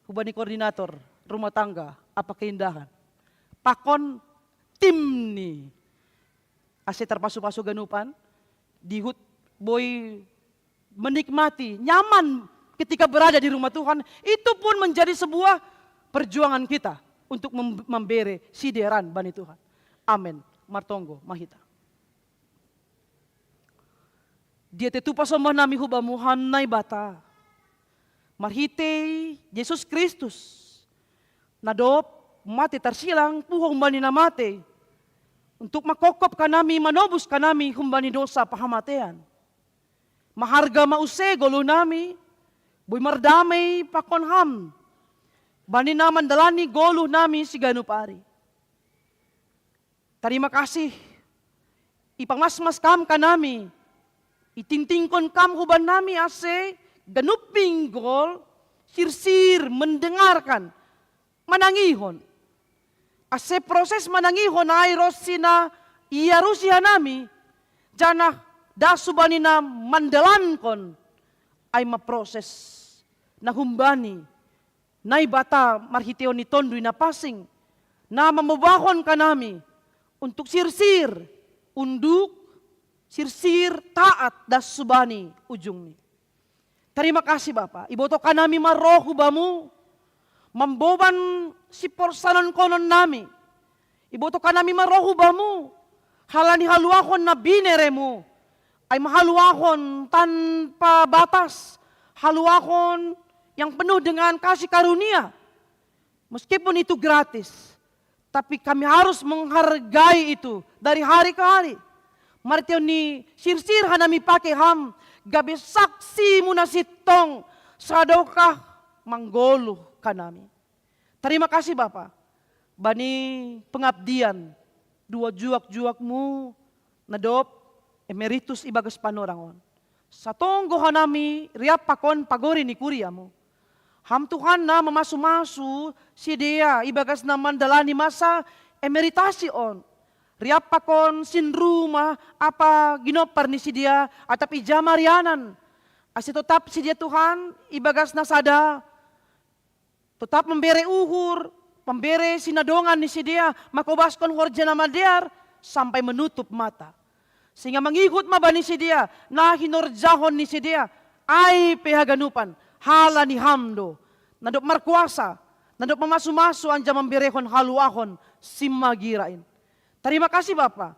Hubani koordinator rumah tangga, apa keindahan. Pakon tim ni. Ase terpasu-pasu ganupan, dihut boi menikmati, nyaman ketika berada di rumah Tuhan, itu pun menjadi sebuah perjuangan kita untuk mem- mambere sideran bani Tuhan. Amen. Martonggo ma hita. Diatei tupa sombah nami hu Bamu, Ham Naibata, marhitei Jesus Kristus, na dob mate tarsilang puho humbani na matei, untuk manghophop hanami, manobus hanami humbani dosa pahamatean. Maharga ma use goluh nami, boi mardamei pakon Ham, bani na mandalani goluh nami siganup ari. Tarima kasih, ipamasmas Kam hanami, itingtingkon Kam hubannami ase ganup pinggol sirsir mendengarkan, manangihon. Ase proses manangihon ai ronsi na iarusi hanami, janah das hubani na mandalankon, ai ma proses na humbani Naibata marhiteion ni Tonduy Napansing, na mamobahon hanami untuk sirsir unduk, sirsir taat das hubani ujungni. Tarima kasih Bapa, ibotoh hanami ma roh hu Bamu, mamboban siporsanonkonon nami. Ibotoh hanami ma roh hu Bamu, halani haluahon na binereMu, ai ma haluahon tanpa batas, haluahon yang penuh dengan kasih karunia. Meskipun itu gratis, tapi kami harus menghargai itu dari hari ke hari. Marhiteion ni sirsir hanami pake Ham, gabe saksi muna sintong, sadokah manggoluh hanami. Tarima kasih Bapa, bani pengabdian dua juak-juakMu na dob emeritus ibagas panorang on. Satonggo hanami riap pakon pagori ni kuriaMu. Ham Tuhan na mamasu-masu sidea ibagas na mandalani masa emeritasi on. Riap pakon sinrumah apa ginompar ni sidea atap ija ma rianan. Ase totap sidea Tuhan ibagas na sada, totap mambere uhur, mambere sinadongan ni sidea, mangkobaskon horja na madear, sampai menutup mata. Sehingga mangihut ma bani sidea na hinorjahon ni sidea, ai pe haganupan, halani Ham do, na dob markuasa, na dob mamasu-masu anjaha mamberehon haluahon simagira in. Tarima kasih Bapa,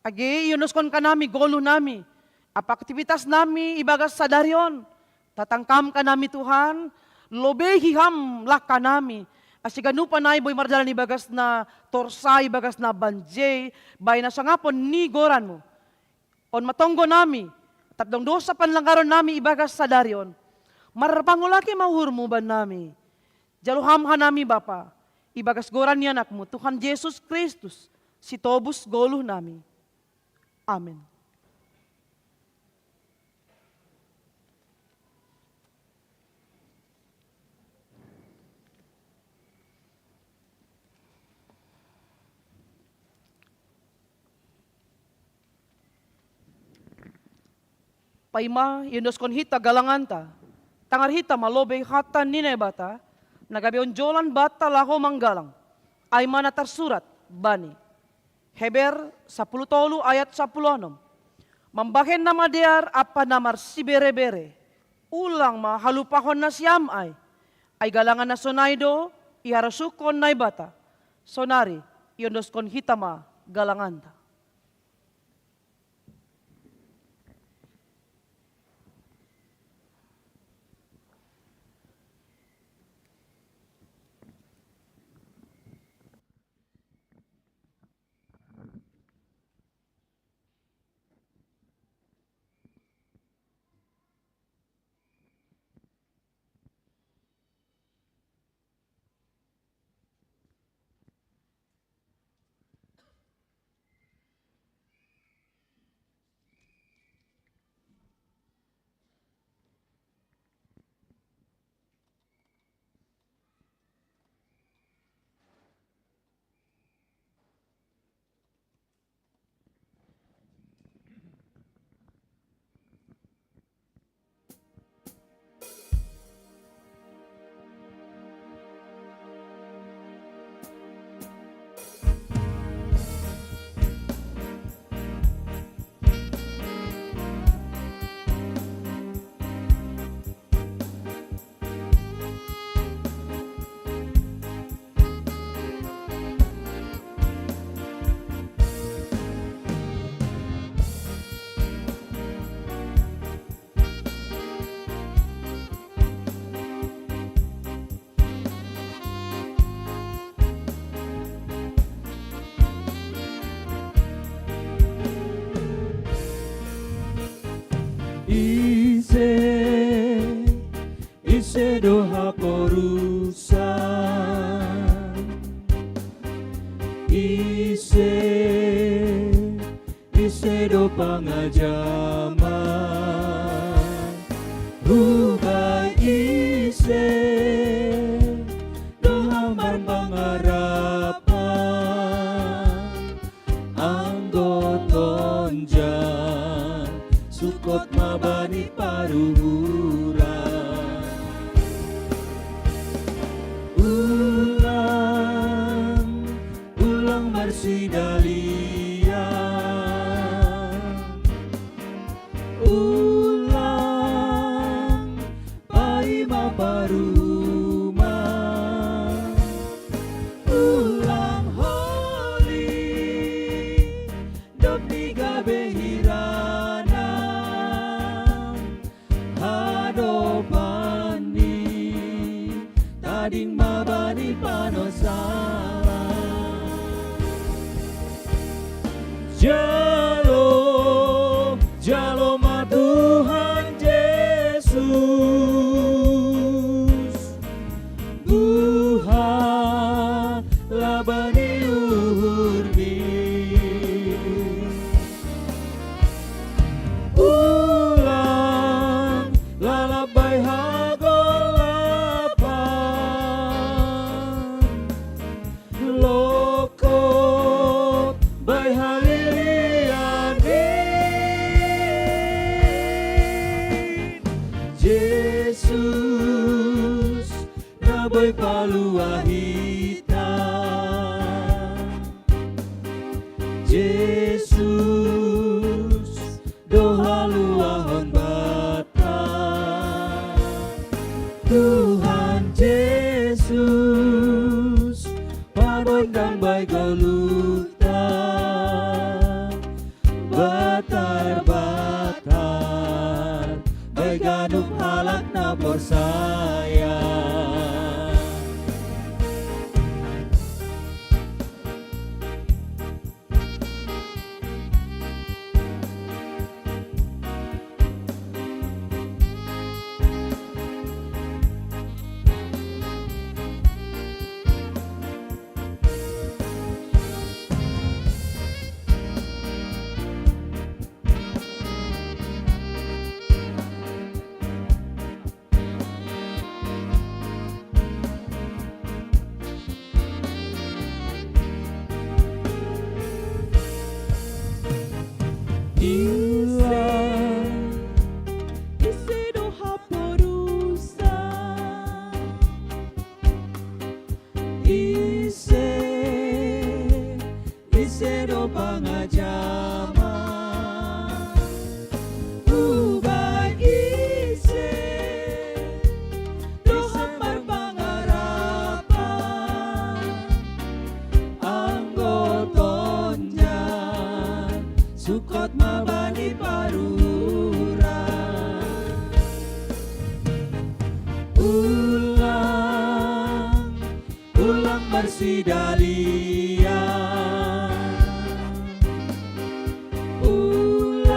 age ionoskon hanami goluh nami, apa aktivitas nami ibagas sadari on, tatangkam hanami Tuhan, lobehi Ham langka nami, ase ganupan nai boi mardalan ibagas na torsa, ibagas na banjei, bahen hasangapon ni goranMu. On ma tonggo nami, atap dong dosa panlanggaron nami ibagas sadari on. Marpangolaki ma uhurMu bannami. Jalo Ham hanami Bapa, ibagas goran ni AnakMu, Tuhan Jesus Kristus, sitobus goluh nami. Amen. Paima iondoskon hita galanganta, tangar hita ma lobei hata ni Naibata, na gabe onjolan banta laho manggalang, ai ma na tarsurat bani Heber sapuluh tolu ayat sapuluh onom. Mambahen na madear ampa na marsiberebere, ulang ma halupahon nasiam ai. Ai galangan na sonai do iharosuhkon Naibata, sonari iondoskon hita ma galanganta. Ise, ise do haporusan? Ise, ise do pangajaman? Hubahen ise do hambar pangarapan? Anggo tonjan sukot ma bani paruhuran. Ulang, ulang marsidalian. Ulang paima paruma. Ulang holi dob ni gabe hiranan hadopan ni, tading ma bani panosal. Jalo, jalo ma Tuhan Jesus, buha laba ni uhurmi. Ulang lalap bai hagolapan, lokot bai halilian in. Jesus na boi paluah hita. Jesus do haluahon banta. Tuhan Jesus, pamondang bai goluhta, batar-batar bai ganup halak na porsaya. Ise, ise do pangajama, ubat ise do hambar pangarapan, anggo tonjan sukot ma bani paruran. Ulang, ulang marsidalian. Ulang,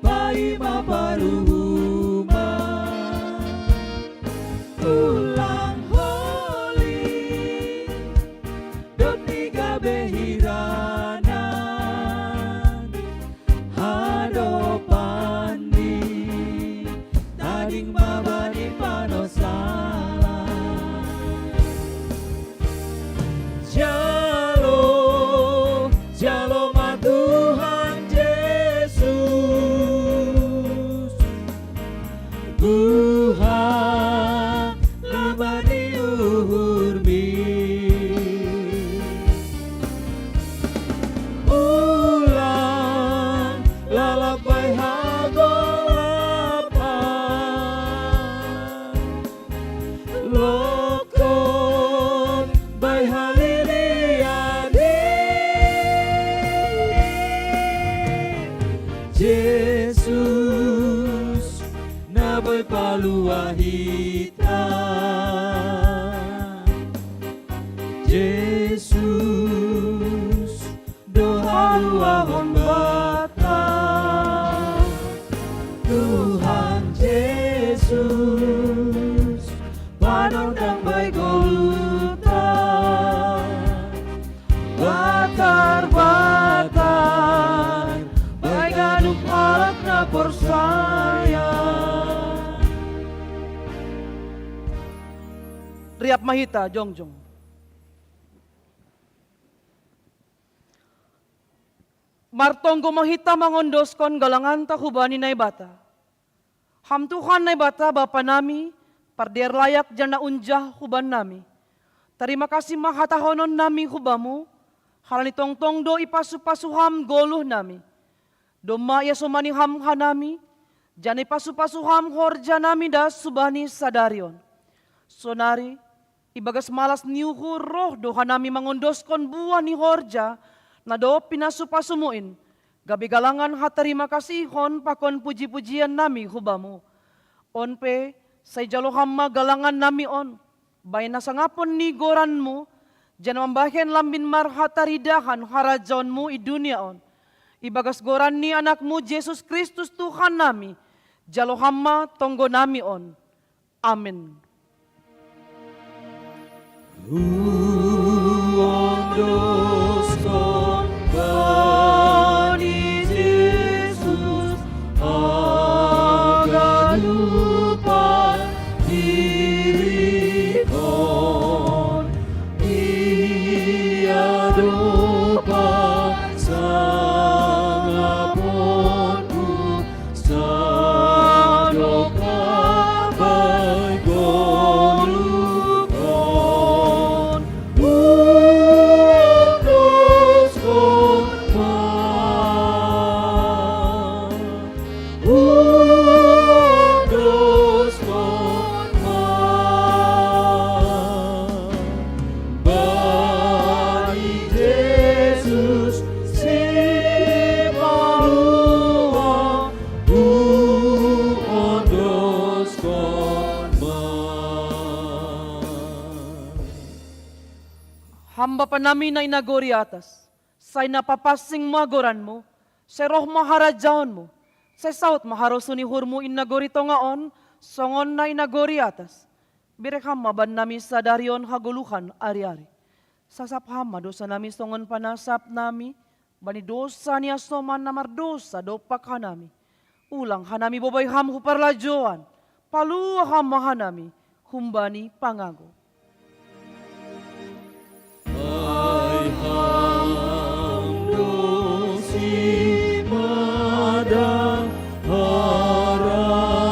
paima paruhuman. Ulang holi, dot ni gabe hiranan, hadopan ni, tading ma bani panosalan. Jalo, jalo ma Tuhan Jesus, Tuhan, laba ni uhurmi. Ulang, lalap bai hagolapan, lokot bai halilian. Jesus, na boi palua hita. Jesus, do haluahon banta. Tuhan Jesus, panondang bai goluhta. Batar, batar bai ganup halak na porsaya. Riap ma hita jongjong. Martonggo ma hita mangondoskon galanganta hubani Naibata. Ham Tuhan Naibata Bapa nami, pardear layak jana unjah huban nami. Tarima kasih ma hatahonon nami hubamu, halani tongtong do ipasu-pasu Ham goluh nami. Domma iasomani Ham hanami, jana ipasu-pasu Ham horja nami das hubani sadari on. Sonari, ibagas malas ni uhur roh do hanami mangondoskon buah ni horja, na dob pinasu-pasumu in, gabe galangan hatarima kasihon pakon puji-pujian nami hubamu. On pe, sai jalo Ham ma galangan nami on, bahen hasangapon ni goranmu, jana mambahen lambin marhataridahan harajaonmu i dunia on. Ibagas goran ni Anakmu Jesus Kristus Tuhan nami, jalo Ham ma tonggo nami on. Amen. Huondoskon bani Jesus haganupan dirikon, Ia do pasangaponku, sadok bai goluhon. Huondoskon ma, huondoskon ma bani Jesus Sipalua, huondoskon ma. Ham Bapa nami na i nagori atas, sai na papansing ma goranmu, sai roh ma harajaonmu, sai saut ma harosuh ni uhurmu i nagori tonga on, songon na i nagori atas. Bere Ham ma bannami sadari on hagoluhan ari-ari. Sasap Ham ma dosanami songon panasapnami bani dosa ni hasoman na mardousa dompak hanami. Ulang hanami bobai Ham hu parlajouan, palua Ham ma hanami humbani pangago. Ai Ham do sipadan harajaon,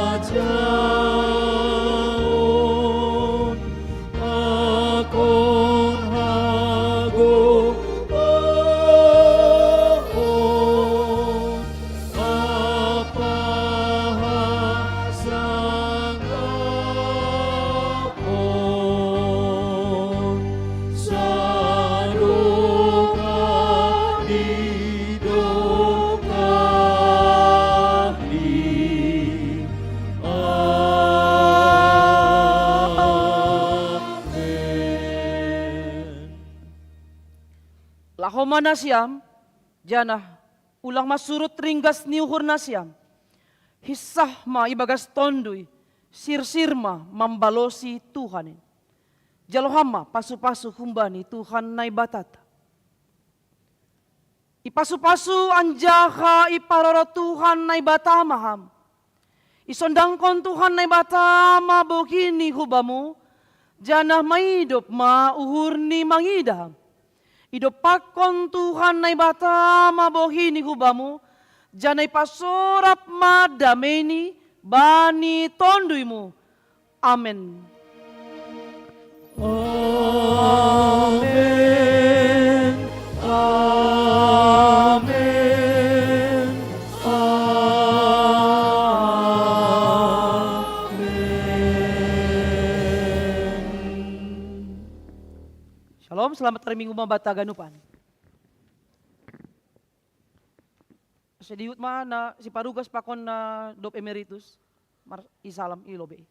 Homa nasiam, janah ulang ma surut ringgas ni uhur nasiam. Hissah ma ibagas Tonduy, sirsir ma mambalosi Tuhan in. Jalo ham ma pasu-pasu humbani Tuhan Naibatata. Ipasu-pasu anjaha iparoro Tuhan Naibata ma ham. Isondangkon Tuhan Naibata ma bohini hubamu, janah maidop ma uhurni mangidah ham. Idompakkon Tuhan Naibata ma bohini hubamu, janah ipasorap ma dameini bani tonduymu. Amen. Amen. Amen. Amen. Shalom, selamat hari Minggu ma banta haganupan. Sediut ma na siparugas pakon na dob emeritus, mar-, isalam i lobei.